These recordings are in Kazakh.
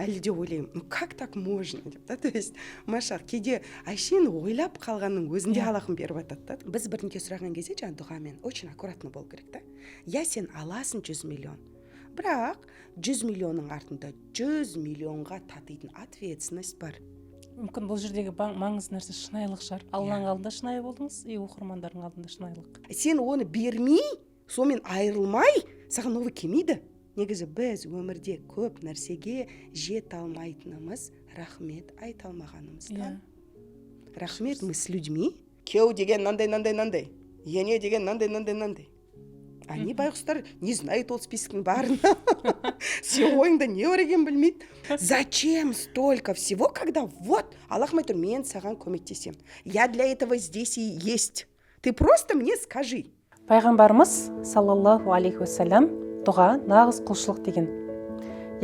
Әлі де ойлаймын, ну как так можно деп та. То есть, машалла, кейде әшейін ойлап қалғанның өзінде Аллахым беріп жатады да. Біз бірдеңке сұраған кезде жаңағы дұғамен очень аккуратно болу керек та. Иә, сен аласың 100 миллион, бірақ 100 миллионның артында 100 миллионға татитын ответственность бар. Мүмкін, бұл жердегі маңызды нәрсе шынайылық шығар. Алланың алдында шынайы болдыңыз и оқырмандардың алдында шынайылық. Сен оны бермей, сонымен айырылмай, саған новый келмейді. Негізі, біз өмірде көп нәрсеге жете алмайтынымыз рахмет айта алмағанымыздан. Рахмет, мы с людьми. Күйеу деген мынандай, мынандай, мынандай, ене деген мынандай, мынандай, мынандай. Они, байғұстар, не знают ол списоктың барын, сен ойыңда не бар екенін білмейді. Зачем столько всего, когда вот Аллах айтып тұр: мен саған көмектесемін, я для этого здесь и есть, ты просто мне скажи. Пайғамбарымыз саллаллаху алейхи уассалам дұға нағыз құлшылық деген.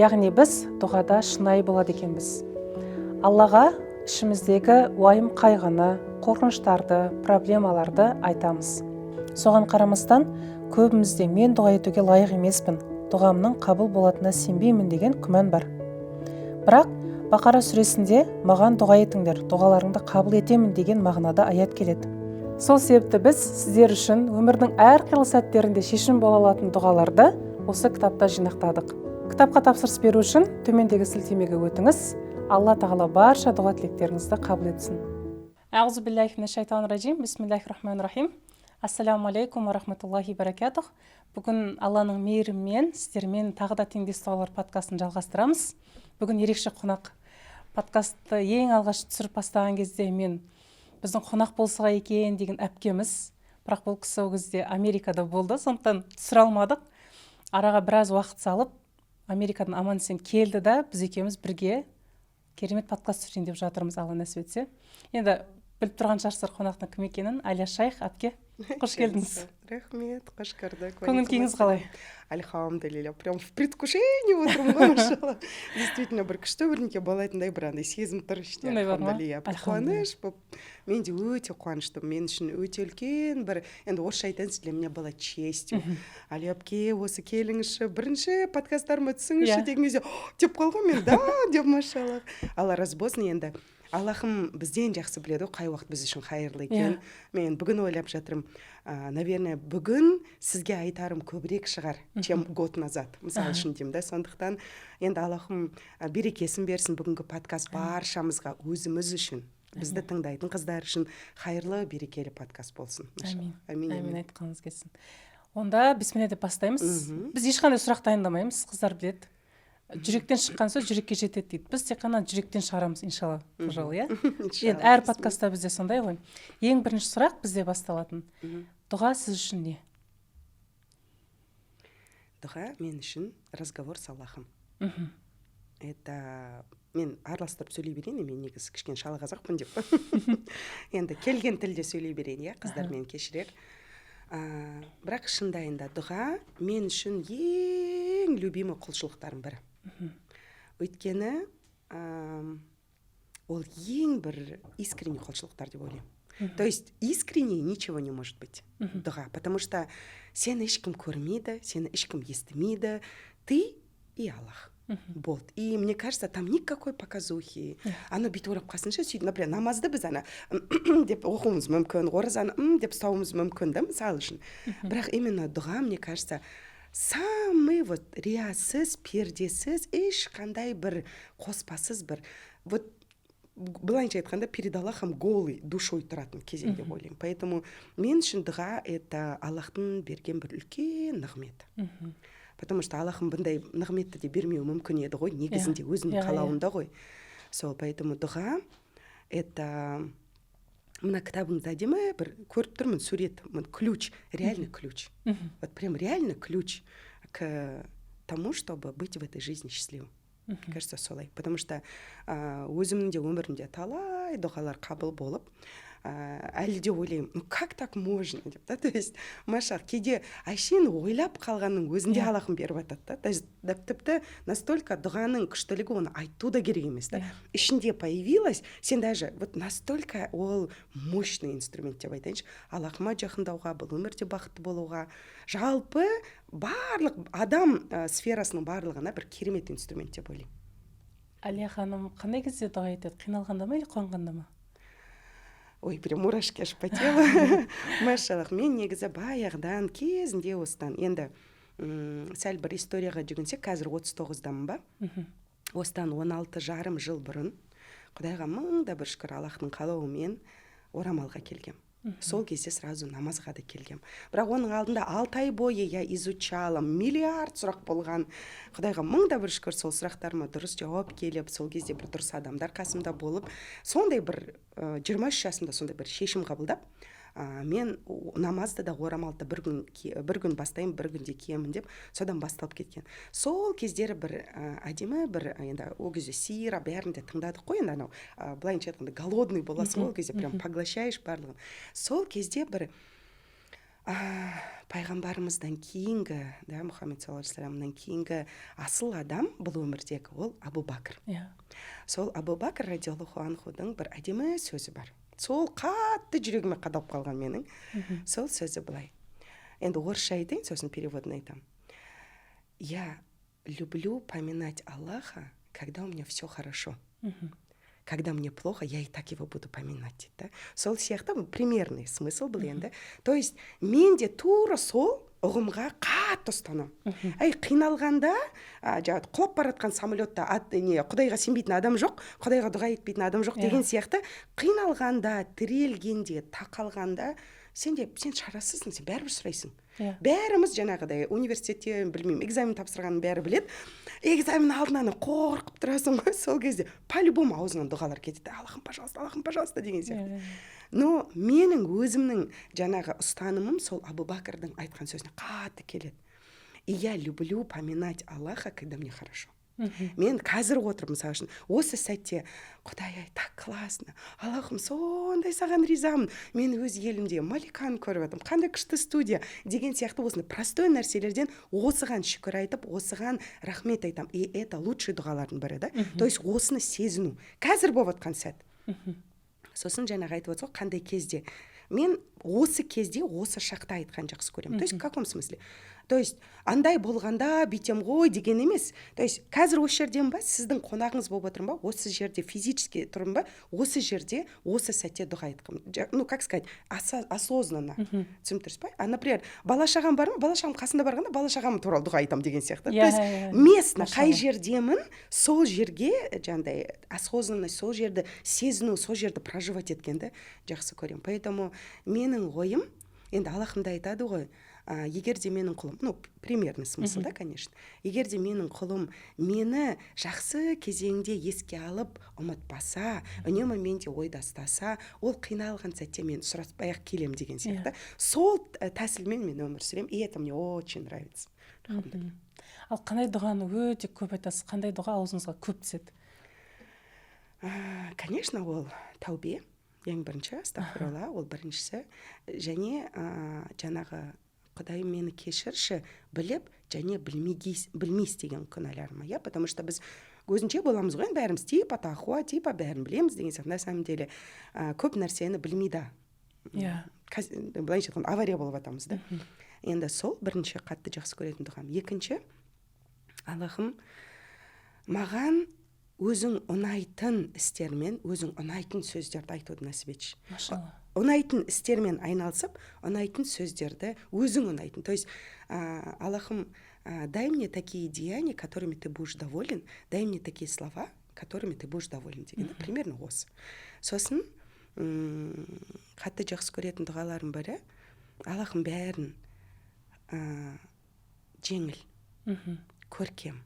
Яғни біз дұғада шынайы болады екенбіз. Аллаға ішіміздегі уайым қайғыны, қорқыныштарды, проблемаларды айтамыз. Соған қарамастан, көбімізде мен дұға етуге лайық емеспін, дұғамның қабыл болатынына сенбеймін деген күмән бар. Бірақ Бақара сүресінде маған дұға етіңдер, дұғаларыңды қабыл етемін деген мағынада аят келеді. Сол себепті біз сіздер үшін өмірдің әрқилы сәттерінде шешім бола алатын дұғаларды осы кітапта жинақтадық. Кітапқа тапсырыс беру үшін төмендегі сілтемеге өтіңіз. Алла тағала барша дұға тілектеріңізді қабыл етсін. Аузу биллахи минаш шайтанир бисмиллахи рахмани рахим. Ассаламу алейкум ва рахматуллахи баракатух. Бүгін Алланың мейірімімен сіздермен тағы да «Теңдес дұғалар» подкастын жалғастырамыз. Бүгін ерекше қонақ. Подкастты ең алғаш түсіріп бастаған кезде мен біздің қонақ болса екен деген әпкеміз, бірақ бұл кісі ол кезде Америкада болды, сондықтан түсіре алмадық. Араға біраз уақыт салып, Америкадан аман есен келді да, біз екеуміз бірге керемет подкаст түсірейін деп жатырмыз, Алла нәсіп етсе. Енді біліп тұрған шығарсыздар қонақтың кім екенін. Әлия Шайх әпке, қош келдіңіз. Рахмет, қош көрдік. Көңіл күйіңіз қалай? Альхамдулилля, прям в предвкушении отырмын ғой, машалла. Действительно, бір күшті бірдеңке болатындай бір андай сезім тұр іште. Сондай бар ма? Альхамдулилля, бір қуаныш болып. Мен де өте қуаныштымын. Мен үшін өте үлкен бір, енді орысша айтайыншы, для меня было честью. Әлия әпке, осы келіңізші, бірінші подкасттарыма түсіңізші деген кезде деп қалғанмын мен да деп, машалла. Алла разы болсын. Енді Аллахым бізден жақсы біледі ғой қай уақыт біз үшін хайырлы екенін. Мен бүгін ойлап жатырмын, наверное, бүгін сізге айтарым көбірек шығар, чем год назад, мысалы үшін деймін да. Сондықтан енді Аллахым берекесін берсін. Бүгінгі подкаст баршамызға, өзіміз үшін, бізді тыңдайтын қыздар үшін хайырлы, берекелі подкаст болсын. Әмин. Әмин. Әмин, айтқаныңыз келсін. Онда бисмилля деп бастаймыз. Біз ешқандай сұрақ дайындамаймыз, қыздар біледі, жүректен шыққан сөз жүрекке жетеді дейді. Біз тек қана жүректен шығарамыз, иншалла, бұл жолы, иә. Енді әр подкастта бізде сондай ғой. Ең бірінші сұрақ бізде басталатын: дұға сіз үшін не? Дұға мен үшін разговор с Аллахом. Это мен араластырып сөйлей берейін, мен негізі кішкене шала қазақпын деп, енді келген тілде сөйлей берейін, иә, қыздар мені кешірер. Бірақ шындайында дұға мен үшін ең любимый құлшылықтардың бірі, өйткені ол ең бір искренний құлшылықтар деп ойлаймын. То есть искренне ничего не может быть дұға, потому что сені ешкім көрмейді, сені ешкім естімейді, ты и Аллах болды. И мне кажется, там никакой показухи. Ана бүйтіп ойлап қалсыншы, сөйтіп, например, намазды біз ана деп оқуымыз мүмкін, оразаны деп ұстауымыз мүмкін да, мысалы үшін. Бірақ именно дұға, мне кажется, самый вот риясыз, пердесіз, ешқандай бір қоспасыз, бір вот былайынша айтқанда, перед Аллахом голый душой тұратын кезең деп ойлаймын. Поэтому мен үшін дұға — это Аллахтың берген бір үлкен нығметі, потому что Аллахым бұндай нығметті де бермеуі мүмкін еді ғой негізінде, өзінің қалауында ғой сол. Поэтому дұға — это мына кітабыңызда әдемі бір көріп тұрмын сурет, ключ, реально ключ, вот прям реально ключ к тому, чтобы быть в этой жизни счастливым, мне кажется, солай. Потому что өзімнің де өмірімде талай дұғалар қабыл болып, әлі де ойлаймын, ну как так можно деп та. То есть, машалла, кейде әшейін ойлап қалғанның өзінде Аллахым беріп жатады да. То есть тіпті настолько дұғаның күштілігі, оны айту да керек емес та, ішінде появилось, сен даже вот настолько ол мощный инструмент деп айтайыншы, Аллахыма жақындауға, бұл өмірде бақытты болуға, жалпы барлық адам сферасының барлығына бір керемет инструмент деп ойлаймын. Әлия ханым қандай кезде дұға етеді? Қиналғанда ма или қуанғанда ма? Ой, прям мурашки аж по телу. Машаллах. Мен негізі баяғыдан, кезінде, осыдан енді сәл бір историяға жүгінсек, қазір 39-дамын ба, осыдан 16,5 жыл бұрын, құдайға мың да бір шүкір, Аллахтың қалауымен орамалға келгем. Сол кезде сразу намазға да келгем. Бірақ оның алдында 6 ай бойы я изучала, миллиард сұрақ болған. Құдайға мың да бір шүкір, сол сұрақтарыма дұрыс жауап келіп, сол кезде бір дұрыс адамдар қасымда болып, сондай бір 23 жасымда сондай бір шешім қабылдап, мен намазды да, орамалды да бір күн бастаймын, бір күнде киемін деп, содан басталып кеткен. Сол кездері бір әдемі бір, енді ол кезде сира, бәрін де тыңдадық қой. Енді анау былайынша айтқанда, голодный боласың ғой ол кезде, прям поглощаешь барлығын. Сол кезде бір пайғамбарымыздан кейінгі да, Мұхаммед саллаллаху алейхи кейінгі асыл адам бұл өмірдегі ол Абу Бәкір. Сол Абу Бәкір радиаллаху анхудың бір әдемі сөзі бар, сол қатты жүрегіме қадалып қалған менің. Сол сөзі былай, енді орысша айтайын, сосын переводын айтамын: «Я люблю поминать Аллаха, когда у меня все хорошо. Когда мне плохо, я и так его буду поминать», — дейді да. Сол сияқты примерный смысл бұл енді. То есть мен де тура сол ұғымға қатты ұстанамын. Әй, қиналғанда, жаңағы құлап бара жатқан самолетта ат, не, құдайға сенбейтін адам жоқ, құдайға дұға етпейтін адам жоқ деген сияқты, қиналғанда, тірелгенде, тақалғанда сен де, сен шарасызсың, сен бәрібір сұрайсың. Бәріміз жаңағыдай университетте, білмеймін, экзамен тапсырғанның бәрі біледі, экзамен алдынан қорқып тұрасың ғой. Сол кезде по любому аузыңнан дұғалар кетеді: «Аллахым, пожалуйста, Аллахым, пожалуйста», — деген сияқты. Но менің өзімнің жаңағы ұстанымым сол Абу Бәкірдің айтқан сөзіне қатты келеді. И я люблю поминать Аллаха, когда мне хорошо. Мен қазір отырып, мысалы үшін, осы сәтте: «Құдай ай, так классно, Аллахым, сондай саған ризамын, мен өз елімде Маликаны көріп жатырмын, қандай күшті студия», — деген сияқты, осындай простой нәрселерден осыған шүкір айтып, осыған рахмет айтамын. И это лучший дұғалардың бірі да. То есть осыны сезіну қазір болып жатқан сәт. Сосын жаңағы айтып отырсыз ғой, қандай кезде. Мен осы кезде, осы шақта айтқан жақсы көремін. То есть в каком смысле? То есть андай болғанда бүйтем ғой деген емес. То есть қазір осы жерден ба, сіздің қонағыңыз болып отырмын ба, осы жерде физически тұрмын ба, осы жерде, осы сәтте дұға айтқым, ну, как сказать, осознанно, түсініп тұрсыз ба? А например, бала шағам бар ма, бала шағам қасында барғанда, бала шағам туралы дұға айтамын деген сияқты. То есть местно, қай жердемін, сол жерге жаңағыдай осознанность, сол жерді сезіну, сол жерді проживать еткенді жақсы көремін. Поэтому менің ойым енді, Аллахым да айтады ғой, егер де менің құлым, ну, примерный смысл да, конечно, егер де менің құлым мені жақсы кезеңде еске алып, ұмытпаса, үнемі менде ойда ұстаса, ол қиналған сәтте мен сұраспай ақ келемін деген сияқты. Сол тәсілмен мен өмір сүремін, и это мне очень нравится. Ал қандай дұғаны өте көп айтасыз? Қандай дұға аузыңызға көп түседі? Конечно, ол тәубе ең бірінші, астағфирулла, ол біріншісі. Және жаңағы «Құдайым, мені кешірші, біліп және білмей істеген күнәларыма», иә. Потому что біз өзінше боламыз ғой енді бәріміз, типа тақуа, типа бәрін білеміз деген сияқты. На самом деле көп нәрсені білмей да, былайынша айтқанда, авария болып жатамыз да. Енді сол бірінші қатты жақсы көретін дұғам. Екінші: «Аллахым, маған өзің ұнайтын істермен, өзің ұнайтын сөздерді айтуды нәсіп етші». Машалла. Ұнайтын істермен айналысып, ұнайтын сөздерді, өзің ұнайтын. То есть «Аллахым, дай мне такие деяния, которыми ты будешь доволен, дай мне такие слова, которыми ты будешь доволен», — деген да, примерно осы. Сосын қатты жақсы көретін дұғаларым бірі: «Аллахым, бәрін жеңіл, көркем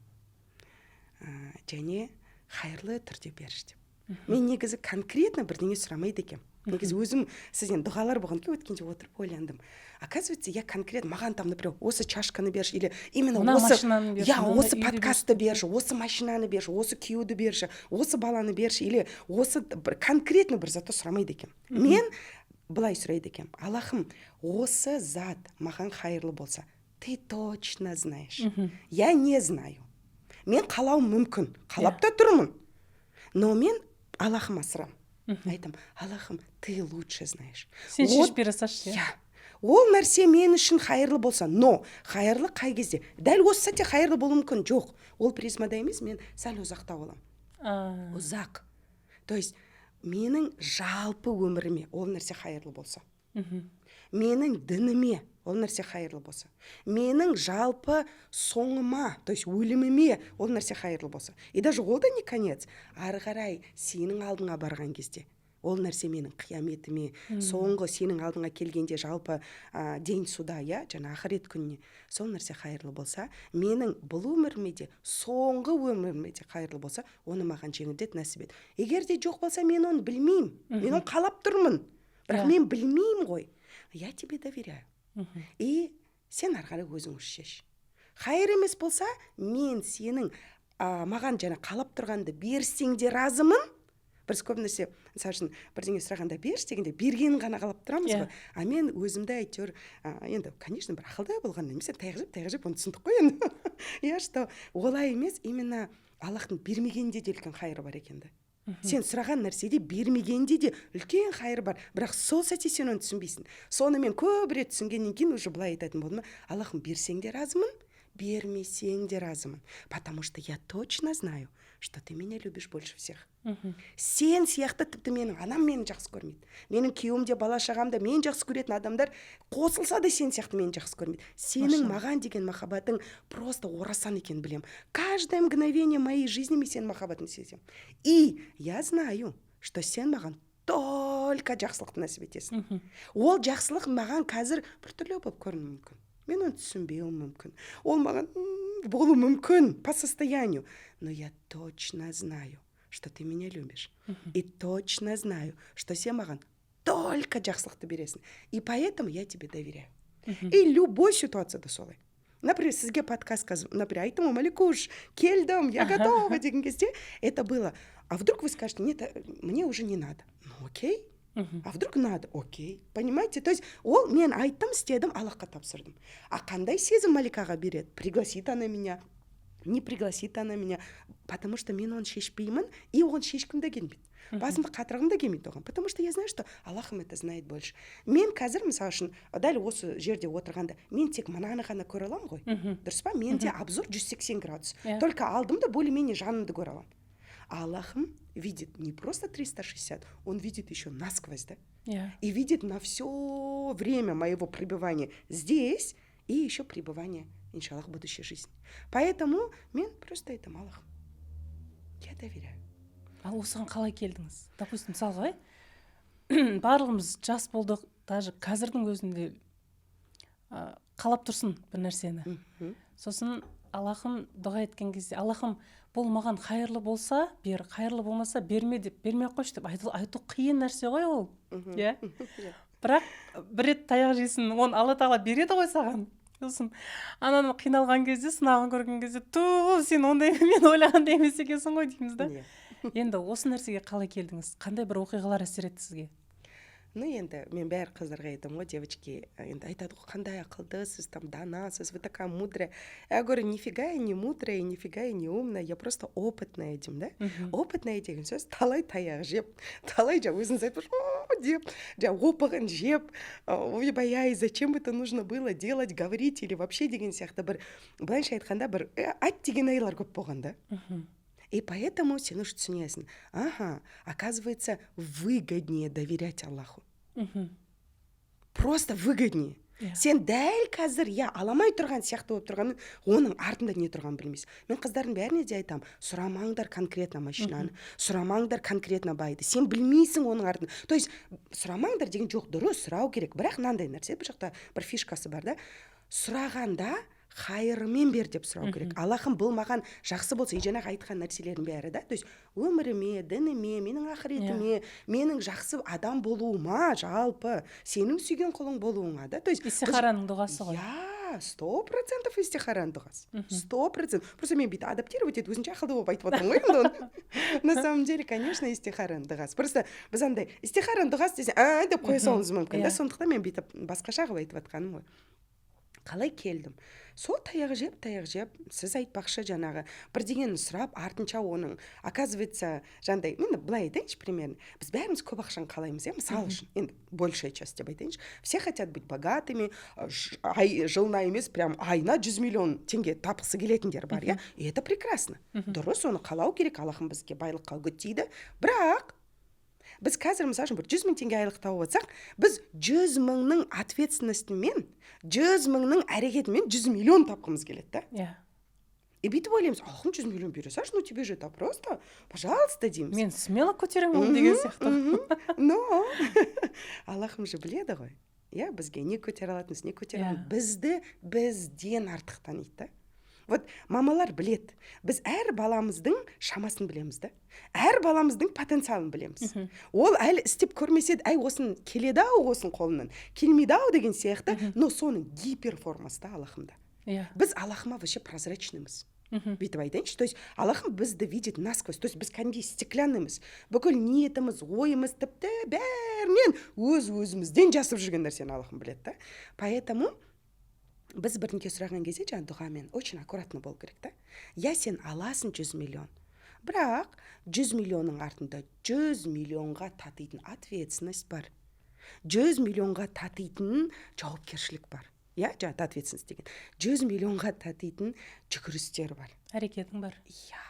және хайырлы түрде берші», — деп. Мен негізі конкретно бірдеңе сұрамайды екенмін. Негізі өзім сізден дұғалар болған екен, өткенде отырып ойландым: оказывается, я конкретно, маған там, например, осы чашканы берші или именно мына осы машинаны берші, иә, мынандай осы үйді. Подкастты берші, осы машинаны берші, осы күйеуді берші, осы баланы берші или осы бір конкретно бір затты сұрамайды екенмін. Мен былай сұрайды екенмін: «Аллахым, осы зат маған хайырлы болса, ты точно знаешь, я не знаю. Мен қалауым мүмкін, қалап та тұрмын, но мен Аллахыма сұрамын, айтамын: Аллахым, ты лучше знаешь». Сен шешіп бере салшы, иә. Иә, ол нәрсе мен үшін хайырлы болса. Но хайырлы қай кезде? Дәл осы сәтте хайырлы болуы мүмкін. Жоқ, ол призмада емес, мен сәл ұзақтау боламын. Ұзақ, то есть менің жалпы өміріме ол нәрсе хайырлы болса, менің дініме ол нәрсе хайырлы болса, менің жалпы соңыма, то есть өліміме ол нәрсе хайырлы болса, и даже ол да не конец, ары қарай сенің алдыңа барған кезде ол нәрсе менің қияметіме, соңғы сенің алдыңа келгенде, жалпы день суда, иә, жаңа ақырет күніне сол нәрсе хайырлы болса, менің бұл өміріме де, соңғы өміріме де хайырлы болса, оны маған жеңілдет, нәсіп ет. Егер де жоқ болса, мен оны білмеймін, мен оны қалап тұрмын, бірақ мен білмеймін ғой. Я тебе доверяю, и сен ары қарай өзің шеш. Хайыр емес болса, мен сенің маған жаңа қалап тұрғанды берсең де разымын. Біз көп нәрсе, мысалы үшін, бірдеңе сұрағанда, берші дегенде, бергенін ғана қалап тұрамыз ғой. А мен өзімді әйтеуір енді, конечно, бір ақылды болғаннан емес, таяқ жеп, таяқ жеп, оны түсіндік қой енді, иә, что олай емес, именно Аллахтың бермегенінде де үлкен хайыры бар екен да. Сен сұраған нәрседе, бермегенде де үлкен хайыр бар, бірақ сол сәтте сен оны түсінбейсің. Соны мен көп рет түсінгеннен кейін уже былай айтатын болдым: «Аллахым, берсең де разымын, бермесең де разымын, потому что я точно знаю, что ты меня любишь больше всех». Сен сияқты тіпті менің анам мені жақсы көрмейді, менің күйеуім де, бала шағам да, мен жақсы көретін адамдар қосылса да, сен сияқты мені жақсы көрмейді. Сенің маған деген махаббатың просто орасан екенін білемін. Каждое мгновение моей жизни мен сенің махаббатыңды сеземін, и я знаю, что сен маған только жақсылықты нәсіп етесің. Ол жақсылық маған қазір біртүрлі болып көрінуі мүмкін, мен оны түсінбеуім мүмкін, ол маған болуы мүмкін по состоянию, но я точно знаю, что ты меня любишь, и точно знаю, что сен маған только жақсылықты бересің, и поэтому я тебе доверяю. И любой ситуацияда солай. Например, сізге подкаст, например, айттым ғой: «Маликуш, келдім, я готова» деген кезде, это было: а вдруг вы скажете: «Нет, мне уже не надо». Ну окей. А вдруг надо? Окей. Понимаете? То есть ол мен айттым, істедім, Аллахқа тапсырдым. А қандай сезім Маликаға береді, пригласит она меня, не пригласит она меня, потому что мен оны шешпеймін и оған шешкім де келмейді, басымды қатырғым да келмейді оған, потому что я знаю, что Аллахым это знает больше. Мен қазір, мысалы үшін, дәл осы жерде отырғанда, мен тек мынаны ғана көре аламын ғой, дұрыс па? Менде обзор 180 градус. Только алдым да, более менее жанымды көре аламын. А Аллахым видит не просто 360, он видит еще насквозь, да? И видит на все время моего пребывания здесь и еще пребывания, иншаллах, в будущей жизни. Поэтому мен просто айтамын: «Аллахым, я доверяю». Ал осыған қалай келдіңіз? Допустим, мысалға, барлығымыз жас болдық, даже қазірдің өзінде қалап тұрсын бір нәрсені, сосын Аллахым, дұға еткен кезде: «Аллахым, бұл маған хайырлы болса, бер, хайырлы болмаса, берме» деп, «бермей ақ қойшы» деп айту қиын нәрсе ғой ол, иә. Бірақ бір рет таяқ жейсің, оны Алла Тағала береді ғой саған. Сосын ананы қиналған кезде, сынағын көрген кезде: «Ту, сен ондай мен ойлағандай емес екенсің ғой», — дейміз да. Енді осы нәрсеге қалай келдіңіз? Қандай бір оқиғалар әсер етті сізге? Ну енді мен бәрі қыздарға айтамын ғой: «Девочки», енді айтады ғой: «Қандай ақылдысыз, там, данасыз, вы такая мудрая». Я говорю: «Нифига я не мудрая, нифига я не умная, я просто опытная», — деймін да. Опытная деген сөз — талай таяқ жеп, талай, жаңа өзіңіз айтып деп, жаңа опығын жеп, ойбай ай, зачем это нужно было делать, говорить или вообще деген сияқты, бір былайша айтқанда, бір ат деген айлар көп болған да. И поэтому сен уже түсінесің: ага, оказывается, выгоднее доверять Аллаху. Просто выгоднее. Сен дәл қазір, иә, аламай тұрған сияқты болып тұрғанмен, оның артында не тұрғанын білмейсің. Мен қыздардың бәріне де айтамын: сұрамаңдар конкретно машинаны, сұрамаңдар конкретно байды, сен білмейсің оның артын. То есть сұрамаңдар деген жоқ, дұрыс, сұрау керек, бірақ мынандай нәрсе, бұл жақта бір фишкасы бар да: сұрағанда хайырымен бер деп сұрау керек. Аллахым, бұл маған жақсы болса, и жаңағы айтқан нәрселердің бәрі да, то есть өміріме, дініме, менің ақыретіме, менің жақсы адам болуыма, жалпы сенің сүйген құлың болуыңа да, то есть Истихараның дұғасы ғой. Иә, 100% истихараның дұғасы, 100%. Просто мен бүйтіп адаптировать етіп, өзімше ақылды болып айтып отырмын ғой енді оны. На самом деле, конечно, истихараның дұғасы. Просто біз андай истихараның дұғасы десе, а деп қоя салуымыз мүмкін да. Сондықтан мен бүйтіп басқаша қылып айтып жатқаным ғой. Қалай келдім? Сол таяқ жеп, таяқ жеп, сіз айтпақшы, жаңағы бірдеңені сұрап, артынша оның, оказывается, жаңағыдай, енді былай айтайыншы, примерно біз бәріміз көп ақшаны қалаймыз, иә. Мысалы үшін, енді большая часть деп айтайыншы, все хотят быть богатыми, ай, жылына емес, прям айына 100 миллион теңге тапқысы келетіндер бар, иә. И это прекрасно, дұрыс, оны қалау керек, Аллахым бізге байлыққа үгіттейді. Бірақ біз қазір, мысалы үшін, бір 100 000 теңге айлық тауып жатсақ, біз 100 мыңның ответственностімен, 100 мыңның әрекетімен 100 миллион тапқымыз келеді да. И бүйтіп ойлаймыз: «Аллахым, 100 миллион бере салшы, ну тебе же это просто, пожалуйста», — дейміз. Мен смело көтеремін оны деген сияқты. Но Аллахым же біледі ғой, иә, бізге не көтере алатынымыз, не көтере алмайтынымыз. Бізді бізден артық таниды да. Вот мамалар білет, біз әр баламыздың шамасын білеміз да, әр баламыздың потенциалын білеміз. Ол әлі істеп көрмесе де, әй, осын келеді ау, осын қолынан келмейді ау деген сияқты. Но соның гиперформасы да Аллахымда. Біз Аллахыма вообще прозрачныймыз, бүйтіп айтайыншы. То есть Аллахым бізді видит насквозь, то есть біз кәдімгідей стеклянныймыз. Бүкіл ниетіміз, ойымыз, тіпті бәрінен, өз өзімізден жасып жүрген нәрсені Аллахым біледі да. Поэтому біз бірдеңке сұраған кезде жаңағы дұғамен очень аккуратно болу керек та, иә. Сен аласың 100 миллион, бірақ 100 миллионның артында 100 миллионға татитын ответственность бар, 100 миллионға татитын жауапкершілік бар, иә. Жаңағы ответственность деген 100 миллионға татитын жүгірістер бар. Әрекетің бар. Иә,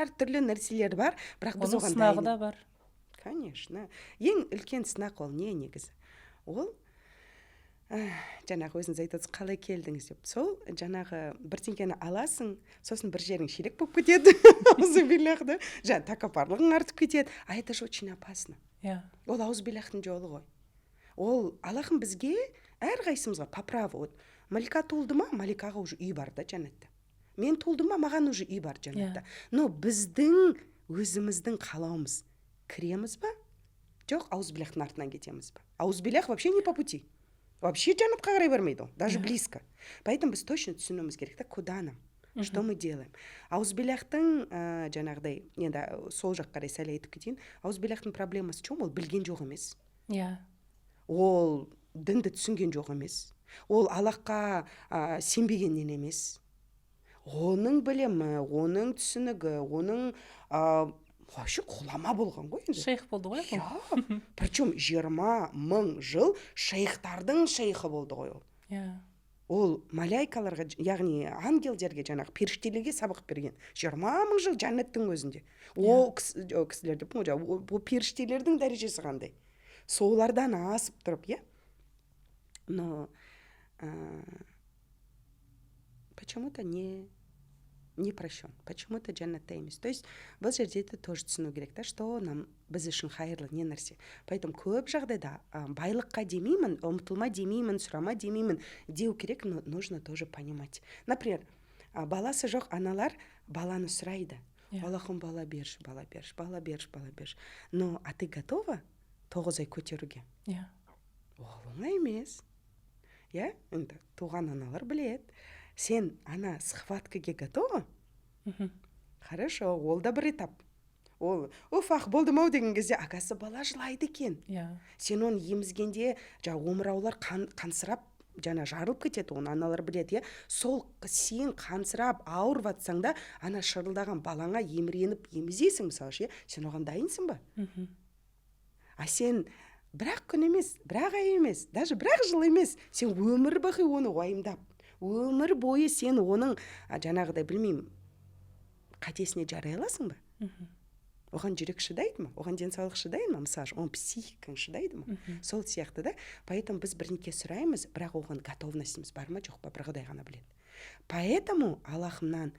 әртүрлі нәрселер бар, бірақ біз Оның оған сынағы дайын. да бар. Конечно, ең үлкен сынақ ол не негізі? Ол жаңағы өзіңіз айтып отырсыз, қалай келдіңіз деп. Сол жаңағы бірдеңкені аласың, сосын бір жерің шелек болып кетеді, аузубиллях да, жаңағы тәкаппарлығың артып кетеді. А это же очень опасно. Ол аузубиллахтың жолы ғой. Ол Аллахым бізге, әрқайсымызға по праву, вот Малика туылды ма, Маликаға уже үй бар да жәннатта. Мен туылдым ма, маған уже үй бар жәннатта. Но біздің өзіміздің қалауымыз: кіреміз ба, жоқ, аузубиллахтың артынан кетеміз ба? Аузубиллах вообще не по пути, вообще жәннатқа қарай бармайды ол даже близко. Поэтому біз точно түсінуіміз керек та, куда нам, что мы делаем. Аузубиллахтың жаңағыдай, енді сол жаққа қарай сәл айтып кетейін, аузубиллахтың проблемасы в чем? Ол білген жоқ емес. Ол дінді түсінген жоқ емес, ол Аллахқа сенбегеннен емес. Оның білімі, оның түсінігі, оның вообще ғұлама болған ғой енді. Шейх болды ғой ол. Иә, причем 20 000 жыл шейхтардың шейхі болды ғой ол. Ол маляйкаларға, яғни ангелдерге, жаңағы періштелерге сабақ берген 20 000 жыл жәннаттың өзінде. Ол кісілер деп ғой, жаңағы ол періштелердің дәрежесі қандай, солардан асып тұрып, иә. Но почему-то не прощен, почему-то жәннатта емес. То есть бұл жерде де тоже түсіну керек та, что нам, біз үшін хайырлы не нәрсе. Поэтому көп жағдайда байлыққа демеймін, ұмтылма демеймін, сұрама демеймін, деу керек, но нужно тоже понимать. Например, баласы жоқ аналар баланы сұрайды: «Аллахым, бала берші, бала берші, бала берші, бала берші». Но а ты готова 9 ай көтеруге? Ол оңай емес, иә. Енді туған аналар біледі. Сен ана схваткаге готова? Хорошо, ол да бір этап. Ол уф, ах, болдым ау деген кезде, оказывается, бала жылайды екен. Сен оны емізгенде жаңағы омыраулар қансырап, жаңа жарылып кетеді, оны аналар біледі, иә. Сол сен қансырап ауырып жатсаң да, ана шырылдаған балаңа еміреніп емізесің, мысалы ше. Иә, сен оған дайынсың ба? А сен бір ақ күн емес, бір ақ ай емес, даже бір ақ жыл емес, сен өмір бақи оны уайымдап, өмір бойы сен оның жаңағыдай, білмеймін, қатесіне жарай аласың ба? Оған жүрек шыдайды ма, оған денсаулық шыдайды ма, мысалы үшін, оның психикаң шыдайды ма? Сол сияқты да. Поэтому біз бірдеңке сұраймыз, бірақ оған готовностьіміз бар ма, жоқ па, бір Құдай ғана біледі. Поэтому Аллахымнан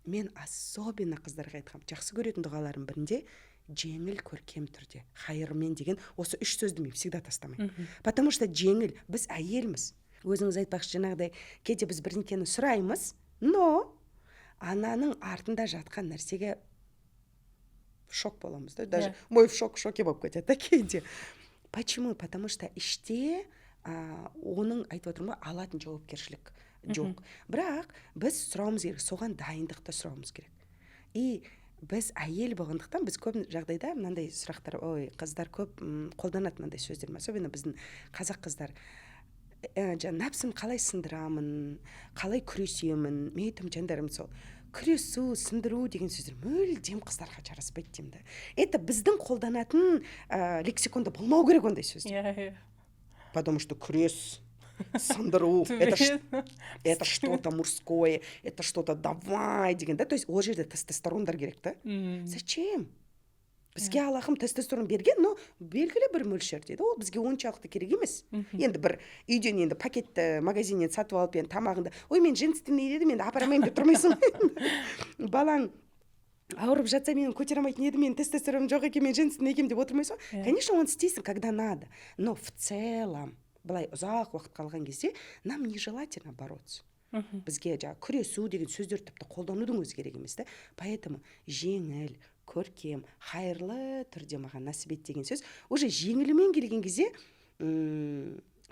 мен особенно қыздарға айтқанмын, жақсы көретін дұғаларым бірінде жеңіл, көркем түрде, хайырмен деген осы үш сөзді мен всегда тастамаймын. Потому что жеңіл, біз әйелміз, өзіңіз айтпақшы, жаңағыдай кейде біз бірдеңкені сұраймыз, но ананың артында жатқан нәрсеге в шок боламыз да, даже мой в шоке болып кетеді да кейде. Почему? Потому что іште оның, айтып отырмын ғой, алатын жауапкершілік жоқ. Бірақ біз сұрауымыз керек, соған дайындықты сұрауымыз керек. И біз әйел болғандықтан, біз көп жағдайда мынандай сұрақтар, ой, қыздар көп қолданады мынандай сөздер, особенно біздің қазақ қыздар. Жаңа нәпсімді қалай сындырамын, қалай күресемін? Мен айтамын: жандарым, сол күресу, сындыру деген сөздер мүлдем қыздарға жараспайды деймін да. Это біздің қолданатын лексиконда болмау керек ондай сөздер. иә иә Потому что күрес, сындыру это что-то мужское, это что-то давай деген да. То есть ол жерде тестостерондар керек та. Зачем бізге? Аллахым тестостерон берген, но белгілі бір мөлшерде да, ол бізге оншалықты керек емес. Енді бір үйден енді пакетті магазиннен сатып алып, енді тамағыңды: «Ой, мен женственный дедім, енді апара алмаймын», – деп тұрмайсың ғой. Балаң ауырып жатса, мен көтере алмайтын едім, менің тестостероным жоқ екен, мен женственный екенмін деп отырмайсың ғой. Конечно, оны істейсің, когда надо, но в целом былай ұзақ уақыт қалған кезде нам нежелательно бороться. Бізге жаңағы күресу деген сөздерді тіпті қолданудың өзі керек емес та. Поэтому жеңіл, көркем, хайырлы түрде маған нәсіп ет деген сөз уже жеңілімен келген кезде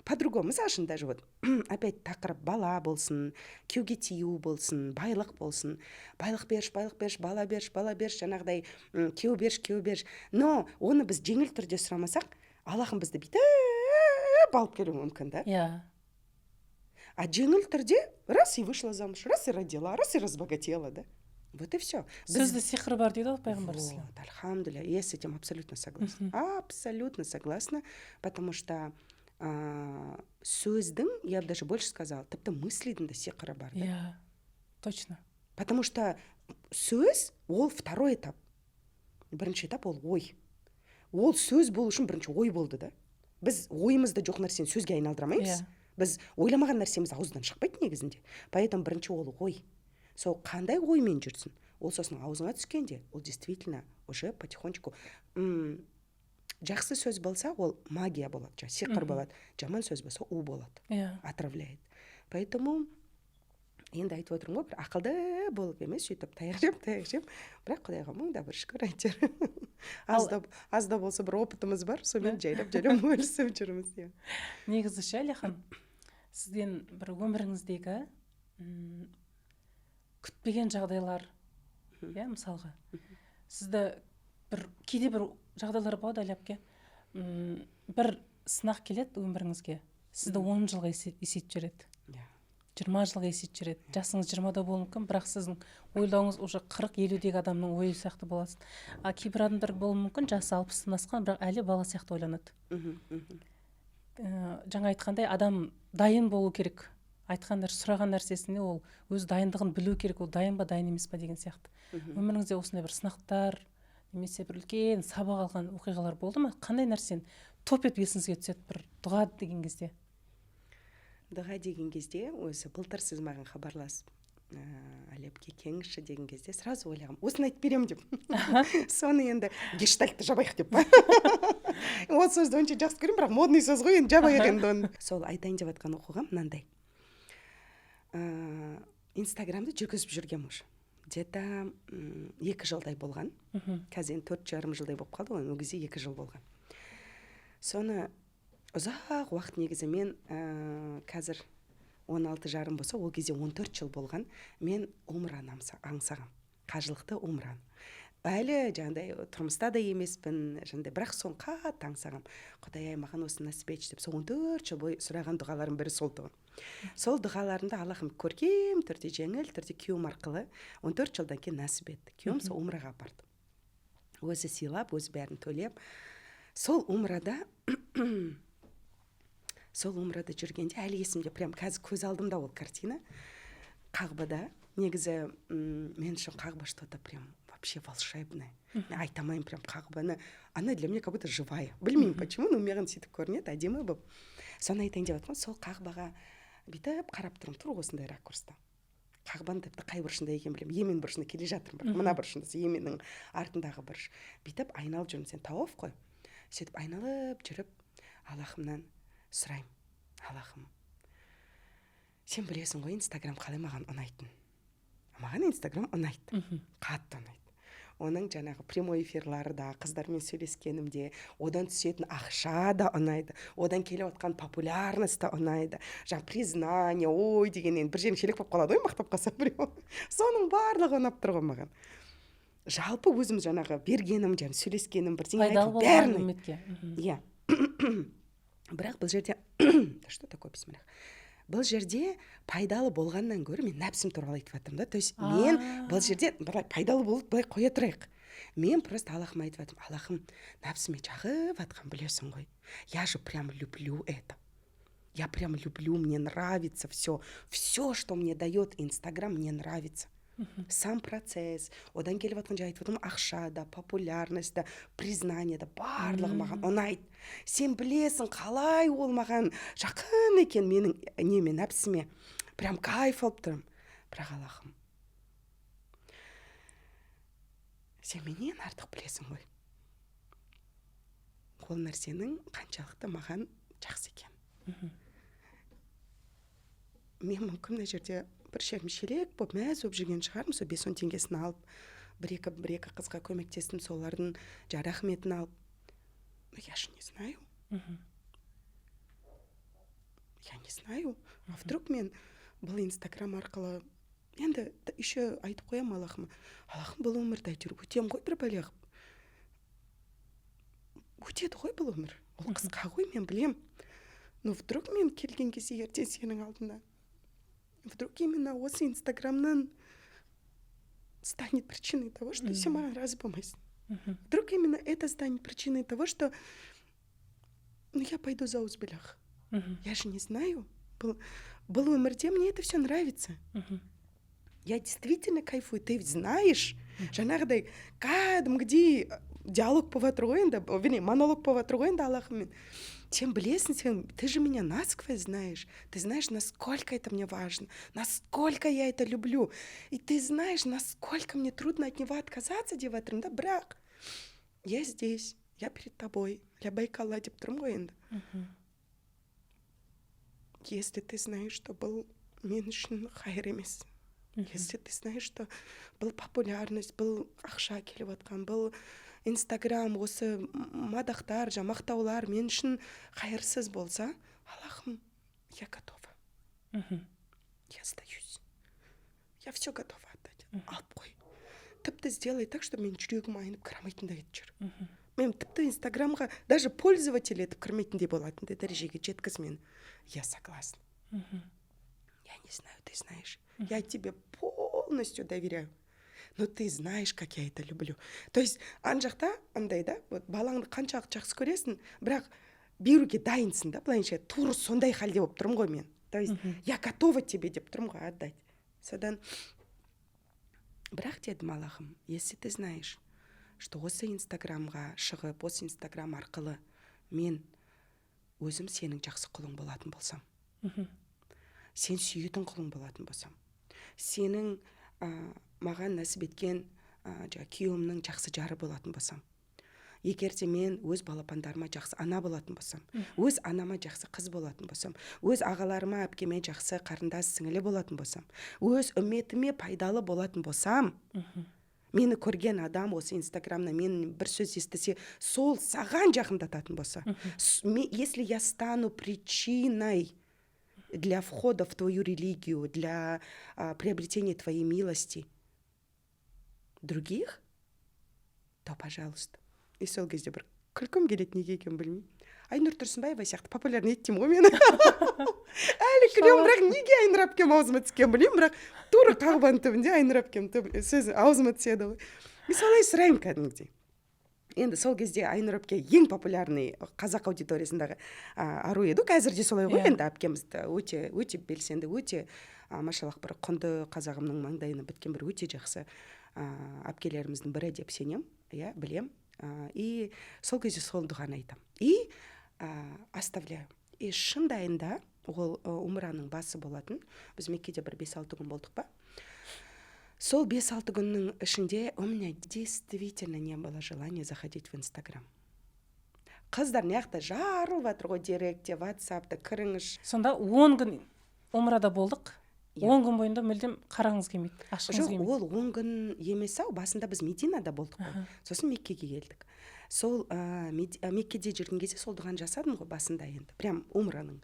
по-другому. Мысалы үшін, даже вот опять тақырып бала болсын, күйеуге тию болсын, байлық болсын. Байлық берші, байлық берші, бала берші, бала берші, жаңағыдай күйеу берші, күйеу берші. Но оны біз жеңіл түрде сұрамасақ, Аллахым бізді бүйтіп алып келуі мүмкін да. А жеңіл түрде раз и вышла замуж, раз и родила, раз и разбогатела да. Вот и все. Сөзде сиқыр бар дейді ғой пайғамбар. Вот, альхамдулилля, я с этим абсолютно согласна. Абсолютно согласна, потому что сөздің, я бы даже больше сказала, тіпті мыслидің де сиқыры бар да. Иә, точно. Потому что сөз ол второй этап. Бірінші этап ол ой. Ол сөз болу үшін бірінші ой болды да. Біз ойымызда жоқ нәрсені сөзге айналдыра алмаймыз. Біз ойламаған нәрсеміз ауыздан шықпайды негізінде. Поэтому бірінші ол ой. Сол қандай оймен жүрсін, ол сосын аузыңа түскенде, ол действительно уже потихонечку жақсы сөз болса, ол магия болады, жаңағы сиқыр болады. Жаман сөз болса, у болады, отравляет. Поэтому енді айтып отырмын ғой, бір ақылды болып емес, сөйтіп таяқ жеп, таяқ жеп, бірақ Құдайға мың да бір шүкір, әйтеуір аз да болса бір опытымыз бар, сонымен жайлап жайлап бөлісіп жүрміз, иә. Негізі ше, Әлия ханым, сізден бір өміріңіздегі күтпеген жағдайлар, иә, мысалға, сізді бір кейде бір жағдайлар болады, Әлия әпке, бір сынақ келеді өміріңізге, сізді 10 жылға есейтіп жібереді, 20 жылға есейтіп жібереді. Жасыңыз 20-да болуы мүмкін, бірақ сіздің ойлауыңыз уже 40-50-дегі адамның ойы сияқты боласың. А кейбір адамдар болуы мүмкін, жасы 60-тан асқан, бірақ әлі бала сияқты ойланады. мхм, мхм. Жаңа айтқандай, адам дайын болу керек айтқан нәрсе, сұраған нәрсесіне ол өз дайындығын білу керек, ол дайын ба, дайын емес па деген сияқты. Өміріңізде осындай бір сынақтар немесе бір үлкен сабақ алған оқиғалар болды ма? Қандай нәрсені топ етіп есіңізге түседі бір дұға деген кезде? Дұға деген кезде, өзі былтыр сіз маған хабарласып, «Әлия әпке, келіңізші» деген кезде сразу ойлағанмын, осыны айтып беремін деп. Соны енді гештальтты жабайық деп па. Ол сөзді онша жақсы көремін, бірақ модный сөз ғой, енді жабайық енді оны. Сол айтайын деп жатқан оқиғам мынандай. Инстаграмды жүргізіп жүргенмін уже где-то 2 жылдай болған. Қазір енді 4,5 жылдай болып қалды ғой, ол кезде 2 жыл болған. Соны ұзақ уақыт негізі мен қазір 16,5 болса, ол кезде 14 жыл болған, мен умраны аңсағам, қажылықты, умраны. Әлі жаңағыдай тұрмыста да емеспін жаңағыдай, бірақ соны қатты аңсағам. Құдай ай, маған осыны нәсіп етші деп, сол 14 жыл бойы сұраған дұғаларым бірі сол тұғын. Сол дұғаларымды Аллахым көркем түрде, жеңіл түрде күйеуім арқылы 14 жылдан кейін нәсіп етті. Күйеуім сол умраға апарды, өзі сыйлап, өзі бәрін төлеп. Сол умрада жүргенде, әлі есімде, прям қазір көз алдымда ол картина. Қағбада негізі мен үшін Қағба что-то прям вообще волшебное. Мен айта алмаймын, прям Қағбаны, она для меня как будто живая, білмеймін почему, но маған сөйтіп көрінеді әдемі болып. Соны айтайын деп жатырмын. Сол Қағбаға бүйтіп қарап тұрмын, тура осындай ракурста. Қағбаның тіпті қай бұрышында екенін білемін, Йемен бұрышында келе жатырмын, бірақ мына бұрышында, Йеменнің артындағы бұрыш. Бүйтіп айналып жүрмін, сен тауаф қой. Сөйтіп айналып жүріп, Аллахымнан сұраймын: «Аллахым, сен білесің ғой Инстаграм қалай маған ұнайтын. Маған Инстаграм ұнайды, қатты ұнайды. Оның жаңағы прямой эфирлары да, қыздармен сөйлескенім де, одан түсетін ақша да ұнайды, одан келіп жатқан популярность та ұнайды, жаңағы признание, ой деген енді бір жерің шелек болып қалады ғой мақтап қалса біреу, соның барлығы ұнап тұр ғой маған. Жалпы өзім жаңағы бергенім, жаңағы сөйлескенім, бірдеңе пайдалы айту, болған бәрін үмметке. Иә. Бірақ бұл жерде что такое, бисмиллах, бұл жерде пайдалы болғаннан гөрі мен нәпсім туралы айтып жатырмын да. То есть мен бұл жерде былай пайдалы болып, былай қоя тұрайық, мен просто Аллахыма айтып жатырмын: «Аллахым, нәпсіме жағып жатқан білесің ғой, я же прям люблю это, я прям люблю, мне нравится все, все, что мне дает Инстаграм, мне нравится сам процесс, одан келіп жатқан, жаңа айтып отырмын, ақша да, популярность да, признание да, барлығы маған ұнайды. Сен білесің, қалай ол маған жақын екен, менің неме, нәпсіме прям кайф алып тұрмын. Бірақ, Аллахым, сен менен артық білесің ғой ол нәрсенің қаншалықты маған жақсы екенін. Мен мүмкін мына жерде бір шелек болып, мәз болып жүрген шығармын, сол 5-10 теңгесін алып, бір екі қызға көмектестім, солардың жаңағы рахметін алып. Но я же не знаю, я не знаю, а вдруг мен бұл Инстаграм арқылы енді еще айтып қоямын Аллахыма: «Аллахым, бұл өмірді әйтеуір өтемін ғой, бір бәле қылып өтеді ғой бұл өмір, ол қысқа ғой, мен білем. Но вдруг мен келген кезде ертең сенің алдыңда, вдруг именно осы Инстаграмнан станет причиной того, что сен маған разы болмайсың, вдруг именно это станет причиной того, что, ну, я пойду за узбелях. Я же не знаю. Бұл өмірде мне это все нравится, я действительно кайфую, ты знаешь». Жаңағыдай кәдімгідей диалог болып жатыр ғой енді, вернее, монолог болып жатыр ғой енді Аллахыммен. Сен білесің, сен, ты же меня насквозь знаешь, ты знаешь, насколько это мне важно, насколько я это люблю, и ты знаешь, насколько мне трудно от него отказаться, деп жатырмын да. Бірақ я здесь, я перед тобой, ляббайк, Алла, деп тұрмын ғой енді. Если ты знаешь, что бұл мен үшін хайыр емес, если ты знаешь, что бұл популярность, бұл ақша келіп жатқан, бұл Инстаграм, осы мадақтар, жаңа мақтаулар мен үшін хайырсыз болса, Аллахым, я готова, я сдаюсь, я все готова отдать, алып қой, тіпті сделай так, чтобы менің жүрегім айнып, кіре алмайтындай етіп жүр, мен тіпті Инстаграмға даже пользователь етіп кірмейтіндей болатындай дәрежеге жеткіз мені, я согласна. Я не знаю, ты знаешь, я тебе полностью доверяю, но ты знаешь, как я это люблю». То есть ана жақта андай да, вот балаңды қаншалықты жақсы көресің, бірақ беруге дайынсың да, былайынша, тура сондай халде болып тұрмын ғой мен. То есть я готова тебе, деп тұрмын ғой, отдать. Содан бірақ дедім: «Аллахым, если ты знаешь, что осы Инстаграмға шығып, осы Инстаграм арқылы мен өзім сенің жақсы құлың болатын болсам, сен сүйетін құлың болатын болсам, сенің маған нәсіп еткен жаңағы күйеуімнің жақсы жары болатын болсам, егер де мен өз балапандарыма жақсы ана болатын болсам, өз анама жақсы қыз болатын болсам, өз ағаларыма, әпкеме жақсы қарындас, сіңілі болатын болсам, өз үмметіме пайдалы болатын болсам, мені көрген адам осы Инстаграмнан мен бір сөз естісе, сол саған жақындататын болса, если я стану причиной для входа в твою религию, для приобретения твоей милости других, то пожалуйста». И сол кезде бір күлкім келеді, неге екенін білмеймін, Айнұр Тұрсынбаева сияқты популярный ет деймін ғой мені. Әлі күлемін, бірақ неге Айнұр әпкем аузыма түскенін білмеймін, бірақ тура қағбаның түбінде Айнұр әпкем сөзі аузыма түседі ғой. Мен солай сұраймын кәдімгідей. Енді сол кезде Айнұр әпке ең популярный қазақ аудиториясындағы ару еді ғой, қазір де солай ғой. Енді әпкеміз өте, өте белсенді, өте машаллах, бір құнды, қазағымның маңдайына біткен бір өте жақсы әпкелеріміздің бірі деп сенемін, иә, білем. И сол кезде сол дұғаны айтамын и оставляю. И шындайында ол умраның басы болатын, біз Меккеде бір 5-6 күн болдық па, сол 5-6 күннің ішінде у меня действительно не было желания заходить в Инстаграм. Қыздар мына жақта жарылып жатыр ғой директте, Ватсапта, кіріңізші. Сонда 10 күн умрада болдық. Иә. 10 күн бойында мүлдем қарағыңыз келмейді, ашқыңыз Жоқ, келмейді? ол 10 күн емес ау, басында біз Мединада болдық қой, сосын Меккеге келдік. Сол Меккеде жүрген кезде сол дұғаны жасадым ғой басында енді, прям умраның.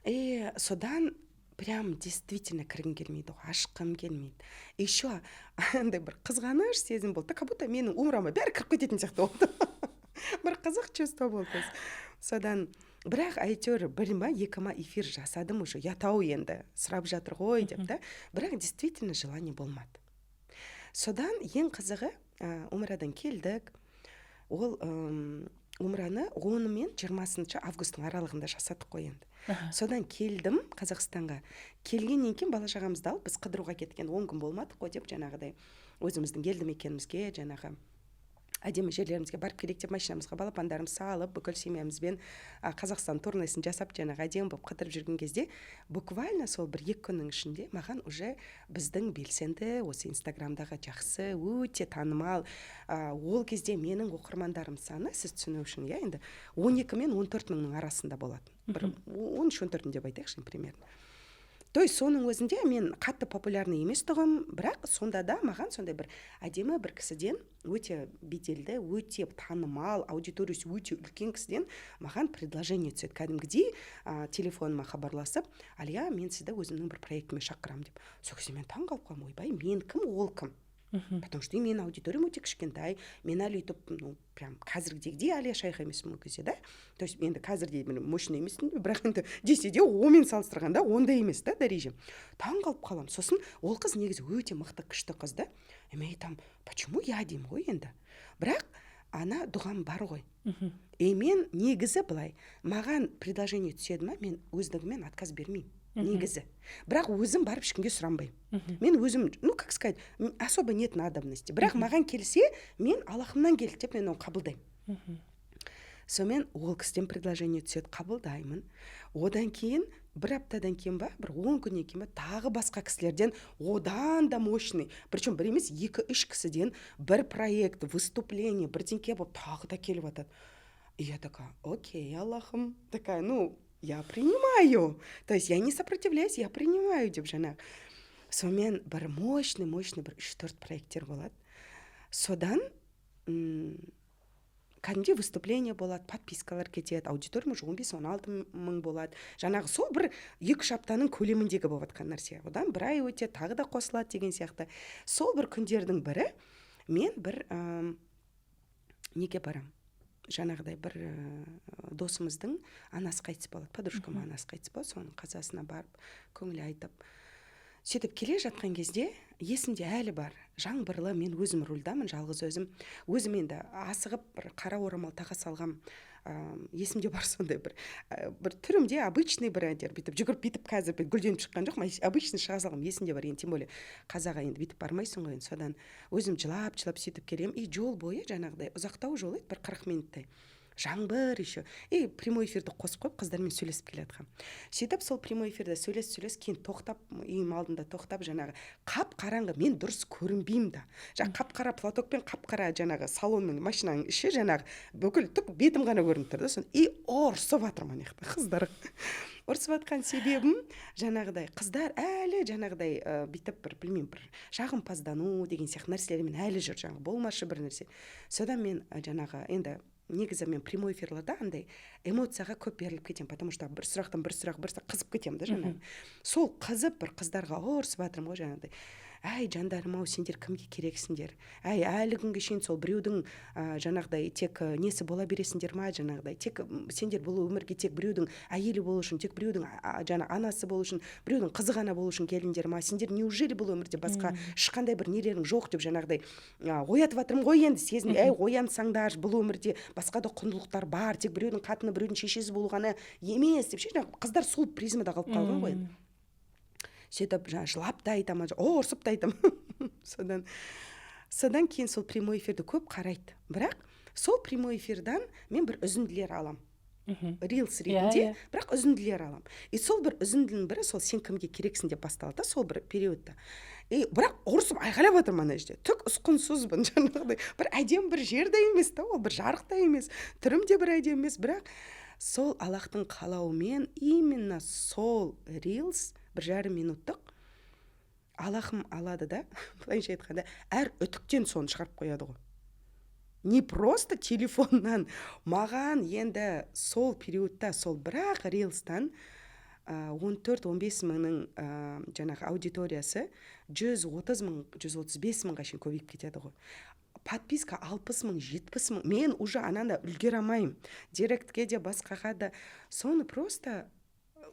И содан прям действительно кіргім келмейді ғой, ашқым келмейді. Еще андай бір қызғаныш сезім болды да, как будто менің умрама бәрі кіріп кететін сияқты болды, бір қызық чувство болды. Содан Бірақ әйтеуір бір ма, екі ма эфир жасадым уже, ұят ау енді, сұрап жатыр ғой деп та. Бірақ действительно желание болмады. Содан ең қызығы, умрадан келдік. Ол умраны 10 мен 20 августтың аралығында жасадық қой енді. Содан келдім Қазақстанға. Келгеннен кейін бала шағамызды алып, біз қыдыруға кеткен, 10 күн болмадық қой деп, жаңағыдай өзіміздің елді мекенімізге, жаңағы әдемі жерлерімізге барып келейік деп, машинамызға балапандарымызды салып, бүкіл семьямызбен Қазақстан турнесін жасап, жаңағы әдемі болып қыдырып жүрген кезде, буквально сол бір екі күннің ішінде маған уже біздің белсенді, осы Инстаграмдағы жақсы, өте танымал, ол кезде менің оқырмандарым саны, сіз түсіну үшін, иә, енді 12 мен 14 мыңның арасында болатын, бір 13-14 мың деп айтайықшы примерно. То есть соның өзінде мен қатты популярный емес тұғым, бірақ сонда да маған сондай бір әдемі бір кісіден, өте беделді, өте танымал, аудиториясы өте үлкен кісіден маған предложение түседі кәдімгідей, телефоныма хабарласып: «Алия, мен сізді өзімнің бір проектіме шақырамын», — деп. Сол кезде мен таң қалып қаламын: ойбай, мен кім, ол кім? Потому что менің аудиториям өте кішкентай, мен әлі өйтіп, ну, прям қазіргідегідей Әлия Шайх емеспін ол кезде да. То есть енді қазірде мощный емеспін, бірақ енді десе де, онымен салыстырғанда ондай емес та дәрежем. Таң қалып қаламын. Сосын ол қыз негізі өте мықты, күшті қыз да. И мен айтамын: «Почему я?» — деймін ғой енді. Бірақ ана дұғам бар ғой. И мен негізі былай, маған предложение түседі ма, мен өздігімнен отказ бермеймін негізі, бірақ өзім барып ешкімге сұранбаймын. Мен өзім, ну, как сказать, особо нет надобности, бірақ маған келсе, мен Аллахымнан келді деп, мен оны қабылдаймын. Сонымен ол кісіден предложение түседі, қабылдаймын. Одан кейін бір аптадан кейін ба, бір 10 күннен кейін ба, тағы басқа кісілерден, одан да мощный, причем бір емес, екі үш кісіден бір проект, выступление, бірдеңке болып тағы да келіп жатады. И я такая: «Окей, Аллахым», такая, ну, я принимаю, то есть я не сопротивляюсь, я принимаю деп жаңағы. Сонымен бір мощный, мощный бір үш төрт проекттер болады. Содан кәдімгідей выступление болады, подпискалар кетеді, аудитория уже 15-16 мың болады. Жаңағы сол бір екі үш аптаның көлеміндегі болып жатқан нәрсе. Одан бір ай өтеді, тағы да қосылады деген сияқты. Сол бір күндердің бірі мен бір неге барам, жаңағыдай бір досымыздың анасы қайтыс болады, подружкам анасы қайтыс болады. Соның қазасына барып, көңіл айтып, сөйтіп келе жатқан кезде, есімде әлі бар, жаңбырлы, мен өзім рульдамын, жалғыз өзім. Өзім енді асығып, бір қара орамал таға салғам, есімде бар. Сондай бір бір түрімде обычный бір әйтеуір бүйтіп жүгіріп, бүйтіп қазір бүйтіп гүлденіп шыққан жоқпын, обычный шыға салғанмын, есімде бар енді. Тем более қазаға енді бүйтіп бармайсың ғой енді. Содан өзім жылап жылап сөйтіп келемін. И жол бойы жаңағыдай ұзақтау жол еді, бір 40 минуттай, жаңбыр еще. И прямой эфирді қосып қойып, қыздармен сөйлесіп келе жатқанмын. Сөйтіп сол прямой эфирде сөйлесіп, сөйлесіп, кейін тоқтап, үйім алдында тоқтап, жаңағы қап қараңғы, мен дұрыс көрінбеймін да, жаңағы қап қара платокпен, қап қара жаңағы салонның, машинаның іші, жаңағы бүкіл түк бетім ғана көрініп тұр да. Соны и ұрысып жатырмын ана жақта қыздарға. Ұрысып жатқан себебім, жаңағыдай қыздар әлі жаңағыдай бүйтіп бір, білмеймін, бір жағымпаздану деген сияқты нәрселермен әлі жүр, жаңағы болмашы бір нәрсе. Содан мен жаңағы енді негізі мен прямой эфирлерде андай эмоцияға көп беріліп кетемін, потому что бір сұрақтан бір сұрақ, бір сұрақ, қызып кетемін да. Жаңағы сол қызып, бір қыздарға ұрысып жатырмын ғой жаңағыдай: «Әй, жандарым ау, сендер кімге керексіңдер? Әй, әлі күнге шейін сол біреудің жаңағыдай тек несі бола бересіңдер ма? Жаңағыдай тек сендер бұл өмірге тек біреудің әйелі болу үшін, тек біреудің жаңа анасы болу үшін, біреудің қызы ғана болу үшін келдіңдер ма? Сендер неужели бұл өмірде басқа ешқандай бір нелерің жоқ?» — деп жаңағыдай оятып жатырмын ғой енді сезім. «Әй, оянсаңдаршы, бұл өмірде басқа да құндылықтар бар, тек біреудің қатыны, біреудің шешесі болу ғана емес», — деп ше. Жаңағы қыздар сол призмада қалып қалған ғой енді. Сөйтіп жаңағы жылап та айтамын, ұрсып та айтамын. Содан кейін сол прямой эфирді көп қарайды, бірақ сол прямой эфирдан мен бір үзінділер аламын рилс ретінде. Иә, иә. Бірақ үзінділер аламын. И сол бір үзіндінің бірі сол «Сен кімге керексің» деп басталады да, сол бір периодта. И бірақ ұрысып, айқайлап жатырмын ана жерде, түк ұсқынсызбын, жаңағыдай бір әдемі бір жер де емес та, ол бір жарық та емес, түрім де бір әдемі емес. Бірақ сол Аллахтың қалауымен именно сол рилс 1,5 минуттық Аллахым алады да, былайынша айтқанда, әр үтіктен соны шығарып қояды ғой, не просто телефоннан. Маған енді сол периодта сол бірақ рилстан 14-15 мыңның жаңағы аудиториясы 130 мың, 135 мыңға шейін көбейіп кетеді ғой. Подписка 60 000, 70 000. Мен уже ананы үлгере алмаймын, директке де, басқаға да. Соны просто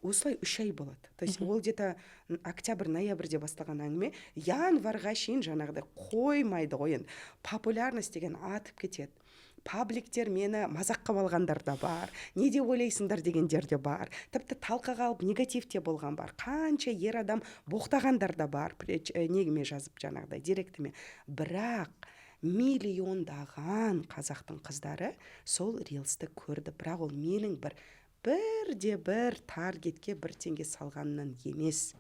осылай 3 ай болады. То есть ол где то октябрь, ноябрьде басталған әңгіме, январьға шейін жаңағыдай қоймайды ғой енді. Популярность деген атып кетеді. Пабликтер мені мазақ қылып алғандар да бар, не деп ойлайсыңдар дегендер де бар, тіпті талқыға алып, негативте болған бар, қанша ер адам боқтағандар да бар, негіме жазып, жаңағыдай директіме. Бірақ миллиондаған қазақтың қыздары сол рилсті көрді. Бірақ ол менің бір бірде бір таргетке бір теңге салғаннан емес.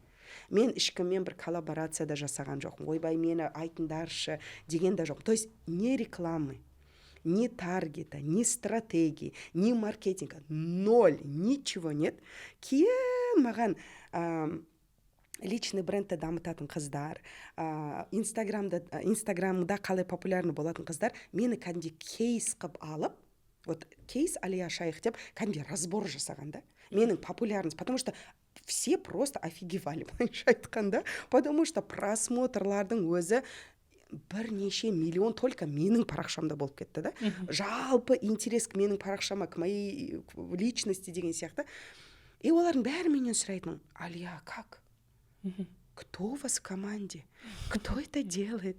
Мен ешкіммен бір коллаборация да жасаған жоқпын, ойбай, мені айтыңдаршы деген де жоқ. То есть ни рекламы, ни таргета, ни стратегии, ни маркетинга, ноль, ничего нет. Кейін маған личный брендті дамытатын қыздар, инстаграмда қалай популярный болатын қыздар мені кәдімгідей кейс қылып алып, вот кейс Алия Шайх деп кәдімгідей разбор жасаған да менің популярность, потому что все просто офигевали, былайша айтқанда, потому что просмотрлардың өзі бірнеше миллион только менің парақшамда болып кетті да. Жалпы интерес к менің парақшама, к моей личности деген сияқты. И олардың бәрі менен сұрайтын: «Алия, как, кто у вас в команде, кто это делает?»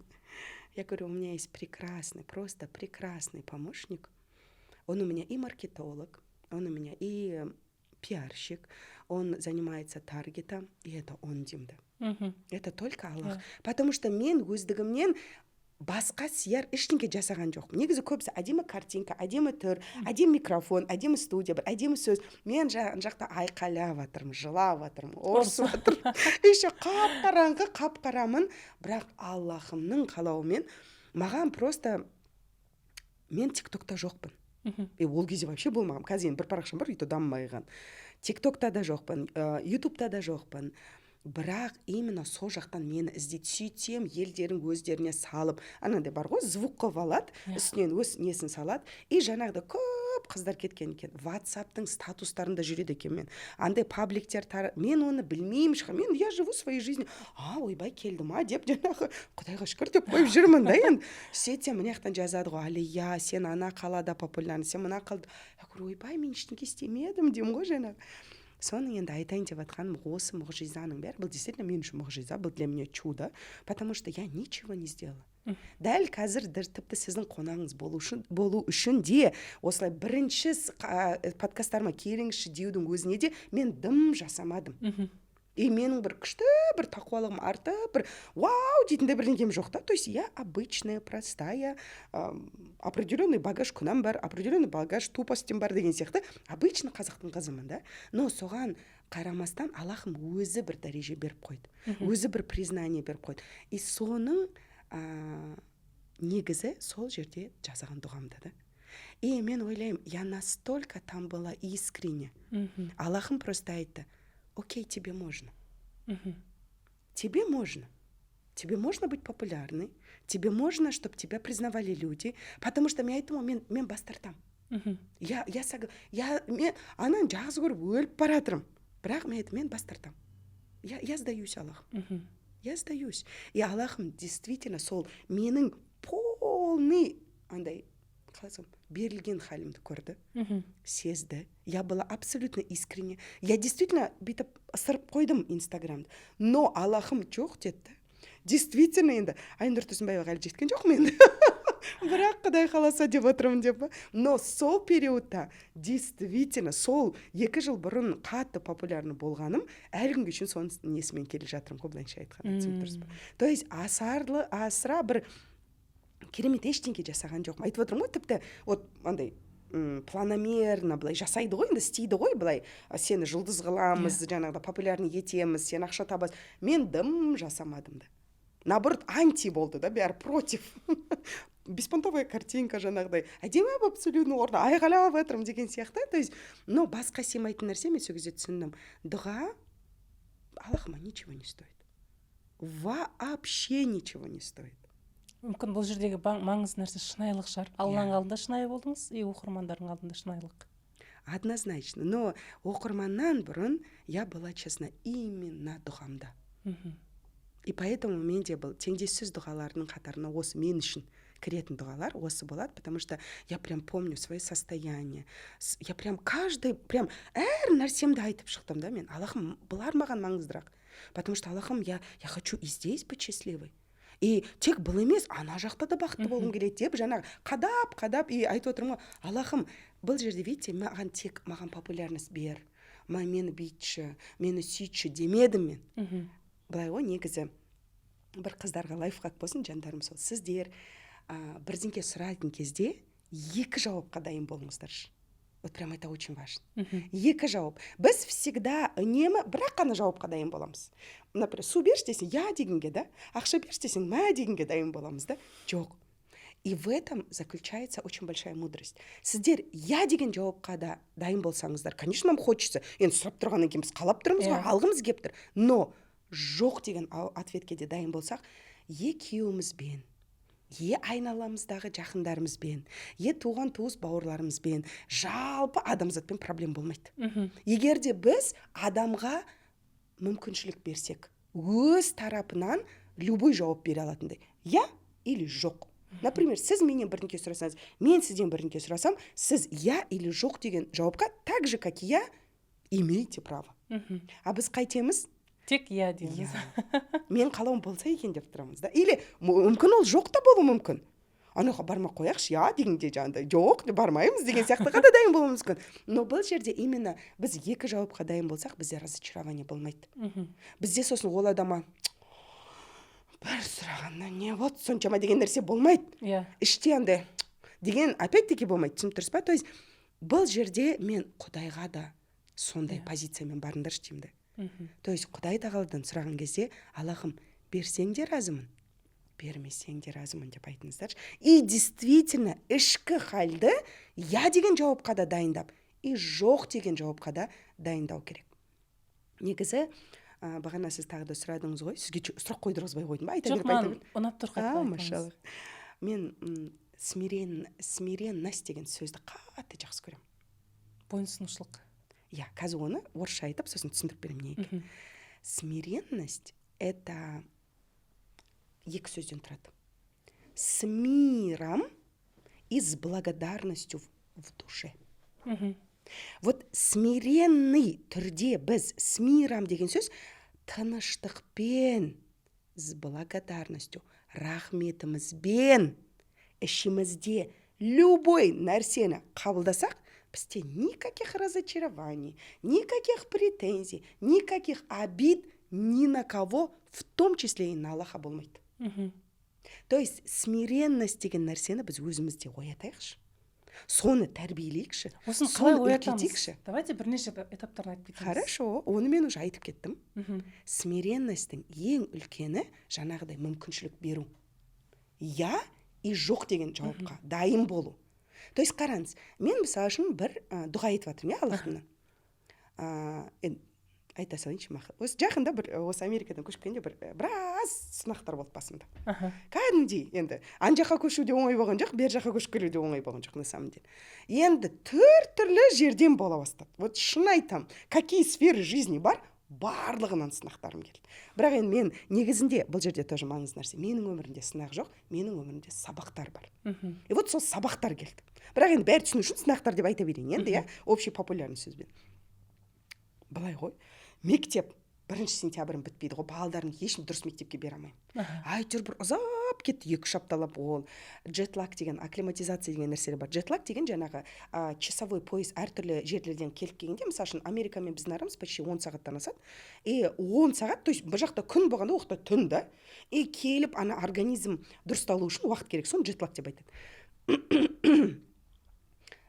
Я говорю: «У меня есть прекрасный, просто прекрасный помощник. Он у меня и маркетолог, он у меня и пиарщик, он занимается таргетом, и это он», — деймін да. Это только Аллах, потому что мен өздігімнен басқа сияр ештеңе жасаған жоқпын. Негізі көбісі әдемі картинка, әдемі түр, әдемі микрофон, әдемі студия, бір әдемі сөз. Мен жан жақта айқайлап жатырмын, жылап жатырмын, ұрысып жатырмын, еще қап қараңғы, қап қарамын. Бірақ Аллахымның қалауымен маған просто, мен Тик Токта жоқпын. И ол кезде вообще болмаған. Қазір енді бір парақшам бар, и то дамымай қалған. Тик Токта да жоқпын, Ютубта да жоқпын. Бірақ именно сол жақтан мені іздейді. Сөйтсем, елдерің өздеріне салып, анандай бар ғой, звук қылып алады, үстінен өз несін салады. И жаңағыдай көп қыздар кеткен екен. Ватсаптың статустарында жүреді екен мен андай пабликтер. Мен оны білмеймін шығар, мен, я живу своей жизнью. А, ойбай, келді ма деп, жаңағы құдайға шүкір деп қойып жүрмін да енді. Сөйтсем, мына жақтан жазады ғой: «Алия, сен ана қалада популярный, сен мына қалада». Я говорю: «Ойбай, мен ештеңе істемедім», — деймін ғой жаңағы. Соның енді айтайын деп жатқаным, осы мұғжизаның бәрі, бұл действительно мен үшін мұғжиза, бұл для меня чудо, потому что я ничего не сделала. Дәл қазір тіпті сіздің қонағыңыз болу үшін де, осылай бірінші подкасттарыма келіңізші деудің өзіне де мен дым жасамадым. И менің бір күшті бір тақуалығым артып, бір вау дейтіндей бірдеңкем жоқ та. То есть я обычная, простая, определенный багаж күнәм бар, определенный багаж тупостім бар деген сияқты, обычный қазақтың қызымын да. Но соған қарамастан Аллахым өзі бір дәреже беріп қойды, өзі бір признание беріп қойды. И соның негізі сол жерде жасаған дұғамда да. И мен ойлаймын, я настолько там была искренне, Аллахым просто айтты: «Окей, тебе можно, тебе можно, тебе можно быть популярной, тебе можно, чтобы тебя признавали люди», потому что мен айттым ғой, мен бас тартамын. Я мен ананы жақсы көріп өліп бара жатырмын, бірақ мен айттым: «Мен бас тартамын, я сдаюсь, Аллахым, я сдаюсь». И Аллахым действительно сол менің полный андай, қалай айтсам, берілген халімді көрді, сезді. Я была абсолютно искренне. Я действительно бүйтіп ысырып қойдым Инстаграмды, но Аллахым жоқ деді да. Действительно енді Айнұр Тұрсынбаеваға әлі жеткен жоқпын енді, бірақ құдай қаласа деп отырмын деп па. Но сол периодта действительно сол 2 жыл бұрын қатты популярный болғаным, әлі күнге шейін соның несімен келе жатырмын ғой, былайша айтқанда, түсініп тұрсыз ба? То есть асарлы асыра бір керемет ештеңе жасаған жоқпын. Айтып отырмын ғой, тіпті вот андай планомерно былай жасайды ғой енді, істейді ғой былай, сені жұлдыз қыламыз, жаңағыдай популярный етеміз, сен ақша табасың. Мен дым жасамадым да, наоборот, анти болды да, бәрі против. Беспонтовая картинка, жаңағыдай әдемі болып сөйлеудің орнына айғайлап жатырмын деген сияқты. То есть, но басқа сыймайтын нәрсе, мен сол кезде түсіндім: дұға Аллахыма ничего не стоит, вообще ничего не стоит. Мүмкін, бұл жердегі маңызды нәрсе шынайылық шығар. Алланың алдында шынайы болдыңыз и оқырмандардың алдында шынайылық. Однозначно. Но оқырманнан бұрын я была честна именно дұғамда. И поэтому менде бұл теңдессіз дұғалардың қатарына осы мен үшін Кіретін дұғалар осы болады, потому что я прям помню свое состояние. Я прям каждый, прям әр нәрсемді айтып шықтым да мен: «Аллахым, бұлар маған маңыздырақ, потому что, Аллахым, я хочу и здесь быть счастливой, и тек бұл емес, ана жақта да бақытты болғым келеді», — деп, жаңағы қадап қадап и айтып отырмын ғой: «Аллахым, бұл жерде, видите, маған тек, маған популярность бер, мені бүйтші, мені сөйтші демедім мен». Былай ғой негізі, бір қыздарға лайфхак болсын, жандарым, сол сіздер бірдеңке сұрайтын кезде екі жауапқа дайын болыңыздаршы. Вот прям это очень важно. Екі жауап. Біз всегда үнемі бір ақ қана жауапқа дайын боламыз. Например, су берші десең, «я» дегенге да, ақша берші десең, «мә» дегенге дайын боламыз да. Жоқ, и в этом заключается очень большая мудрость. Сіздер «я» деген жауапқа да дайын болсаңыздар, конечно, нам хочется, енді сұрап тұрғаннан кейін біз қалап тұрмыз ғой, алғымыз келіп тұр. Но «жоқ» деген ответке де дайын болсақ, е күйеуімізбен, е айналамыздағы жақындарымызбен, е туған туыс бауырларымызбен, жалпы адамзатпен проблема болмайды. Егер де біз адамға мүмкіншілік берсек, өз тарапынан любой жауап бере алатындай, «я» или «жоқ». Например, сіз менен бірдеңке сұрасаңыз, мен сізден бірдеңке сұрасам, сіз «я» или «жоқ» деген жауапқа так же, как и я, имеете право. А біз қайтеміз? Тек «иә» дейміз. Иә, мен қалауым болса екен деп тұрамыз да. Или мүмкін, ол «жоқ» та болуы мүмкін. Ана жаққа бармай ақ қояйықшы, иә дегенде, жаңағыдай «жоқ, бармаймыз» деген сияқтыға да дайын болуымыз мүмкін. Но бұл жерде именно біз екі жауапқа дайын болсақ, бізде разочарование болмайды. Бізде сосын ол адамға бір сұрағаннан не болды соншама деген нәрсе болмайды. Іште андай деген опять таки болмайды, түсініп тұрсыз ба? То есть бұл жерде мен құдайға да сондай позициямен барыңдаршы деймін да. То есть Құдай тағаладан сұраған кезде: «Аллахым, берсең де разымын, бермесең де разымын», — деп айтыңыздаршы. И действительно ішкі халді «я» деген жауапқа да дайындап, и «жоқ» деген жауапқа да дайындау керек негізі. Бағана сіз тағы да сұрадыңыз ғой, сізге сұрақ қойдырғызбай қойдым ба, айта Жоқ, беріп, айта маған беріп. ұнап тұр, А, қайталап айтыңыз. Машаллах. Мен смиренность деген сөзді қатты жақсы көремін. Бойынсұнушылық. Иә, қазір оны орысша айтып, сосын түсіндіріп беремін не екенін. Смиренность — это екі сөзден тұрады: с миром и с благодарностью в душе. Вот смиренный түрде біз, с миром деген сөз тыныштықпен, с благодарностью, рахметімізбен ішімізде любой нәрсені қабылдасақ, бізде никаких разочарований, никаких претензий, никаких обид ни на кого, в том числе и на Аллаха, болмайды. То есть смиренность деген нәрсені біз өзімізде оятайықшы, соны тәрбиелейікші, Осыны қалай соны оятамыз? үлкейтейікші. Давайте бірнеше этаптарын айтып кетеміз. Хорошо, оны мен уже айтып кеттім. Смиренностьтің ең үлкені — жаңағыдай мүмкіншілік беру, «я» и «жоқ» деген жауапқа дайын болу. То есть қараңыз, мен, мысалы үшін, бір дұға айтып жатырмын, иә, Аллахымнан. Енді айта салайыншы, мақұл. Осы жақында бір осы Америкадан көшіп келгенде бір біраз сынақтар болды басымда. Кәдімгідей, енді ана жаққа көшу де оңай болған жоқ, бер жаққа көшіп келу де оңай болған жоқ на самом деле. Енді түр түрлі жерден бола бастады. Вот шын айтамын, какие сферы жизни бар, барлығынан сынақтарым келді. Бірақ енді мен негізінде, бұл жерде тоже маңызды нәрсе, менің өмірімде сынақ жоқ, менің өмірімде сабақтар бар. И вот сол сабақтар келді. Бірақ енді бәрі түсіну үшін сынақтар деп айта берейін енді, иә, общий популярный сөзбен. Былай ғой, мектеп 1 сентябрім бітпейді ғой, балдарын ешкім дұрыс мектепке бере алмаймын. Әйтеуір бір ұзап кетті, 2-3 апталап. Ол джетлаг деген, акклиматизация деген нәрселер бар. Джетлаг деген жаңағы часовой пояс әртүрлі жерлерден келіп келгенде, мысалы үшін, Америка мен біздің арамыз почти 10 сағаттан асады. И 10 сағат, то есть бұл жақта күн болғанда, ол жақта түн да. И келіп, ана организм дұрысталу үшін уақыт керек, соны джетлаг деп айтады.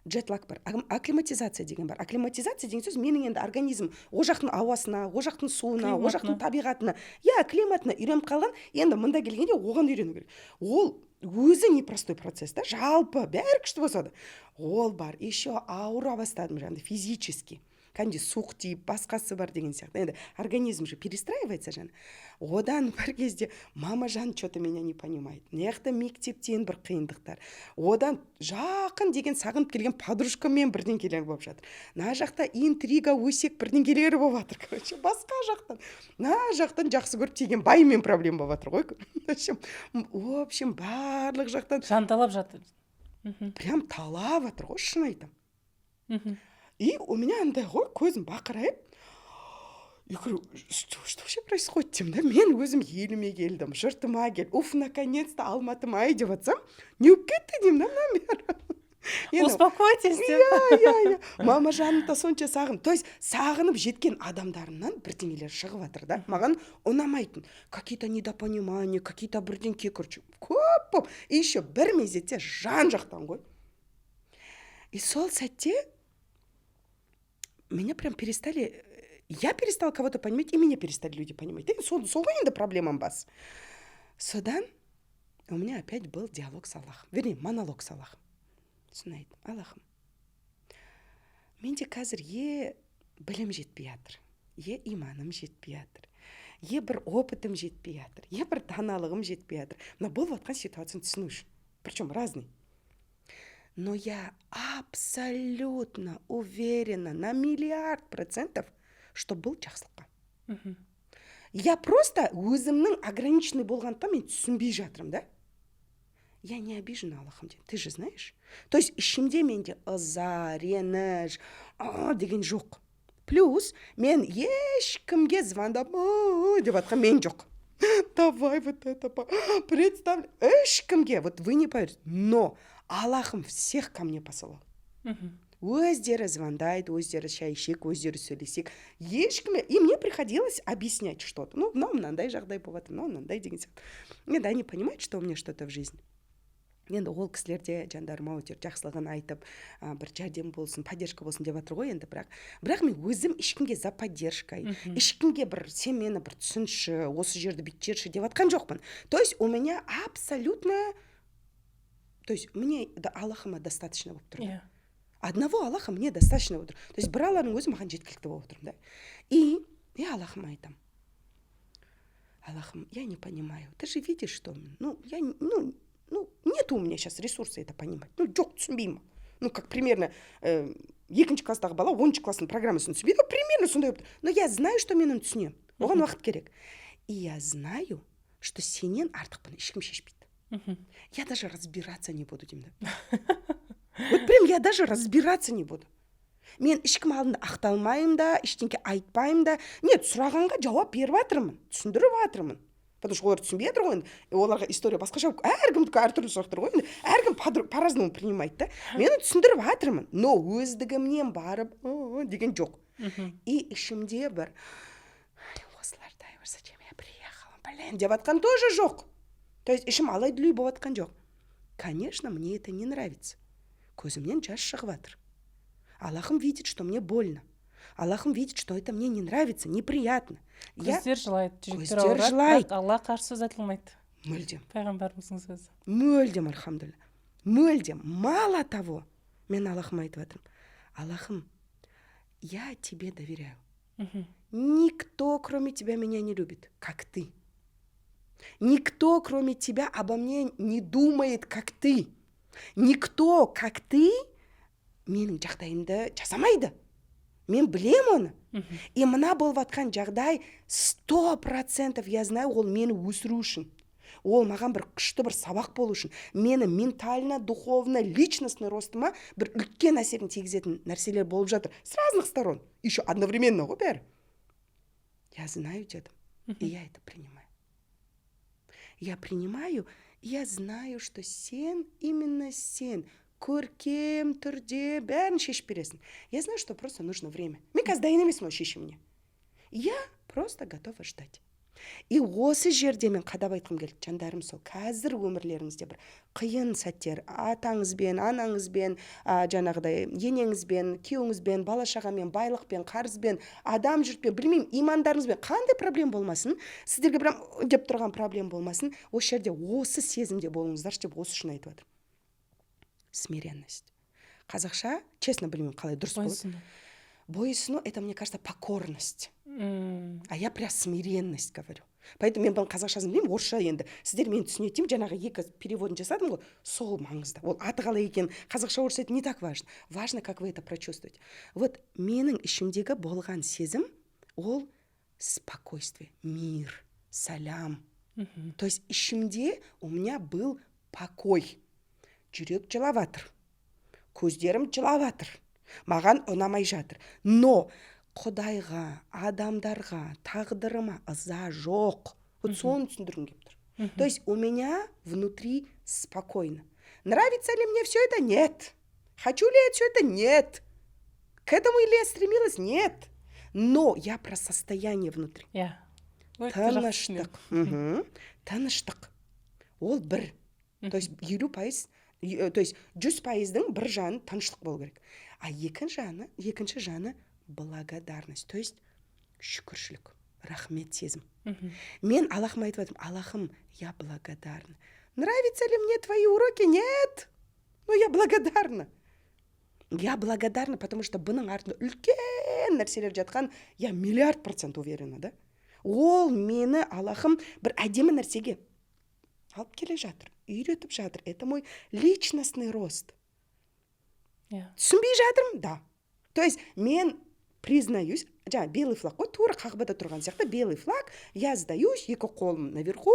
Джетлаг бар, акклиматизация деген бар. Акклиматизация деген сөз — менің енді организм ол жақтың ауасына, ол жақтың суына, ол жақтың Климатына. табиғатына, иә, климатына үйреніп қалған. Енді мында келгенде оған үйрену керек, ол өзі непростой процесс та. Жалпы бәрі күшті болса да, ол бар. Еще ауыра бастадым жаңағыдай физически. Кәдімгідей суық тиіп, басқасы бар деген сияқты. Енді организм же перестраивается жаңа. Одан бір кезде мама жан че то меня не понимает, мына жақта мектептен бір қиындықтар, одан жақын деген сағынып келген подружкаммен бірдеңкелер болып жатыр, мына жақта интрига, өсек, бірдеңкелер болып жатыр. Короче, басқа жақтан, мына жақтан жақсы көріп тиген байыммен проблема болып жатыр ғой. В общем, барлық жақтан Жанталап жатыр. Прям талап жатыр ғой, шын айтамын. И у меня андай ғой, көзім бақырайып, я говорю: Что вообще происходит?» — деймін да. Мен өзім еліме келдім, жұртыма келдім, уф, наконец то Алматым ай деп жатсам, не болып кетті деймін да мынаның бәрі. Успокойтесь деп. Иә, мама жаным да сонша сағынып, то есть сағынып жеткен адамдарымнан бірдеңелер шығып жатыр да, маған ұнамайтын какие то недопонимания, какие то бірдеңке, короче, көп болып, и еще бір мезетте жан жақтан ғой. И сол сәтте меня прям перестали, я перестала кого-то понимать, и меня перестали люди понимать. Сол ғой енді проблемам бас. Содан у меня опять был диалог с Аллахом, вернее, монолог с Аллахом. Сосын айттым: «Аллахым, менде қазір е білім жетпей жатыр, е иманым жетпей жатыр, е бір опытым жетпей жатыр, е бір даналығым жетпей жатыр мына болып жатқан ситуацияны түсіну үшін, причем разный. Но я абсолютно уверена на миллиард процентов, что бұл жақсылыққа. Я просто өзімнің ограниченный болғандықтан мен түсінбей жатырмын да. Я не обижена, Аллахым, ты же знаешь». То есть ішімде менде ыза, реніш деген жоқ. Плюс мен ешкімге звондап деп жатқан мен жоқ. Давай вот это представь, ешкімге, вот вы не поверите, но Аллахым всех ко мне посылал. Өздері звондайды, өздері шай ішейік, өздері сөйлесейік, ешкім. И мне приходилось объяснять что то, ну, мынау мынандай жағдай болып жатыр, мынау мынандай деген сияқты. Енді они понимают, что у меня что то в жизни. Енді ол кісілер де, жандарым ау, әйтеуір жақсылығын айтып, бір жәрдем болсын, поддержка болсын деп жатыр ғой енді. Бірақ мен өзім ешкімге за поддержкой, ешкімге бір сен мені бір түсінші, осы жерді бүйтіп жіберші деп жатқан жоқпын. То есть у меня абсолютно, то есть мне да, Аллахыма достаточно болып тұр. Yeah. Одного Аллаха мне достаточно болып тұр. То есть бір Алланың өзі маған жеткілікті болып отыр да. И я Аллахыма айтамын: «Аллахым, я не понимаю, ты же видишь, что, ну, я, ну, нет у меня сейчас ресурса это понимать, ну, жоқ, түсінбеймін». Ну, как примерно екінші класстағы бала 10-класстың программасын түсінбейді ғой, примерно сондай болып тұр. Но я знаю, что мен оны түсінемін, оған уақыт керек. И я знаю, что сенен артық бұны ешкім шешпейді. Я даже разбираться не буду, деймін да. Вот прям я даже разбираться не буду. Мен ешкім алдында ақталмаймын да, ештеңке айтпаймын да. Нет, сұрағанға жауап беріп жатырмын, түсіндіріп жатырмын, потому что олар түсінбей жатыр ғой енді. Оларға история басқаша, әркімдікі әртүрлі сұрақтар ғой енді, әркім по разному принимает да. Мен түсіндіріп жатырмын, но өздігімнен барып деген жоқ. И ішімде бір осылардай, зачем я приехала, блин, деп жатқан тоже жоқ. То есть ішім алай дүлей болып жатқан жоқ. Конечно, мне это не нравится, көзімнен жас шығып жатыр. Аллахым видит, что мне больно, Аллахым видит, что это мне не нравится, неприятно. Көздер жылайды, жүректер ауырады, жылайды. Бірақ Алла қарсы сөз айтылмайды. Мүлдем. Пайғамбарымыздың сөзі. Мүлдем, альхамдулилля, мүлдем. Мало того, мен Аллахыма айтып жатырмын: «Аллахым, я тебе доверяю. Никто, кроме тебя, меня не любит, как ты. Никто, кроме тебя, обо мне не думает, как ты. Никто, как ты, менің жағдайымды жасамайды, мен білем оны. И мына болып жатқан жағдай, 100% я знаю, ол мені өсіру үшін, ол маған бір күшті бір сабақ болу үшін, мені ментально, духовно, личностный ростыма бір үлкен әсерін тигізетін нәрселер болып жатыр с разных сторон, еще одновременно ғой бәрі. Я знаю, — дедім, — и я это принимаю. Я принимаю, я знаю, что сен, именно сен көркем түрде бәрін шешіп бересің. Я знаю, что просто нужно время. Мен қазір дайын емеспін ол шешіміне, я просто готова ждать». И осы жерде мен қадап айтқым келді, жандарым, сол қазір өмірлеріңізде бір қиын сәттер, атаңызбен, анаңызбен, жаңағыдай енеңізбен, күйеуіңізбен, бала шағамен, байлықпен, қарызбен, адам жұртпен, білмеймін, имандарыңызбен қандай проблема болмасын, сіздерге прям деп тұрған проблема болмасын, осы жерде осы сезімде болыңыздаршы деп осы үшін айтып жатырмын. Смиренность қазақша, честно, білмеймін, қалай дұрыс болады. Бойсыну. Бойұсыну — это, мне кажется, покорность. А я про смиренность говорю. Поэтому мен бұның қазақшасын білмеймін, орысша енді сіздер мені түсінеді деймін. Жаңағы екі переводын жасадым ғой, сол маңызды. Ол аты қалай екен, қазақша, орысша, это не так важно. Важно, как вы это прочувствуете. Вот менің ішімдегі болған сезім — ол спокойствие, мир, салям. То есть ішімде у меня был покой. Жүрек жылап жатыр, көздерім жылап жатыр, маған ұнамай жатыр, но құдайға, адамдарға, тағдырыма ыза жоқ. Вот соны түсіндіргім келіп тұр. То есть у меня внутри спокойно. Нравится ли мне все это? Нет. Хочу ли я все это? Нет. К этому ли я стремилась? Нет. Но я про состояние внутри. Иә, өте жақсы түсінемін. Тыныштық. Тыныштық ол бір, то есть 50%, то есть 100%-дың бір жаны тыныштық болу керек, а екінші жаны благодарность, то есть шүкіршілік, рахмет сезім. Мен Аллахыма айтып жатырмын: «Аллахым, я благодарна. Нравятся ли мне твои уроки? Нет, но я благодарна. Я благодарна, потому что бұның артында үлкен нәрселер жатқан, я миллиард процент уверена да. Ол мені, Аллахым, бір әдемі нәрсеге алып келе жатыр, үйретіп жатыр. Это мой личностный рост. Түсінбей жатырмын да, то есть мен признаюсь, жаңа белый флаг қой, тура Қағбада тұрған сияқты белый флаг, я сдаюсь, екі қолым наверху,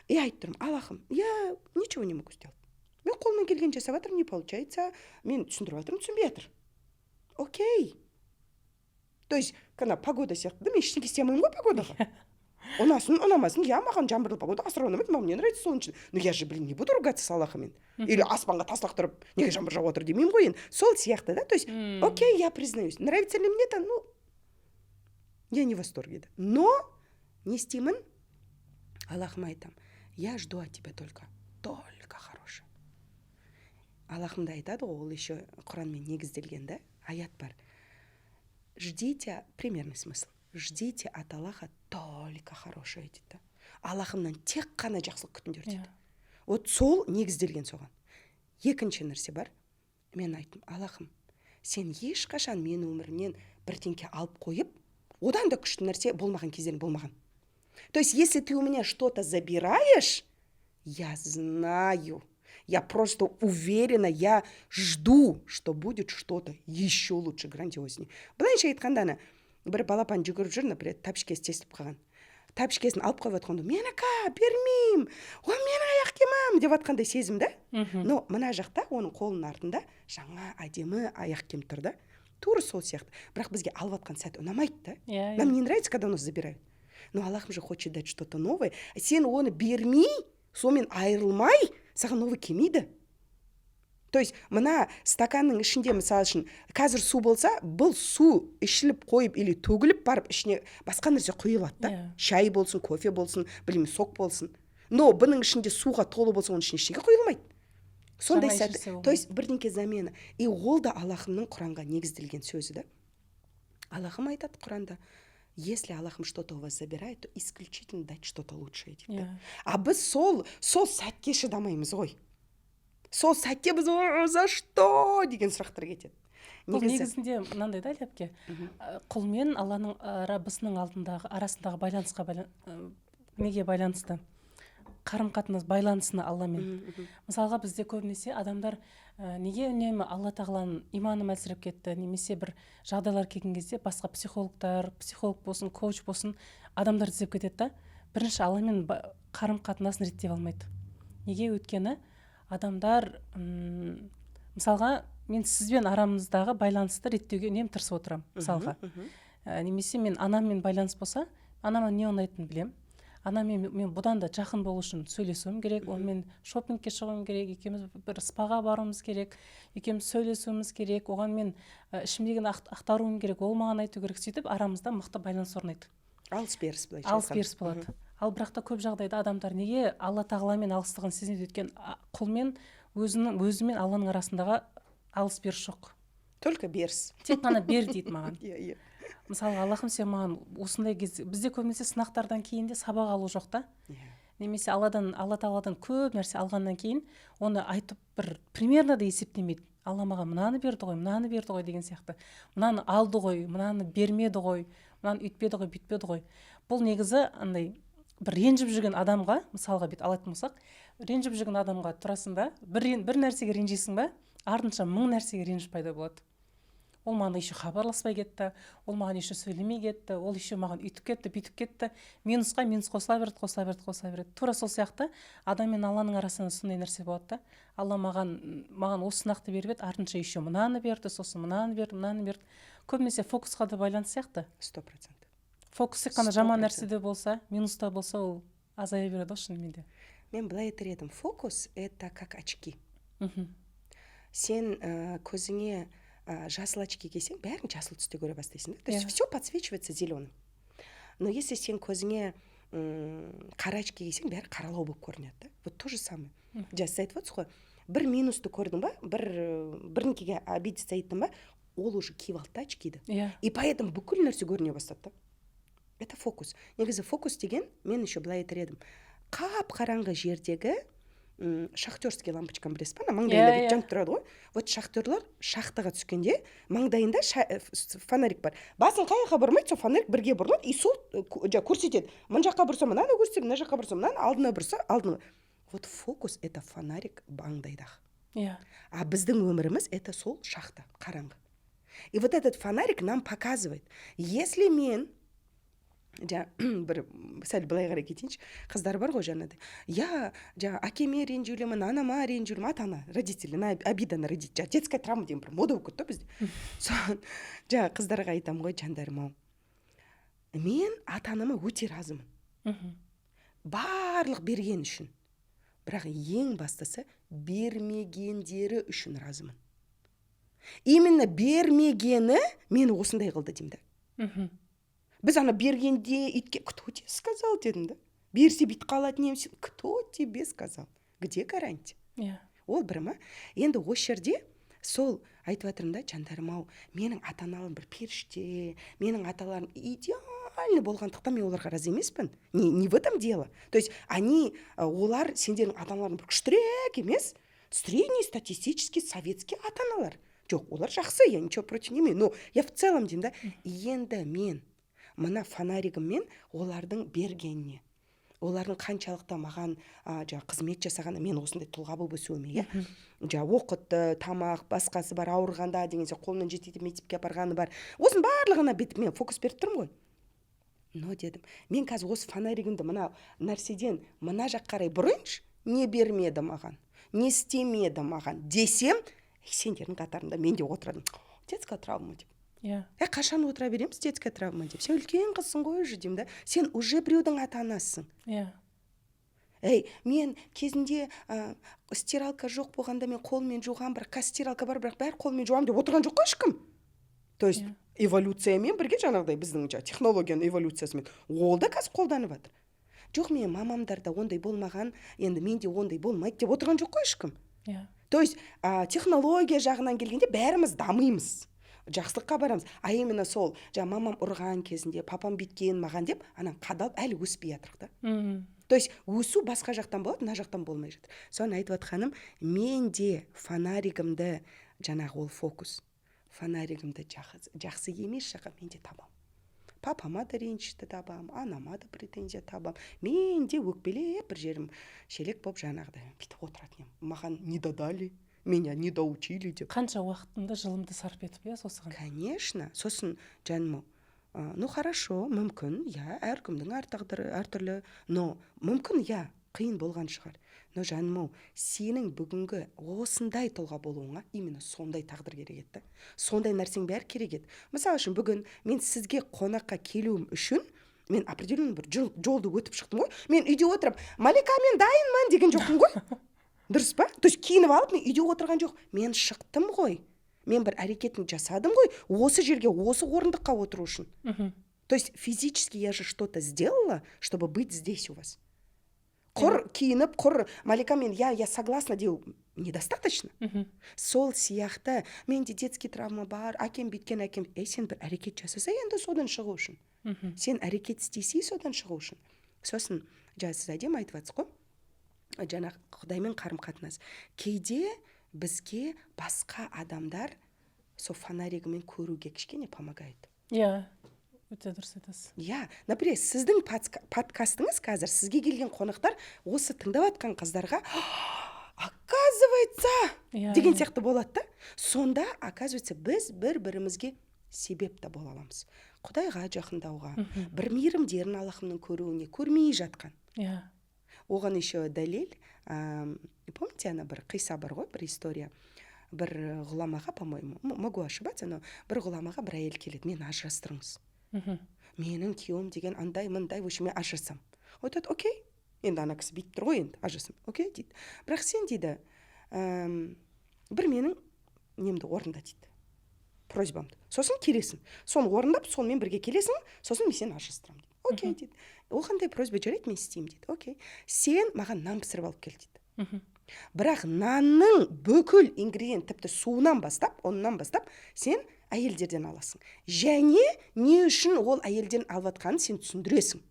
и айтып тұрмын: «Аллахым, я ничего не могу сделать. Мен қолымнан келгенін жасап жатырмын, не получается. Мен түсіндіріп жатырмын, түсінбей жатыр. Окей». То есть ана погода сияқты да, мен ештеңе істей алмаймын ғой погодаға. Ұнасын, ұнамасын, иә, маған жаңбырлы погода асыра ұнамайды, мне нравится солнечный, но я же, блин, не буду ругаться с Аллахом или аспанға тас лақтырып, неге жаңбыр жауып отыр демеймін ғой енді. Сол сияқты да. То есть окей, я признаюсь, нравится ли мне это? Ну, я не в восторге да. Но не істеймін? Аллахыма айтамын: «Я жду от тебя только хорошее». Аллахым да айтады ғой, ол еще Құранмен негізделген да аят бар: ждите, примерный смысл, ждите от Аллаха только хорошее дейді да. Аллахымнан тек қана жақсылық күтіңдер дейді. Вот сол негізделген соған. Екінші нәрсе бар. Мен айттым: «Аллахым, сен ешқашан менің өмірімнен бірдеңке алып қойып, одан да күшті нәрсе болмаған кездерің болмаған. То есть если ты у меня что-то забираешь, я знаю, я просто уверена, я жду, что будет что-то еще лучше, грандиознее». Былайша айтқанда, ана бір балапан жүгіріп жүр, например, тәпішкесі тесіліп қалған. Тәпішкесін алып қойып жатқанда, менікі, бермеймін, ол менің аяқ киімім деп жатқандай сезім да. Но мына жақта оның қолының артында жаңа әдемі аяқ киім тұр да. Тура сол сияқты. Бірақ бізге алып жатқан сәт ұнамайды да. Иә. Нам не нравится, когда у нас забирают, но Аллахым же хочет дать что то новое. Сен оны бермей, сонымен айырылмай, саған новый келмейді. То есть мына стаканның ішінде, мысалы үшін, қазір су болса, бұл су ішіліп қойып или төгіліп барып, ішіне басқа нәрсе құйылады да. Шай болсын, кофе болсын, білмеймін, сок болсын. Но бұның ішінде суға толы болса, оның ішіне ештеңе құйылмайды. Сондай Жаңа сәт. ешнәрсе. То есть бірдеңке замена. И ол да Аллахымның Құранға негізделген сөзі да. Аллахым айтады Құранда: если Аллахым что то у вас забирает, то исключительно дать что то лучшее дейді да. А біз сол сәтке шыдамаймыз ғой. Сол сәтте біз «О, за что?» деген сұрақтар кетеді. Бұл негізінде мынандай да, Әлия әпке, құл мен Алланың, Раббысының алдындағы, арасындағы байланысқа неге байланысты, қарым қатынас байланысына Алламен. Мысалға, бізде көбінесе адамдар неге үнемі Алла тағаланың иманы әлсіреп кетті немесе бір жағдайлар келген кезде басқа психологтар, психолог болсын, коуч болсын, адамдар іздеп кетеді да, бірінші Алламен қарым қатынасын реттеп алмайды. Неге? Өйткені адамдар, мысалға, мен сізбен арамыздағы байланысты реттеуге үнемі тырысып отырамын, мысалға. Немесе мен анаммен байланыс болса, анама не ұнайтынын білемін. Анаммен мен бұдан да жақын болу үшін сөйлесуім керек, онымен шопингке шығуым керек, екеуміз бір спаға баруымыз керек, екеуміз сөйлесуіміз керек, оған мен ішімдегіні ақтаруым керек, ол маған айту керек. Сөйтіп арамызда мықты байланыс орнайды. Алыс беріс, былайша Алыс айтқанда. беріс болады. Ал бірақ та көп жағдайда адамдар неге Алла тағаламен алыстығын сезінеді? Өйткені құлмен өзінің, өзі мен Алланың арасындағы алыс беріс жоқ. Только беріс. Тек қана бер дейді маған. иә иә Мысалы, Аллахым, сен маған осындай кезде, бізде көбінесе сынақтардан кейін де сабақ алу жоқ та. Немесе Алладан, Алла тағаладан көп нәрсе алғаннан кейін оны айтып, бір примерно да есептемейді. Алла маған мынаны берді ғой, мынаны берді ғой деген сияқты, мынаны алды ғой, мынаны бермеді ғой, мынаны үйтпеді ғой, бүйтпеді ғой. Бұл негізі андай бір ренжіп жүрген адамға, мысалға, бүйтіп алатын болсақ, ренжіп жүрген адамға тұрасың да, бір нәрсеге ренжисің ба, артынша мың нәрсеге реніш пайда болады. Ол маған еще хабарласпай кетті, ол маған еще сөйлемей кетті, ол еще маған үйтіп кетті, бүйтіп кетті. Минусқа минус қосыла береді, қосыла береді, қосыла береді. Тура сол сияқты адам мен Алланың арасында сондай нәрсе болады да. Алла маған осы сынақты беріп еді, артынша еще мынаны берді, сосын мынаны берді, мынаны берді. Көбінесе фокусқа да байланысты сияқты. 100%. Фокус тек қана Сто жаман процент. нәрседе болса, минуста болса, ол азая береді ғой шынымен де. Мен былай айтар едім: фокус — это как очки. Сен көзіңе жасыл очки кисең, бәрін жасыл түсте көре бастайсың да, то есть все подсвечивается зеленым. Но если сен көзіңе қара очки кисең, бәрі қаралау болып көрінеді да. Вот то же самое. Жаңа сіз айтып отырсыз ғой, бір минусты көрдің ба, бір бірдеңкеге обидеться еттің ба, ол уже киіп алды да очкиді. И поэтому бүкіл нәрсе көріне бастады да. Это фокус. Негізі фокус деген, мен еще былай айтар едім, қап қараңғы жердегі шахтерский лампочканы білесіз ба? Ана маңдайында бүйтіп жанып тұрады ғой. Вот шахтерлар шахтаға түскенде маңдайында фонарик бар. Басын қай жаққа бұрмайды, сол фонарик бірге бұрылады и сол жаңағы көрсетеді: мына жаққа бұрса, мынаны көрсетеді, мына жаққа бұрса, мынаны, алдына бұрса, алдына. Вот фокус — это фонарик маңдайдағы. А біздің өміріміз — это сол шахта, қараңғы. И вот этот фонарик нам показывает, если мен жаңа бір сәл былай қарай кетейінші. Қыздар бар ғой, жаңағыдай, я жаңа әкеме ренжулімін, анама ренжулімін, ата ана, родители, на обида на родителей, жаңа детская травма деген бір мода болып кетті ғой бізде. Соны жаңа қыздарға айтамын ғой: жандарым ау, мен ата анама өте разымын барлық берген үшін, бірақ ең бастысы бермегендері үшін разымын. Именно бермегені мені осындай қылды деймін да. Біз ана бергенде үйтке, кто тебе сказал дедім да, берсе, бүйтіп қалатын едім. Кто тебе сказал? Где гарантия? Ол бір ма енді? Осы жерде сол айтып жатырмын да: жандарым ау, менің ата аналарым бір періште, менің аталарым идеальный болғандықтан мен оларға разы емеспін. Не в этом дело. То есть они, олар сендердің ата аналарың бір күштірек емес, средний статистический советский ата аналар. Жоқ, олар жақсы, я ничего против не имею, но я в целом деймін да. Енді мен мына фонаригіммен олардың бергеніне, олардың қаншалықты маған жаңағы қызмет жасағаны, мен осындай тұлға болып өсуіме, иә, жаңағы оқытты, тамақ, басқасы бар, ауырғанда деген сияқты қолынан жетектеп мектепке апарғаны бар, осының барлығына бүйтіп мен фокус беріп тұрмын ғой. Но дедім, мен қазір осы фонаригімді мына нәрседен мына жаққа қарай бұрайыншы, не бермеді маған, не істемеді маған десем, сендердің қатарында мен де отырадым детская травма деп. Е, қашан отыра береміз детская травма деп? Сен үлкен қызсың ғой уже деймін да, сен уже біреудің ата анасысың. Ей, мен кезінде стиралка жоқ болғанда, мен қолмен жуғанмын, бірақ қазір стиралка бар, бірақ бәрі қолмен жуамын деп отырған жоқ қой ешкім. То есть эволюциямен бірге, жаңағыдай біздің жаңағы технологияның эволюциясымен ол да қазір қолданып жатыр. Жоқ, менің мамамдарда ондай болмаған, енді менде ондай болмайды деп отырған жоқ қой ешкім. То есть технология жағынан келгенде бәріміз дамимыз, жақсылыққа барамыз. А именно сол жаңа мамам ұрған кезінде, папам бүйткен маған деп, ана қадалып әлі өспей жатырық та. То есть өсу басқа жақтан болады, мына жақтан болмай жатыр. Соны айтып жатқаным, мен де фонаригімді, жаңағы ол фокус, фонаригімді жақсы емес жаққа мен де табамын. Папама да ренішті табамын, анама да претензия табамын. Мен де өкпелеп, бір жерім шелек болып, жаңағыдай бүйтіп отыратын едім, маған не додали, меня не доучили деп. Қанша уақытымды, жылымды сарп етіп, иә, осыған. Конечно. Сосын, жаным ау, ну хорошо, мүмкін, иә, әркімнің әр тағдыры әртүрлі, но мүмкін, иә, қиын болған шығар. Но, жаным ау, сенің бүгінгі осындай тұлға болуыңа именно сондай тағдыр керек еді да, сондай нәрсенің бәрі керек еді. Мысалы үшін, бүгін мен сізге қонаққа келуім үшін мен определенный бір жолды өтіп шықтым ғой. Мен үйде отырып: «Малика, мен дайынмын», — деген жоқпын ғой, дұрыс па? То есть киініп алып мен үйде отырған жоқ, мен шықтым ғой, мен бір әрекетін жасадым ғой осы жерге, осы орындыққа отыру үшін. То есть физически я же что-то сделала, чтобы быть здесь у вас. Құр киініп, құр «Малика, мен я согласна» деу недостаточно. Сол сияқты менде детский травма бар, әкем бүйткен, әкем. Ей, сен бір әрекет жасаса енді содан шығу үшін. Сен әрекет істесей содан шығу үшін. Сосын жаңа сіз әдемі айтып жатсыз ғой, жаңағы құдаймен қарым қатынас кейде Бізге басқа адамдар сол фонаригімен көруге кішкене помогает. Иә, өте дұрыс айтасыз. Иә, например, сіздің подкастыңыз, қазір сізге келген қонақтар осы тыңдап жатқан қыздарға «оказывается» деген сияқты болады да. Сонда, оказывается, біз бір бірімізге себеп те бола аламыз құдайға жақындауға, бір мейірімдерін Аллахымның көруіне, көрмей жатқан. Оған еще дәлел, помните, ана бір қиса бар ғой, бір история, бір ғұламаға, по моему, могу ошибаться, но бір ғұламаға бір әйел келеді: «Мені ажырастырыңыз, менің күйеуім деген андай мындай, в общем, мен ажырасамын». Ол айтады: «Окей». Енді ана кісі бүйтіп тұр ғой, енді ажырасам. «Окей, – дейді, – бірақ сен, – дейді, – бір менің немді орында, – дейді, – просьбамды, сосын келесің, соны орындап, сонымен бірге келесің, сосын мен сені ажырастырамын», – дейді. «Окей, – дейді. Ол қандай просьба? Жарайды, мен істеймін», – дейді. «Окей, сен маған нан пісіріп алып кел, – дейді. Бірақ нанның бүкіл ингредиент, тіпті суынан бастап, ұнынан бастап, сен әйелдерден аласың және не үшін ол әйелден алып жатқанын сен түсіндіресің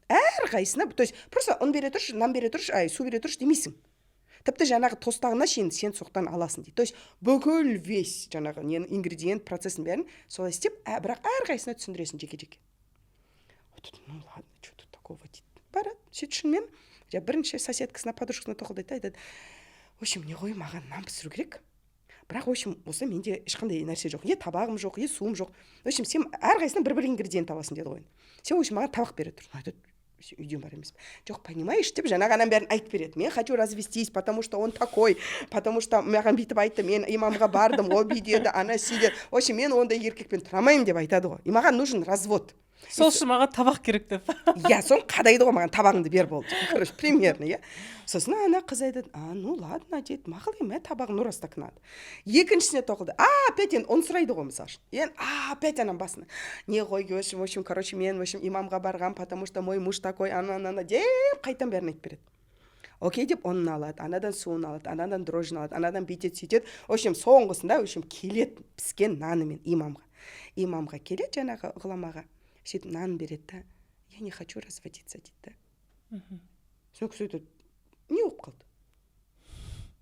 әрқайсысына. То есть просто ұн бере тұршы, нан бере тұршы, ай, су бере тұршы демейсің, тіпті жаңағы тостағына шейін сен соқтан аласың», – дейді. То есть бүкіл весь жаңағы нені, ингредиент, процесін, бәрін солай істеп, бірақ әрқайсысына түсіндіресің жеке жеке. Айтады: «Ну ладно, что тут такого», – дейді. Барады сөйтіп, шынымен жаңағы бірінші соседкасына, подружкасына тоқылдайды да, айтады: «В общем, не ғой, маған нан пісіру керек, бірақ, в общем, осы менде ешқандай нәрсе жоқ, е табағым жоқ, е суым жоқ. В общем, сен әрқайсысынан бір бір ингредиент аласың деді ғой, сен, в общем, маған табақ бере тұр». Айтады: «Сен үйден бар емес пе?» «Жоқ, понимаешь», – деп, жаңағы ананың бәрін айтып береді: «Мен хочу развестись, потому что он такой, потому что маған бүйтіп айтты, мен имамға бардым, ол бүйтеді, ана сөйтеді, в общем, мен ондай еркекпен тұра алмаймын», – деп айтады ғой. «И маған нужен развод». Сол үшін маған табақ керек деп. Иә, соны қадайды ғой: «Маған табағыңды бер, болды», – деп. Короче, примерно, иә. Сосын ана қыз айтады: «А, ну ладно, – дейді, – мақұл, мә табағың, ну, раз так надо». Екіншісіне тоқылды, а опять енді ұн сұрайды ғой, мысалы үшін. Енді опять ананың басына не ғой, в общем, короче, мен, в общем, имамға барғам, потому что мой муж такой, ана ана деп, қайтадан бәрін айтып береді. «Окей», – деп, ұнын алады анадан, суын алады анадан, дрожжін алады анадан, бүйтеді, сөйтеді. В общем, соңғысында, в общем, келеді піскен нанымен имамға. Имамға келеді, жаңағы ғұламаға. Сөйтіп нан береді да: «Я не хочу разводиться», – дейді да. Сол кісі айтады: «Не болып қалды?»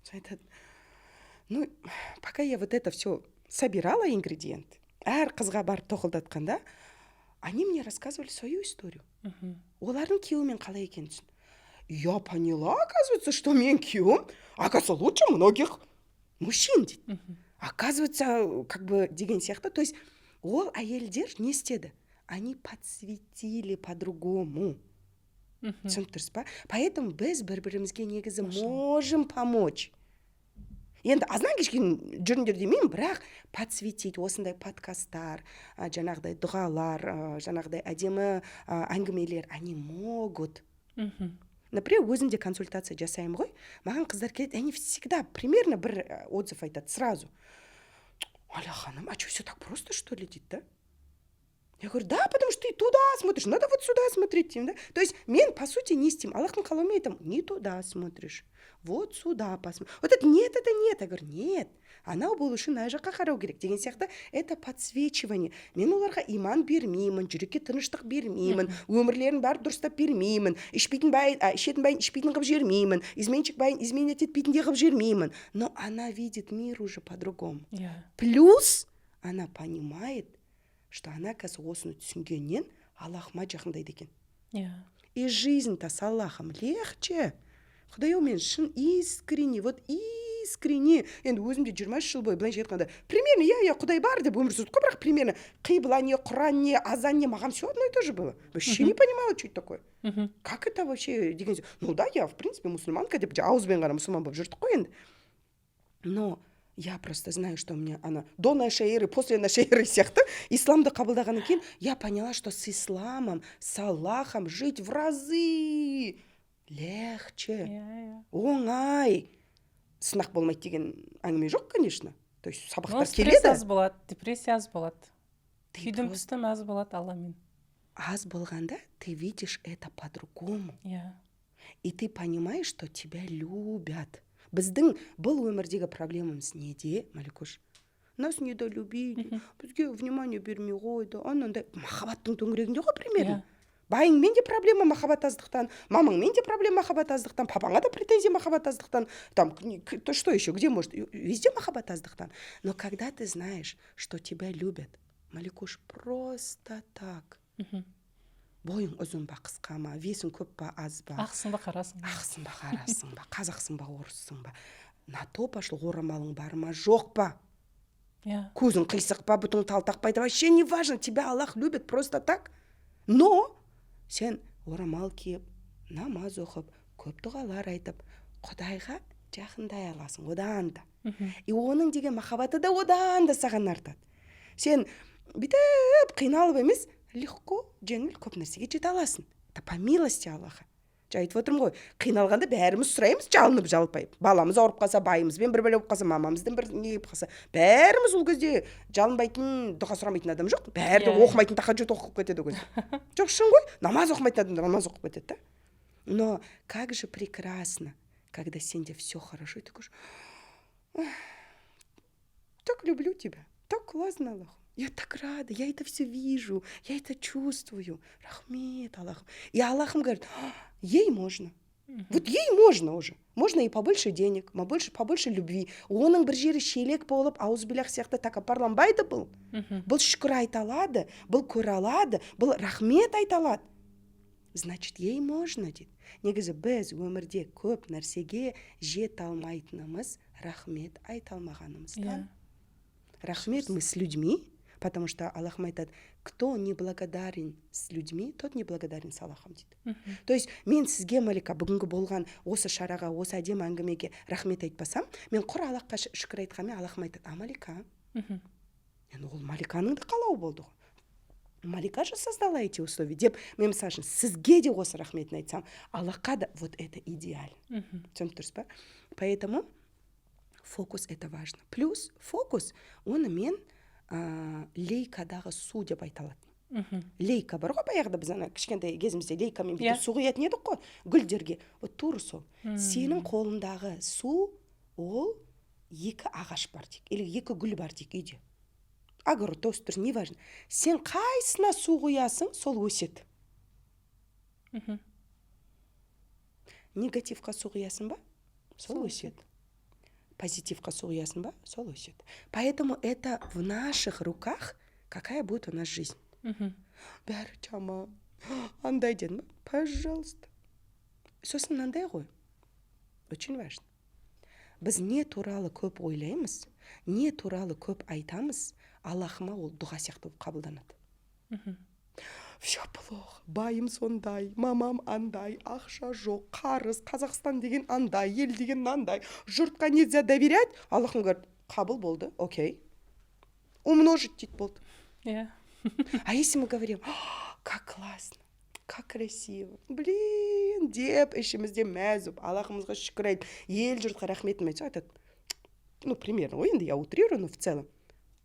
Сосын айтады: «Ну, пока я вот это все собирала, ингредиенты, әр қызға барып тоқылдатқанда, они мне рассказывали свою историю, олардың күйеуімен қалай екенін түсін. Я поняла, оказывается, что менің күйеуім, оказывается, лучше многих мужчин, – дейді, – оказывается, как бы», – деген сияқты. То есть ол әйелдер не істеді? Они подсветили по-другому, түсініп тұрсыз ба? Поэтому біз бір бірімізге негізі можем помочь. Енді азаннан кешке жүріңдер демеймін, бірақ подсветить, осындай подкасттар, жаңағыдай дұғалар, жаңағыдай әдемі әңгімелер, они могут. Например, өзім де консультация жасаймын ғой, маған қыздар келеді, они всегда примерно бір отзыв айтады сразу: «Аля ханым, а что, все так просто, что ли?» – дейді да. Я говорю: «Да, потому что ты туда смотришь, надо вот сюда смотреть», – деймін да. То есть мен, по сути, не істеймін, Аллахтың қалауымен айтамын: «Не туда смотришь, вот сюда посмотри». Вот это нет, это нет. Я говорю: «Нет, анау болу үшін мына жаққа қарау керек», – деген сияқты. Это подсвечивание. Мен оларға иман бермеймін, жүрекке тыныштық бермеймін, өмірлерін бәрі дұрыстап бермеймін, ішпейтін бай, ішетін байын ішпейтін қылып жібермеймін, изменщик байын изменять етпейтіндей қылып жібермеймін. Но она видит мир уже по-другому. Плюс она понимает, что она қазір осыны түсінгеннен Аллахыма жақындайды екен. И жизнь-то с Аллахом легче. Құдай ау, мен шын искренне, вот искренне, енді өзім де 23 жыл бойы, былайша айтқанда, примерно, иә, Құдай бар деп өмір сүрдік қой, бірақ примерно қибла не, Құран не, азан не, маған все одно и то же было. Вообще не понимала, что это такое, как это вообще деген. Ну да, я, в принципе, мусульманка деп, ауызбен ғана мұсылман болып жүрдік қой енді. Но я просто знаю, что у меня ана до нашей эры, после нашей эры сияқты. Исламды қабылдағаннан кейін я поняла, что с исламом, с Аллахом жить в разы легче. иә иә Оңай. Сынақ болмайды деген әңгіме жоқ, конечно. То есть Но сабақтар стресс келеді. аз болады, депрессия аз болады. Ты Күйдім, пістім аз болады Алламен. Аз болғанда, ты видишь это по-другому. И ты понимаешь, что тебя любят. Біздің бұл өмірдегі проблемамыз неде, Маликуш? Нас недолюбили, бізге внимание бермей қойды, анандай махаббаттың төңірегінде ғой примерно. Байыңмен де проблема махаббат аздықтан, мамаңмен де проблема махаббат аздықтан, папаңа да претензия махаббат аздықтан. Там то что еще, где может? Везде махаббат аздықтан. Но когда ты знаешь, что тебя любят, Маликуш, просто так, бойың ұзын ба, қысқа ма, весің көп па, аз ба, Ақсың ба, қарасың ба? Ақсың ба, қарасың ба, қазақсың ба, орыссың ба, на то пошло, орамалың бар ма, жоқ па, көзің қисық па, бұтың талтақ па, это вообще не важно. Тебя Аллах любит просто так. Но сен орамал киіп, намаз оқып, көп дұғалар айтып, Құдайға жақындай аласың одан да. И оның деген махаббаты да одан да саған артады. Сен бүйтіп қиналып емес, легко, жеңіл көп нәрсеге жете аласың. Это по милости Аллаха. Жаңа айтып отырмын ғой, қиналғанда бәріміз сұраймыз жалынып жалпайып. Баламыз ауырып қалса, байымызбен бір бәле болып қалса, мамамыздан бір не болып қалса, бәріміз ол кезде жалынбайтын, дұға сұрамайтын адам жоқ. Бәрі де оқымайтын тахаджуд оқып кетеді ол кезде. Жоқ, шын ғой, намаз оқымайтын адамдар намаз оқып кетеді да. Но как же прекрасно, когда сенде все хорошо, и ты говоришь: «Ах, так люблю тебя, так классно, Аллах. Я так рада, я это все вижу, я это чувствую. Рахмет, Аллах». И Аллах говорит: «А, ей можно. Вот ей можно уже. Можно и побольше денег, побольше любви». Оның бір жері шелек болып, аузубиллах сияқты тәкаппарланбайды бұл. Бұл шүкір айта алады, бұл көре алады, бұл рахмет айта алады. Значит, ей можно дейді. Негізі біз өмірде көп нәрсеге жете алмайтынымыз рахмет айта алмағанымыздан. Рахмет мы с людьми, потому что Аллах айтады: «Кто не благодарен с людьми, тот не благодарен с Аллахом», — дейді. То есть мен сізге, Малика, бүгінгі болған осы шараға, осы әдемі әңгімеге рахмет айтпасам, мен құр Аллахқа шүкір айтқанмен, Аллахым айтады: «А Малика?» Енді ол Маликаның да қалауы болды ғой, Малика же создала эти условия деп, мен, мысалы үшін, сізге де осы рахметін айтсам, Аллахқа да вот это идеально. Түсініп тұрсыз ба? Поэтому фокус — это важно. Плюс фокус, оны мен лейкадағы су деп айта алатын. Лейка бар ғой, баяғыда біз ана кішкентай кезімізде лейкамен бүйтіп су құятын едік қой гүлдерге. Вот тура сол. Сенің қолыңдағы су, ол екі ағаш бар дейік или екі гүл бар дейік, үйде, огородта өсіп тұрсын, неважно. Сен қайсысына су құясың, сол өседі. Негативқа су құясың ба, сол Сол өседі. Позитивқа су құясың ба, сол өседі. Поэтому это в наших руках, какая будет у нас жизнь. Бәрі жаман, андай дедім ба, пожалуйста. Сосын мынандай ғой, очень важно: біз не туралы көп ойлаймыз, не туралы көп айтамыз, Аллахыма ол дұға сияқты болып қабылданады. Все плохо, байым сондай, мамам андай, ақша жоқ, қарыз, Қазақстан деген андай, ел деген мынандай, жұртқа нельзя доверять. Аллахым говорит: «Қабыл болды, окей, умножить», — дейді, болды. А если мы говорим: «А, как классно, как красиво, блин», — деп ішімізде мәз болып, Аллахымызға шүкір айтып, ел жұртқа рахметін айтсақ, айтады, ну, примерно ғой енді, я утрирую, но в целом: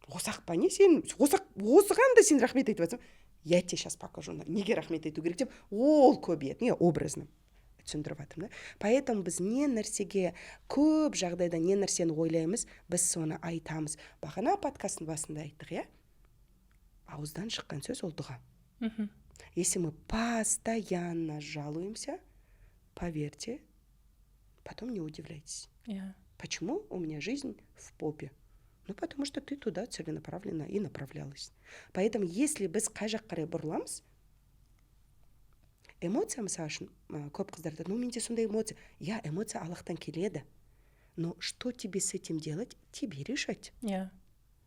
«Осы-ақ па, не сен осы осыған да сен рахмет айтып жатсың? Я тебе сейчас покажу, неге рахмет айту керек», — деп, ол көбейеді. Не, образно түсіндіріп жатырмын да. Поэтому біз не нәрсеге көп жағдайда, не нәрсені ойлаймыз, біз соны айтамыз. Бағана подкасттың басында айттық, иә, ауыздан шыққан сөз — ол дұға. Если мы постоянно жалуемся, поверьте, потом не удивляйтесь, почему у меня жизнь в попе. Ну, потому что ты туда целенаправленно и направлялась. Поэтому если біз қай жаққа қарай бұрыламыз, эмоция, мысалы үшін, көп қыздар айтады: «Ну, менде сондай эмоция». Иә, эмоция Аллахтан келеді, но что тебе с этим делать, тебе решать. Иә,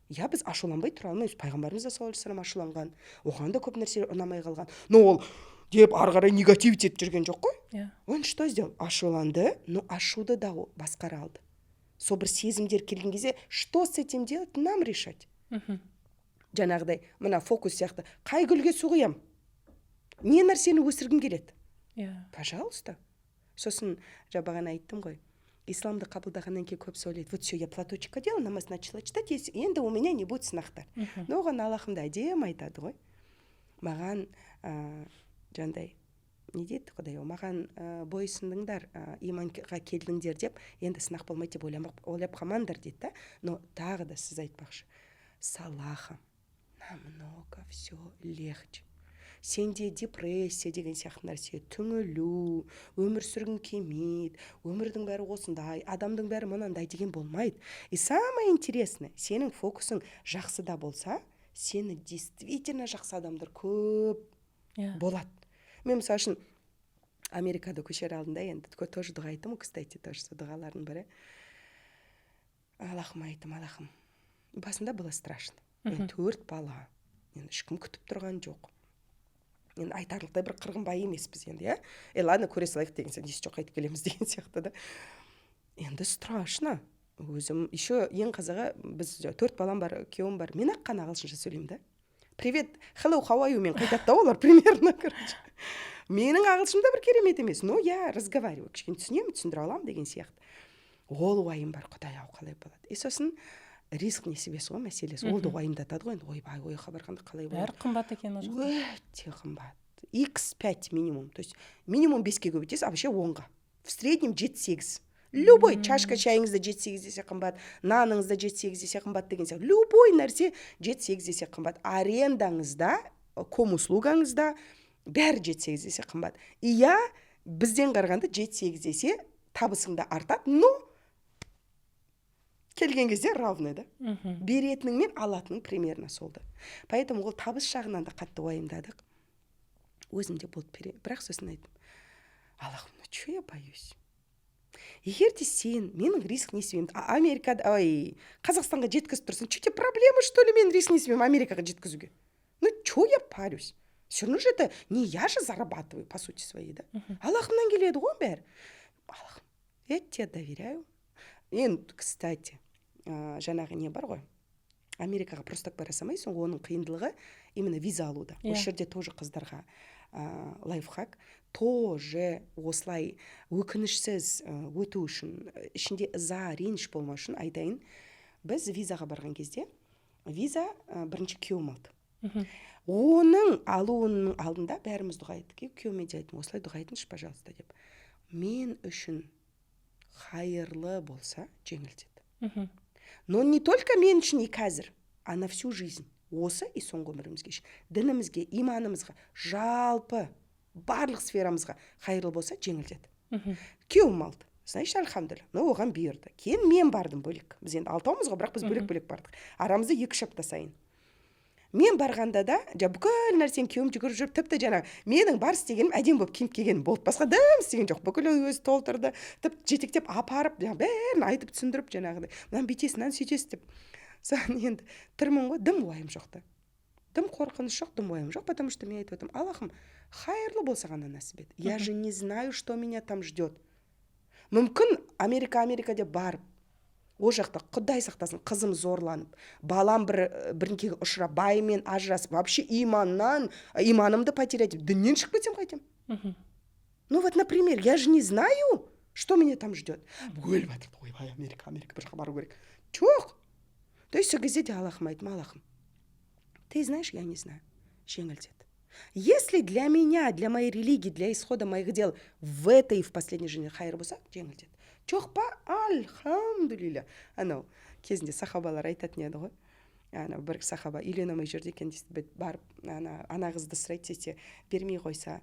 біз ашуланбай тұра алмаймыз. Пайғамбарымыз да, саллаллаху алейхи вассалам, ашуланған, оған да көп нәрсе ұнамай қалған, но ол деп ары қарай негативить етіп жүрген жоқ қой. Он что сделал? Ашуланды, но ашуды да басқара алды. Сол бір сезімдер келген кезде, что с этим делать, нам решать. Жаңағыдай мына фокус сияқты, қай гүлге су құямын, не нәрсені өсіргім келеді, пожалуйста. Сосын жаңа бағана айттым ғой, исламды қабылдағаннан кейін көбісі ойлайды: «Вот все, я платочек одела, намаз начала читать, енді у меня не будет сынақтар». Но оған Аллахым да әдемі айтады ғой. Маған жаңағыдай не дейді: «Құдай ау, маған бойсындыңдар, иманға келдіңдер деп, енді сынақ болмайды деп ойлап қалмаңдар», — дейді да. Но тағы да сіз айтпақшы, с Аллахом намного все легче. Сенде депрессия деген сияқты нәрсе, түңілу, өмір сүргің келмейді, өмірдің бәрі осындай, адамдың бәрі мынандай деген болмайды. И самое интересное, сенің фокусың жақсыда болса, сені действительно жақсы адамдар көп болады. Мен, мысалы үшін, Америкада көшер алдында енді тоже дұға айттым. Кстати, тоже сол дұғалардың бірі. Аллахыма айттым: «Аллахым, басында было страшно енді, төрт бала, енді ешкім күтіп тұрған жоқ, енді айтарлықтай бір қырғын бай емеспіз енді, иә, е, ладно, көре салайық деген сияқты, несі жоқ, қайтып келеміз деген сияқты да. Енді страшно өзім еще. Ең қызығы, біз, төрт балам бар, күйеуім бар, мен ақ қана ағылшынша сөйлеймін да. «Привет», «Hello», «How are you» мен қайтады да олар примерно. Короче, менің ағылшыным да бір керемет емес, но я разговариваю, кішкене түсінемін, түсіндіре аламын деген сияқты. Ол уайым бар: құдай ау, қалай болады? И сосын риск несібесі ғой мәселесі, ол да уайымдатады ғой енді: ойбай, ол жаққа барғанда қалай болады? Бәрі қымбат екен ол жақта. Өте қымбат, x5 минимум, то есть минимум 5-ке көбейтесіз, а вообще 10-ға, в среднем 7-8. Любой чашка шайыңыз да 7-8 есе қымбат, наныңыз да 7-8 есе қымбат деген сияқты. Любой нәрсе 7-8 есе қымбат. Арендаңыз да, ком услугаңыз да, бәрі 7-8 есе қымбат. Иә, бізден қарағанда 7-8 есе табысың да артады, но келген кезде равный да. Беретінің мен алатының примерно сол да. Поэтому ол табыс жағынан да қатты уайымдадық, өзімде болды. Бірақ сосын айттым: «Аллахым, ну че я боюсь? Егер де сен менің риск несібемді Америкада, ой, Қазақстанға жеткізіп тұрсаң, че тебе, проблема, что ли, менің риск несібемді Америкаға жеткізуге? Ну че я парюсь? Все равно же это не я же зарабатываю, по сути своей да. Аллахымнан келеді ғой бәрі. Аллахым, я тебе доверяю». Енді, кстати, жаңағы не бар ғой, Америкаға просто так бара салмайсың ғой, оның қиындылығы именно виза алуда. Осы жерде тоже қыздарға лайфхак тоже: осылай өкінішсіз өту үшін, ішінде ыза, реніш болмау үшін айтайын. Біз визаға барған кезде виза бірінші күйеуім алды. Оның алуының алдында бәріміз дұға еттік. Күйеуіме де айттым: «Осылай дұға етіңізші, пожалуйста», — деп. «Мен үшін хайырлы болса, жеңілдет. Но не только мен үшін и қазір, а на всю жизнь, осы и соңғы өмірімізге шейін, дінімізге, иманымызға, жалпы барлық сферамызға хайырлы болса, жеңілдет». Күйеуім алды, значит, альхамдулилля, но оған бұйырды. Кейін мен бардым бөлек. Біз енді алтаумыз ғой, бірақ біз бөлек бөлек бардық, арамызда 2-3 апта сайын. Мен барғанда да жаңа бүкіл нәрсені күйеуім жүгіріп жүріп, тіпті жаңағы менің бар істегенім әдемі болып киініп келгенім болды, басқа дым істеген жоқ. Бүкіл өзі толтырды, тіпті жетектеп апарып, жаңағы бәрін айтып түсіндіріп, жаңағыдай мынаны бүйтесің, мынаны сөйтесіз деп. Соны енді тұрмын ғой, дым уайым жоқ та, дым қорқыныш жоқ, дым уайым жоқ, потому что мен айтып отырмын: «Аллахым, хайырлы болса ғана нәсіп ет». Я же не знаю, что меня там ждет. Мүмкін, Америка, Америка деп барып, ол жақта, құдай сақтасын, қызым зорланып, балам бір бірдеңкеге ұшырап, байымен ажырасып, вообще иманнан, иманымды потерять, діннен шығып кетсем, қайтемін? Ну вот, например, я же не знаю, что меня там ждет. Өліп жатыр: ойбай, Америка, Америка, бір жаққа бару керек. Жоқ, то есть сол кезде де Аллахыма айттым: «Аллахым, ты знаешь, я не знаю, жеңілдет. Если для меня, для моей религии, для исхода моих дел в этой и в последней жизни хайыр болса, жеңілдет. Жоқ па, альхамдулилля». Анау кезінде сахабалар айтатын еді ғой, ана бір сахаба үйлене алмай жүрді екен дейді. Барып ана қызды сұрайды десе, бермей қойса,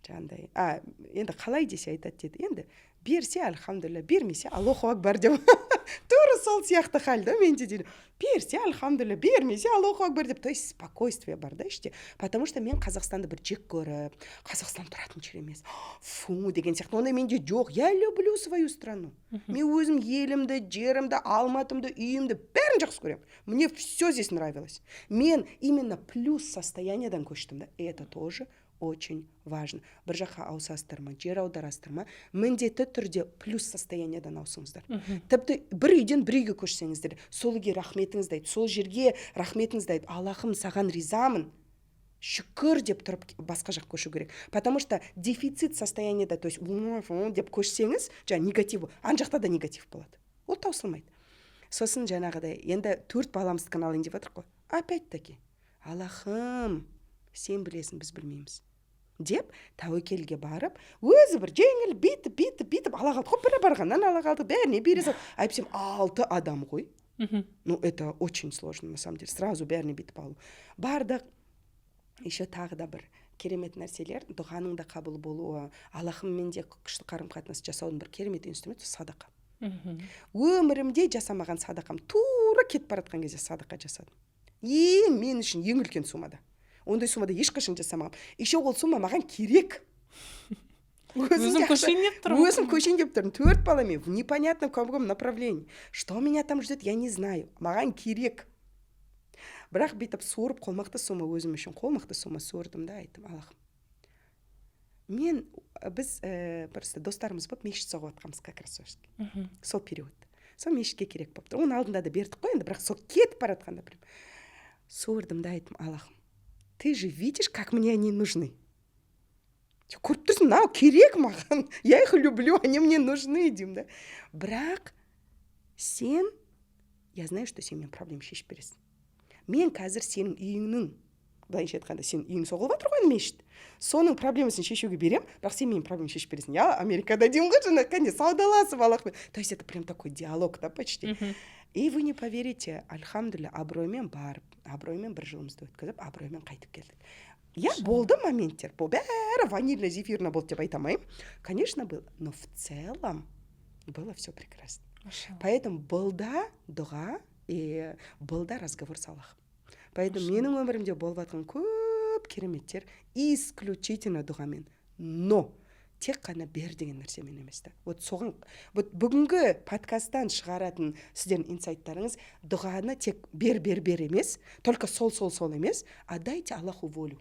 жаңағындай, а енді қалай десе, айтады дейді: «Енді берсе, альхамдулилля, бермесе, аллаху акбар», — деп. Тура сол сияқты хал да менде де: берсе, альхамдулилля, бермесе, аллаху акбар деп. То есть спокойствие бар да іште, потому что мен Қазақстанды бір жек көріп, Қазақстан тұратын жер емес, фу деген сияқты ондай менде жоқ. Я люблю свою страну. Мен өзім елімді, жерімді, Алматымды, үйімді, бәрін жақсы көремін. Мне все здесь нравилось. Мен именно плюс состояниядан көштім да, и это тоже очень важно. Бір жаққа ауысасыздар ма, жер аударасыздар ма, міндетті түрде плюс состояниядан ауысыңыздар. Тіпті бір үйден бір үйге көшсеңіздер, сол үйге рахметіңізді айт, сол жерге рахметіңізді айт, «Аллахым, саған ризамын, шүкір» деп тұрып басқа жаққа көшу керек. Потому что дефицит состояниеда, то есть деп көшсеңіз, жаңағы негатив, ана жақта да негатив болады, ол таусылмайды. Сосын жаңағыдай енді төрт баламыздікін алайын деп жатырмық қой. Опять таки «Аллахым, сен білесің, біз білмейміз» деп тәуекелге барып, өзі бір жеңіл, бүйтіп, бүйтіп, бүйтіп ала қалдық қой. Бір барғаннан ала қалдық, бәріне бере салдық. Әйтпесем алты адам ғой. Ну это очень сложно на самом деле, сразу бәріне бүйтіп алу. Бардық. Еще тағы да бір Керемет нәрселер, дұғаның да қабыл болуы, Аллахыммен де күшті қарым қатынас жасаудың бір керемет инструменті — садақа. Өмірімде жасамаған садақам, тура кетіп бара жатқан кезде садақа жасадым. Ең мен үшін ең үлкен суммада, ондай суммада ешқашан жасамағанмын. Еще ол сумма маған керек. Өзім көшейін деп тұрмын. Өзім көшейін деп тұрмын төрт баламен в непонятном каком направлении, что меня там ждет, я не знаю, маған керек. Бірақ бүйтіп суырып, қомақты сумма, өзім үшін қомақты сумма суырдым да, айттым: «Аллахым, мен», біз просто достарымыз болып мешіт соғып жатқанбыз как раз сол период, сол мешітке керек болып тұр. Оның алдында да бердік қой енді, бірақ сол кетіп бара жатқанда прям суырдым да, айттым: «Аллахым, ты же видишь, как мне они нужны. Көріп тұрсың, мынау керек маған, я их люблю, они мне нужны», — деймін да. «Бірақ сен, я знаю, что сен менің проблема шешіп бересің. Мен қазір сенің үйіңнің, былайынша айтқанда, сенің үйің соғылып жатыр ғой енді, мешіт, соның проблемасын шешуге беремін, бірақ сен менің проблемамды шешіп бересің, я Америкада», — деймін ғой. Жаңағы кәдімгідей саудаласып Аллахпен, то есть это прям такой диалог да почти. И вы не поверите, альхамдулилля, абыроймен барып, абыроймен бір жылымызды өткізіп, абыроймен қайтып келдік. Иә, болды моменттер, бұл бәрі ванильно зефирно болды деп айта алмаймын, конечно, был, но в целом было все прекрасно. Поэтому бұл да дұға и бұл да разговор с Аллахом. Поэтому менің өмірімде болып жатқан көп кереметтер исключительно дұғамен, но тек қана бер деген нәрсемен емес та. Вот соған, вот бүгінгі подкасттан шығаратын сіздердің инсайттарыңыз: дұғаны тек бер, бер, бер емес, только сол, сол, сол емес, а дайте Аллаху волю,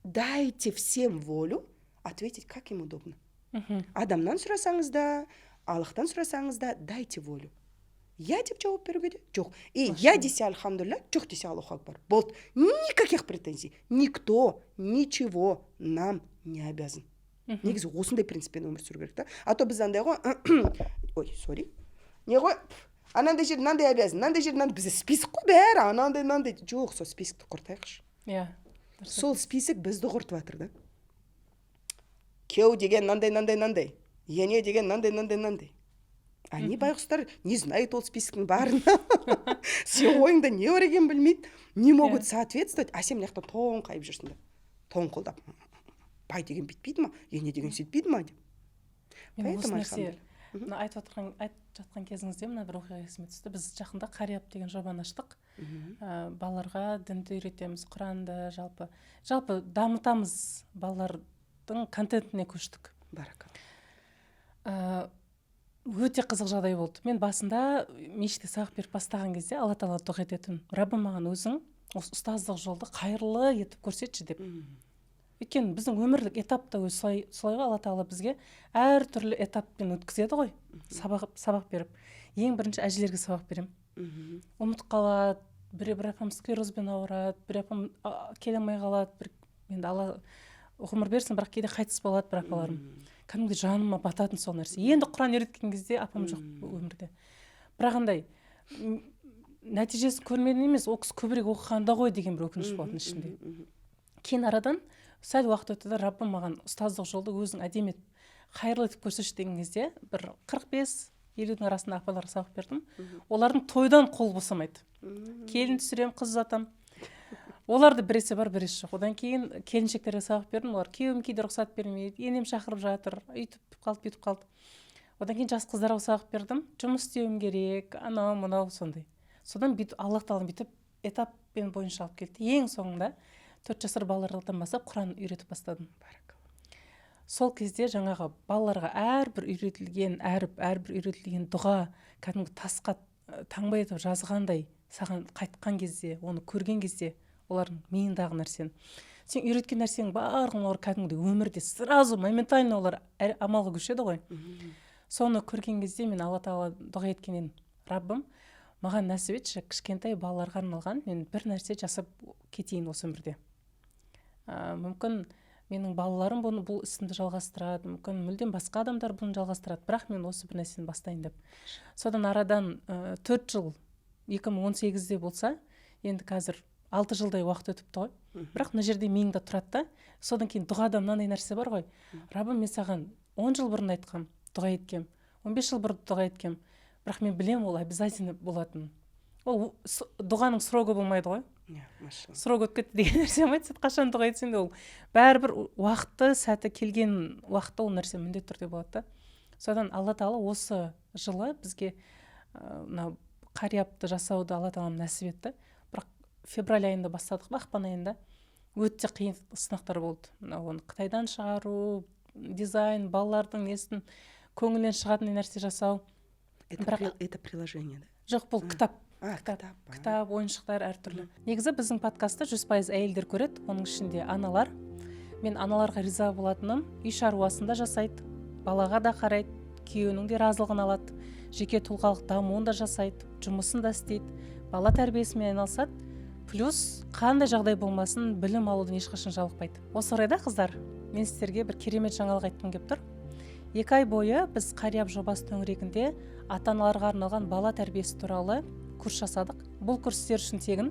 дайте всем волю ответить, как им удобно. Адамнан сұрасаңыз да, Аллахтан сұрасаңыз да, дайте волю. Иә деп жауап беруге де, жоқ и иә десе, альхамдулилля, жоқ десе, аллаху акбар, болды, никаких претензий, никто ничего нам не обязан. Негізі осындай принциппен өмір сүру керек та. А то біз андай ғой, ой, сори, не ғой, анандай жерде мынандай обязан, мынандай жерде мынандай, бізде список қой бәрі, анандай, мынандай. Жоқ, сол списокті құртайықшы. Иә. Сол список бізді құртып жатыр да. Күйеу деген мынандай, мынандай, мынандай, ене деген мынандай, мынандай, мынандай. Они, байғұстар, не знают ол списоктің барын, сен ойыңда не бар екенін білмейді, не могут соответствовать. А сен мына жақта тоңқайып жүрсің да, тоңқылдап: бай деген бүйтпейді ма, ене деген сөйтпейді ма деп. Мен осы нәрсе, мына айтып отырған, айтып жатқан кезіңізде мына бір оқиға есіме түсті. Біз жақында «Қариап» деген жобаны аштық. Балаларға дінді үйретеміз, құранды, жалпы дамытамыз, балалардың контентіне көштік. Баракалла. Өте қызық жағдай болды. Мен басында мешітте сабақ беріп бастаған кезде Алла тағала дұға ететінмін: «Раббым, маған өзің осы ұстаздық жолды қайырлы етіп көрсетші», — деп. Өйткені біздің өмірлік этап та өзі солай, солай ғой. Алла тағала бізге әртүрлі этаппен өткізеді ғой. Сабақ беріп, ең бірінші әжелерге сабақ беремін. Ұмытып қалады бір апам, склерозбен ауырады, бір апам келе алмай қалады, бір енді Алла ғұмыр берсін, бірақ кейде қайтыс болады бір апаларым. Кәдімгідей жаныма бататын сол нәрсе. Енді құран үйреткен кезде апам жоқ өмірде, бірақ андай нәтижесін көрмедім емес, ол кісі көбірек оқығанда ғой деген бір өкініш болатын ішімде. Кейін арадан сәл уақыт өтті да, «Раббым, маған ұстаздық жолды өзің әдемі етіп, қайырлы етіп көрсетші» деген кезде, бір 45-50-дің арасында апаларға сабақ бердім. Олардың тойдан қол босамайды. Келін түсіремін, қыз ұзатамын, оларды біресе бар, біресе жоқ. Одан кейін келіншектерге сабақ бердім. Олар: «Күйеуім кейде рұқсат бермейді, енем шақырып жатыр, өйтіп қалды, бүйтіп қалды». Одан кейін жас қыздарға сабақ бердім: «Жұмыс істеуім керек», анау мынау сондай. Содан бүйтіп Аллах тағала бүйтіп этаппен бойынша алып келді. Ең соңында 4 жасар балалардан бастап құран үйретіп бастадым. Сол кезде жаңағы балаларға әрбір үйретілген әріп, әрбір үйретілген дұға кәдімгі тасқа таңба етіп жазғандай саған қайтқан кезде, оны көрген кезде, олардың миындағы нәрсені, сен үйреткен нәрсенің барлығын олар кәдімгідей өмірде сразу, моментально олар амалға көшеді ғой. Соны көрген кезде мен Алла тағала дұға еткен едім: «Раббым, маған нәсіп етші, кішкентай балаларға арналған мен бір нәрсе жасап кетейін осы өмірде. Мүмкін, менің балаларым бұны, бұл ісімді жалғастырады, мүмкін, мүлдем басқа адамдар бұны жалғастырады, бірақ мен осы бір нәрсені бастайын», — деп. Содан арадан 4 жыл, 2018-де болса, енді қазір 6 жылдай уақыт өтіпті ғой. Бірақ мына жерде миыңда тұрады да. Содан кейін дұғада мынандай нәрсе бар ғой: «Раббым, мен саған 10 жыл бұрын айтқам, дұға еткем, 15 жыл бұрын дұға еткем, бірақ мен білемін ол обязательно болатынын». Ол дұғаның срогы болмайды ғой. Иә, машалла. Срок өтіп кетті деген нәрсе болмайды. Сен қашан дұға етсең де, ол бәрібір уақыты, сәті келген уақытта ол нәрсе міндетті түрде болады да. Содан Алла Тағала осы жылы бізге мынау Қариапты жасауды Алла Тағалам нәсіп етті. Бірақ февраль айында бастадық па, ақпан айында, өте қиын сынақтар болды. Мынау оны Қытайдан шығару, дизайн, балалардың несін, көңілінен шығатын нәрсе жасау. Это, Бірақ- это приложение, да? Жоқ, бұл кітап. А, Кітап. кітап. А. Кітап, ойыншықтар әртүрлі. Негізі біздің подкастты 100% әйелдер көреді, оның ішінде аналар. Мен аналарға риза болатыным: үй шаруасын да жасайды, балаға да қарайды, күйеуінің де разылығын алады, жеке тұлғалық дамуын да жасайды, жұмысын да істейді, бала тәрбиесімен айналысады, плюс қандай жағдай болмасын, білім алудан ешқашан жалықпайды. Осы орайда, қыздар, мен сіздерге бір керемет жаңалық айтқым келіп тұр. 2 ай бойы біз Қариап жобасы төңірегінде ата аналарға арналған бала тәрбиесі туралы курс жасадық. Бұл курс сіздер үшін тегін.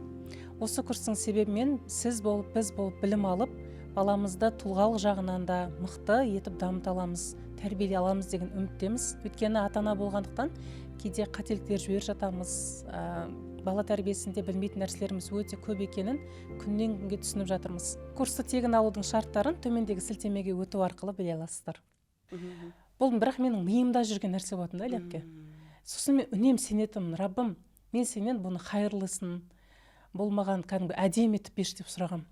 Осы курстың себебімен сіз болып, біз болып білім алып, баламызды тұлғалық жағынан да мықты етіп дамыта аламыз, тәрбиелей аламыз деген үміттеміз. Өйткені ата ана болғандықтан, кейде қателіктер жіберіп жатамыз. Бала тәрбиесінде білмейтін нәрселеріміз өте көп екенін күннен күнге түсініп жатырмыз. Курсты тегін алудың шарттарын төмендегі сілтемеге өту арқылы біле аласыздар. Бұл бірақ менің миымда жүрген нәрсе болатын да, Әлияпке. Сосын мен үнемі сенетінмін: «Раббым, мен сенен бұны хайырлысын, бұл маған кәдімгі әдемі етіп берші», — деп сұрағанмын.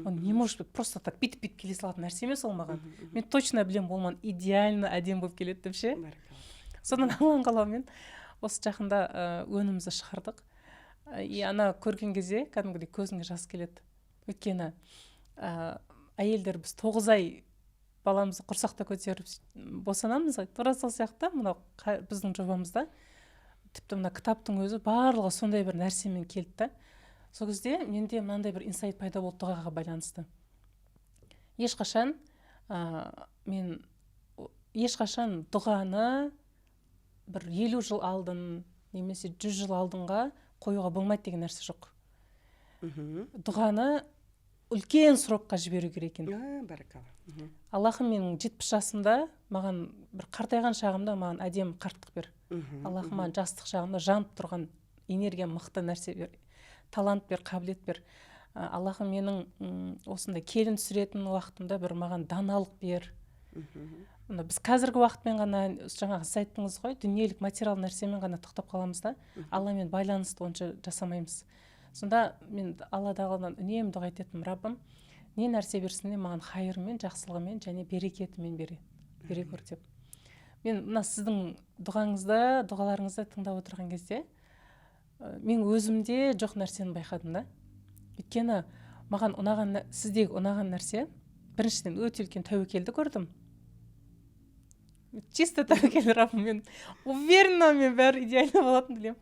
Он не может быть просто так бүйтіп бүйтіп келе салатын нәрсе емес ол маған. Мен точно білемін, ол маған идеально әдемі болып келеді деп ше. Баракалла. Содан Алланың қалауымен осы жақында өнімімізді шығардық. И ана көрген кезде кәдімгідей көзіңе жас келеді. Өйткені әйелдер біз 9 ай баламызды құрсақта көтеріп босанамыз ғой. Тура сол сияқты мынау біздің жобамызда, тіпті мына кітаптың өзі, барлығы сондай бір нәрсемен келді да. Сол кезде менде мынандай бір инсайт пайда болды дұғаға байланысты. Ешқашан мен ешқашан дұғаны бір 50 жыл алдын немесе 100 жыл алдынға қоюға болмайды деген нәрсе жоқ. Дұғаны үлкен срокқа жіберу керек екен. А, баракалла. Аллахым, менің 70 жасымда маған, бір қартайған шағымда маған әдемі қарттық бер. Аллахым, маған жастық шағымда жанып тұрған энергия, мықты нәрсе бер, талант бер, қабілет бер. Аллахым, менің осындай келін түсіретін уақытымда бір маған даналық бер. Мына біз қазіргі уақытпен ғана, жаңағы сіз айттыңыз ғой, дүниелік материал нәрсемен ғана тоқтап қаламыз да, Алламен байланысты онша жасамаймыз. Сонда мен Алла Тағаладан үнемі дұға ететінмін: «Раббым, не нәрсе берсін де, маған хайырымен, жақсылығымен және берекетімен бере көр», — деп. Мен мына сіздің дұғаңызды, дұғаларыңызды тыңдап отырған кезде мен өзімде жоқ нәрсені байқадым да. Өйткені маған ұнаған сіздегі ұнаған нәрсе, біріншіден, өте үлкен тәуекелді көрдім, чисто тәуекел. Раббым, мен уверена, мен бәрі идеально болатынын білемін.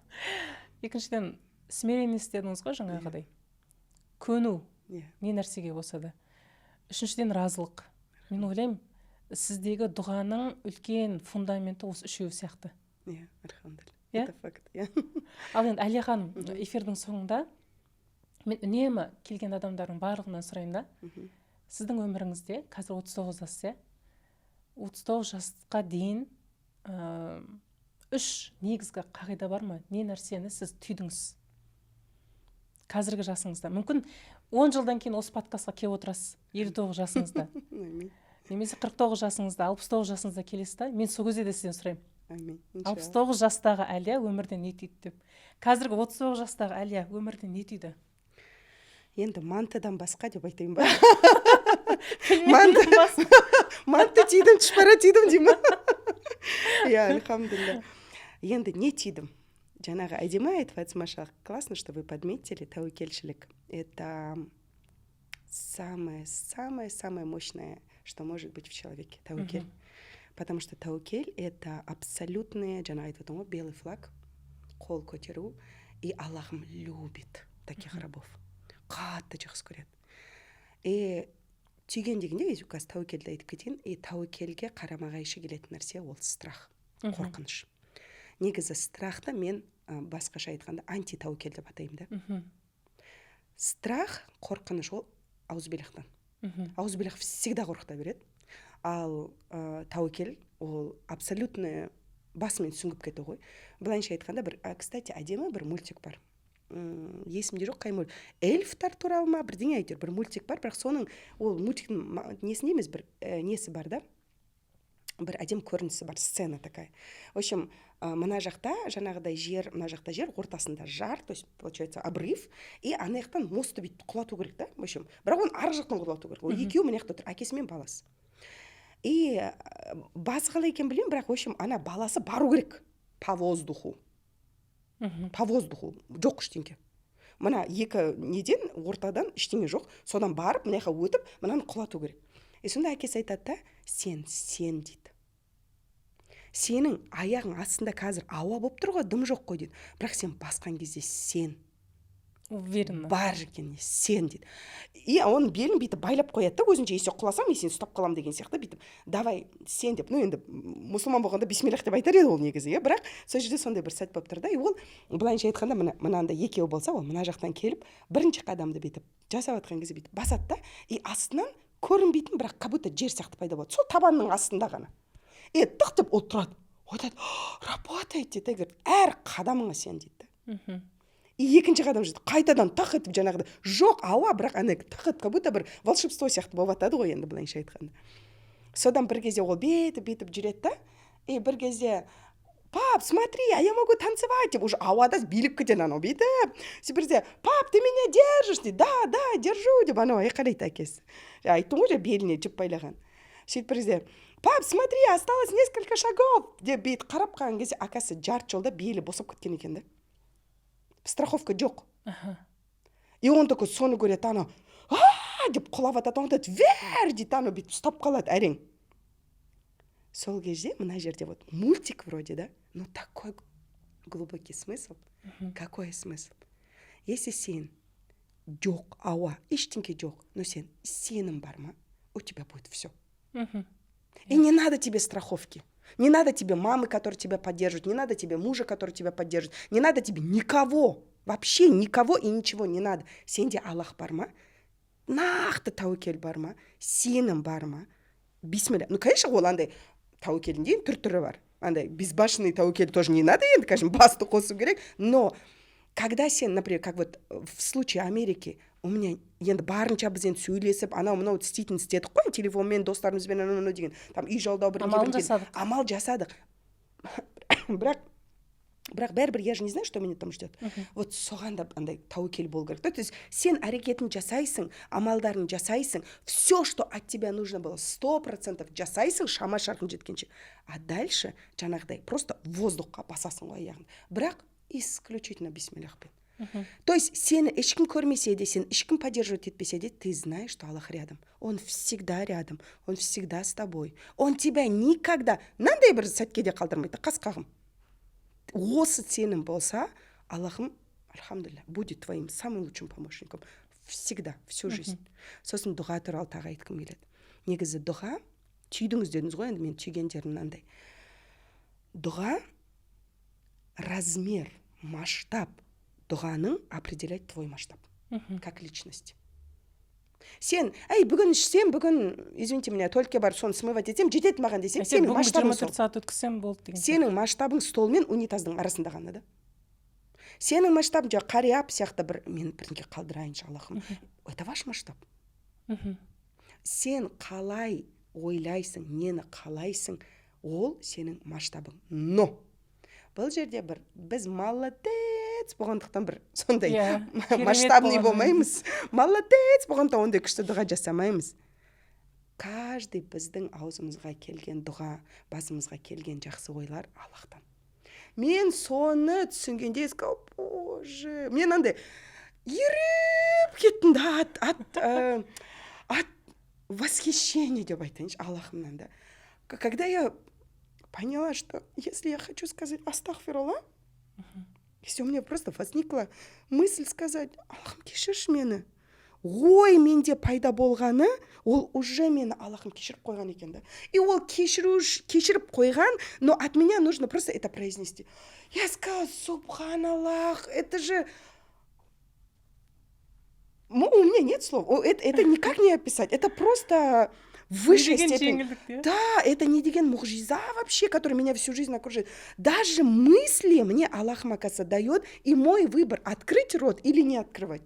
Екіншіден, смиренность дедіңіз ғой, жаңағыдай көну не нәрсеге болса да. Үшіншіден, разылық. Мен ойлаймын, сіздегі дұғаның үлкен фундаменті осы үшеуі сияқты. Иә, альхамдулилля. Иә? Это факт, иә. Ал енді, Әлия ханым, эфирдің соңында мен үнемі келген адамдардың барлығынан сұраймын да. Сіздің өміріңізде, қазір 39-дасыз, иә, 39 жасқа дейін үш негізгі қағида бар ма? Не нәрсені сіз түйдіңіз қазіргі жасыңызда? Мүмкін, 10 жылдан кейін осы подкастқа келіп отырасыз 59 жасыңызда Әмин. немесе 49 жасыңызда, 69 жасыңызда келесіз да. Мен сол кезде де сізден сұраймын: Әмин. 69 жастағы Әлия өмірден не түйді деп. Қазіргі 39 жастағы Әлия өмірден не түйді? Енді мантыдан басқа деп айтайын ба? Манты. Манты түйдім, тұшпара түйдім деймін. Иә, альхамдулилля. Енді не түйдім? Жаңағы әдемі айтып жатсыз, машаллах, классно, что вы подметили тәуекелшілік. Это самое самое самое мощное, что может быть в человеке, тәуекел. Потому что тәуекел — это абсолютный, жаңа айтып отырмын ғой, белый флаг, қол көтеру. И Аллахым любит таких рабов, қатты жақсы көреді. И түйген дегенде, қазір тәуекелді айтып кетейін. И тәуекелге қарама қайшы келетін нәрсе — ол страх, қорқыныш. Негізі страхты мен басқаша айтқанда, анти тәуекел деп атаймын да. Страх, қорқыныш — ол аузубиллахтан. Аузубиллах всегда қорқыта береді. Ал тәуекел — ол абсолютный басымен сүңгіп кету ғой, былайынша айтқанда. Бір, кстати, әдемі бір мультик бар. Есімде жоқ қай эльфтар туралы ма, бірдеңе, әйтеуір бір мультик бар. Бірақ соның, ол мультиктің несінде емес, бір несі бар да, бір әдемі көрінісі бар, сцена такая. В общем, мына жақта жаңағыдай жер, мына жақта жер, ортасында жар, то есть получается обрыв, и ана жақтан мостты бүйтіп құлату керек та. В общем, бірақ оны ар жақтан құлату керек. Ол екеуі мына жақта тұр, әкесі мен баласы. И басы қалай екенін білмеймін, бірақ, в общем, ана баласы бару керек по воздуху. По воздуху, жоқ ештеңке, мына екі неден, ортадан ештеңе жоқ, содан барып, мына жаққа өтіп, мынаны құлату керек. И сонда әкесі айтады да: «Сен, сен, – дейді, – сенің аяғың астында қазір ауа болып тұр ғой, дым жоқ қой, – дейді, – бірақ сен басқан кезде сен Уверенно. бар екеніне сен», – дейді. И оның белін бүйтіп байлап қояды да өзінше, если құласам, мен сені ұстап қаламын деген сияқты, бүйтіп «давай, сен» деп. Ну енді мұсылман болғанда «бисмиллах» деп айтар еді ол негізі, иә. Бірақ сол жерде сондай бір сәт болып тұр да. И ол былайынша айтқанда, мына мынандай екеуі болса, ол мына жақтан келіп, бірінші қадамды бүйтіп жасап жатқан кезде, бүйтіп басады да, и астынан көрінбейтін, бірақ как будто жер сияқты пайда болады сол табанның астында ғана. И тық деп ол тұрады, айтады: «Работает», – дейді да. Говорит: «Әр қадамыңа сен», – дейді да. И екінші қадам жасайды, қайтадан тық етіп жаңағыдай жоқ, ауа, бірақ ана тық етіп, как будто бір волшебство сияқты болып жатады ғой енді былайынша айтқанда. Содан бір кезде ол бүйтіп, бүйтіп жүреді да, и бір кезде: «Пап, смотри, а я могу танцевать», – деп уже ауада билеп кетеді анау бүйтіп. Сөйтіп бір кезде: «Пап, ты меня держишь?» – дейді. «Да, держу», – деп анау айқайлайды әкесі. Жаңа айттым ғой, жаңа беліне жіп байлаған. Сөйтіп бір кезде: «Пап, смотри, осталось несколько шагов», – деп бүйтіп қарап қалған кезде, оказывается, жарты жолда белі босап кеткен екен да, страховка жоқ. И он такой соны көреді, анау «а» деп құлап жатады. Он айтады: «Вер», – дейді. Анау бүйтіп ұстап қалады әрең. Сол кезде мына жерде вот мультик вроде да, но такой глубокий смысл. Какой смысл? Если сен жоқ, ауа, ештеңке жоқ, но сен сенім бар ма, у тебя будет все. И не надо тебе страховки. Не надо тебе мамы, которая тебя поддержит, не надо тебе мужа, который тебя поддержит, не надо тебе никого. Вообще никого и ничего не надо. Сенде Аллах бар ма? Нақты тәуекел бар ма? Сенім бар ма? Бисмилля. Ну, конечно, ол андай тәуекелдің деген түр түрі бар. Андай безбашенный тәуекел тоже не надо енді, конечно, басты қосу керек. Но когда сен, например, как вот в случае Америки, у меня енді барынша біз енді сөйлесіп, анау мынау істейтін істедік қой, телефонмен, достарымызбен, анау мынау деген, там үй жалдау, бірдеңе, Амалын бірдеңе. жасадық. Амал жасадық, бірақ бәрібір я же не знаю, что меня там ждет. Вот соған да андай тәуекел болу керек та. То есть сен әрекетін жасайсың, амалдарын жасайсың, все, что от тебя нужно было, 100% жасайсың, шама шарқың жеткенше. А дальше жаңағыдай просто воздухқа басасың ғой аяғын, бірақ исключительно бисмиллахпен. То есть сені ешкім көрмесе де, сені ешкім поддерживать етпесе де, ты знаешь, что Аллах рядом. Он всегда рядом, он всегда с тобой. Он тебя никогда мынандай бір сәтке де қалдырмайды, қас қағым. Осы сенім болса, Аллахым, альхамдулилля, будет твоим самым лучшим помощником всегда, всю жизнь. Сосын дұға туралы тағы айтқым келеді. Негізі дұға түйдіңіз дедіңіз ғой, енді мен түйгендерім мынандай. Дұға, размер, масштаб дұғаның определяет твой масштаб как личность. Сен әй, бүгін ішсем, бүгін, извините меня, туалетке барып, соны смывать етсем, жетеді маған десең, сен сенің бүгінгі масштабың жиырма сол. төрт сағат өткізсем болды деген сияқты. Сенің масштабың стол мен унитаздың арасында ғана да. Сенің масштабың жаңағы қария сияқты бір мен бірдеңке қалдырайыншы, Аллахым, это ваш масштаб. Сен қалай ойлайсың, нені қалайсың, ол сенің масштабың. Но бұл жерде бір біз молодец болғандықтан бір сондай Иә, керемет масштабный болғаннан. болмаймыз, молодец болғандықтан ондай күшті дұға жасамаймыз. Каждый біздің аузымызға келген дұға, басымызға келген жақсы ойлар Аллахтан. Мен соны түсінгенде я сказала: «Боже», мен андай еріп кеттім да, от восхищения деп айтайыншы Аллахымнан да. Когда я поняла, что если я хочу сказать астағфиралла, если у меня просто возникла мысль сказать: «Аллахым, кешірші мені», ой менде пайда болғаны, ол уже мені Аллахым кешіріп қойған екен да. И ол кешіру, кешіріп қойған, но от меня нужно просто это произнести. Я сказала: «Субханаллах, это же, ну, у меня нет слов. Это никак не описать. Это просто В высшей Не деген степени. Жеңілдік, иә? Да, это не деген мұғжиза вообще, который меня всю жизнь окружает. Даже мысли мне Аллах, оказывается, дает, и мой выбор: открыть рот или не открывать.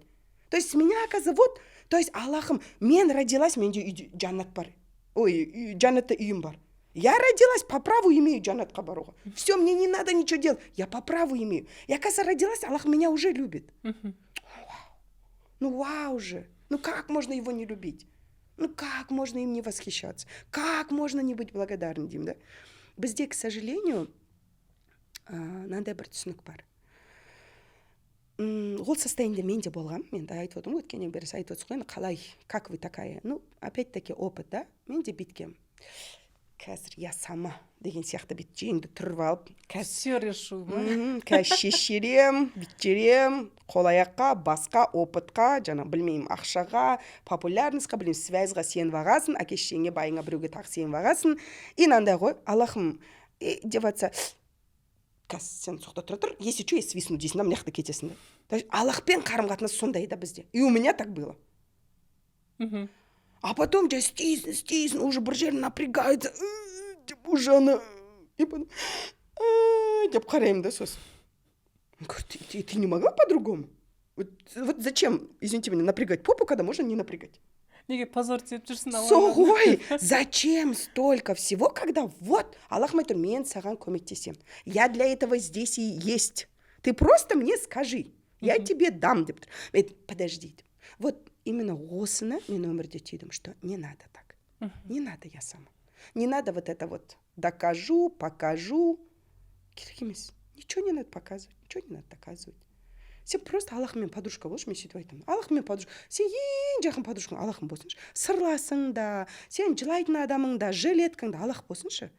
То есть меня, оказывается, вот, то есть Аллахым, мен родилась, менде үйде жәннат бар. Ой, жәннатта үйім бар. Я родилась, по праву имею жәннатқа баруға. Все, мне не надо ничего делать. Я по праву имею. Я, оказывается, родилась, Аллах меня уже любит. Ну вау же. Ну как можно его не любить? Ну как можно им не восхищаться? Как можно не быть благодарным деймін да? Бізде, к сожалению, мынандай бір түсінік бар. Ол состояниеде мен де болғанмын. Мен де айтып отырмын ғой, өткеннен бері айтып отырсыз ғой енді, қалай, как вы такая? Ну, опять таки опыт да. Мен де бүйткенмін, қазір я сама деген сияқты, бүйтіп жеңді түріп алып, қазір Все решу ма? Қазір шешерем, бүйттерем, қол аяққа, басқа опытқа, жаңа білмеймін, ақшаға, популярностьқа, білмеймін, связьға сеніп алғансың, әке шешеңе, байыңа, біреуге тағы сеніп алғансың. И мынандай ғой, Аллахым деп жатса, қазір сен соқта тұра тұр, если что, я свистну дейсің да, мына жақта кетесің да. То есть Аллахпен қарым қатынас сондай да бізде, и у меня так было. А потом жай істейсің, істейсің, уже бір жерің напрягается деп, уже ана, и потом деп қараймын да сосын. Говорю, ты не могла по-другому? Вот зачем, извините меня, напрягать попу, когда можно не напрягать? Неге позор тиіп жүрсің Сол Аллаға? Ғой, зачем столько всего, когда вот Аллах айтыр, мен саған көмектесемін. Я для этого здесь и есть. Ты просто мне скажи, я тебе дам деп тұр. Мен айттым, подожди. Вот именно осыны мен өмірде түйдім, что не надо так. Не надо я сама. Не надо вот это вот докажу, покажу. Керек емес. Ничего не надо показывать, ничего не надо доказывать. Сен просто Аллахмен подружка болшы, мен сөйтіп айтамын. Аллахмен подружка. Сен ең жақын подружкаң Аллахым болсыншы. Сырласың да, сен жылайтын адамың да, жилеткаң да Аллах болсыншы.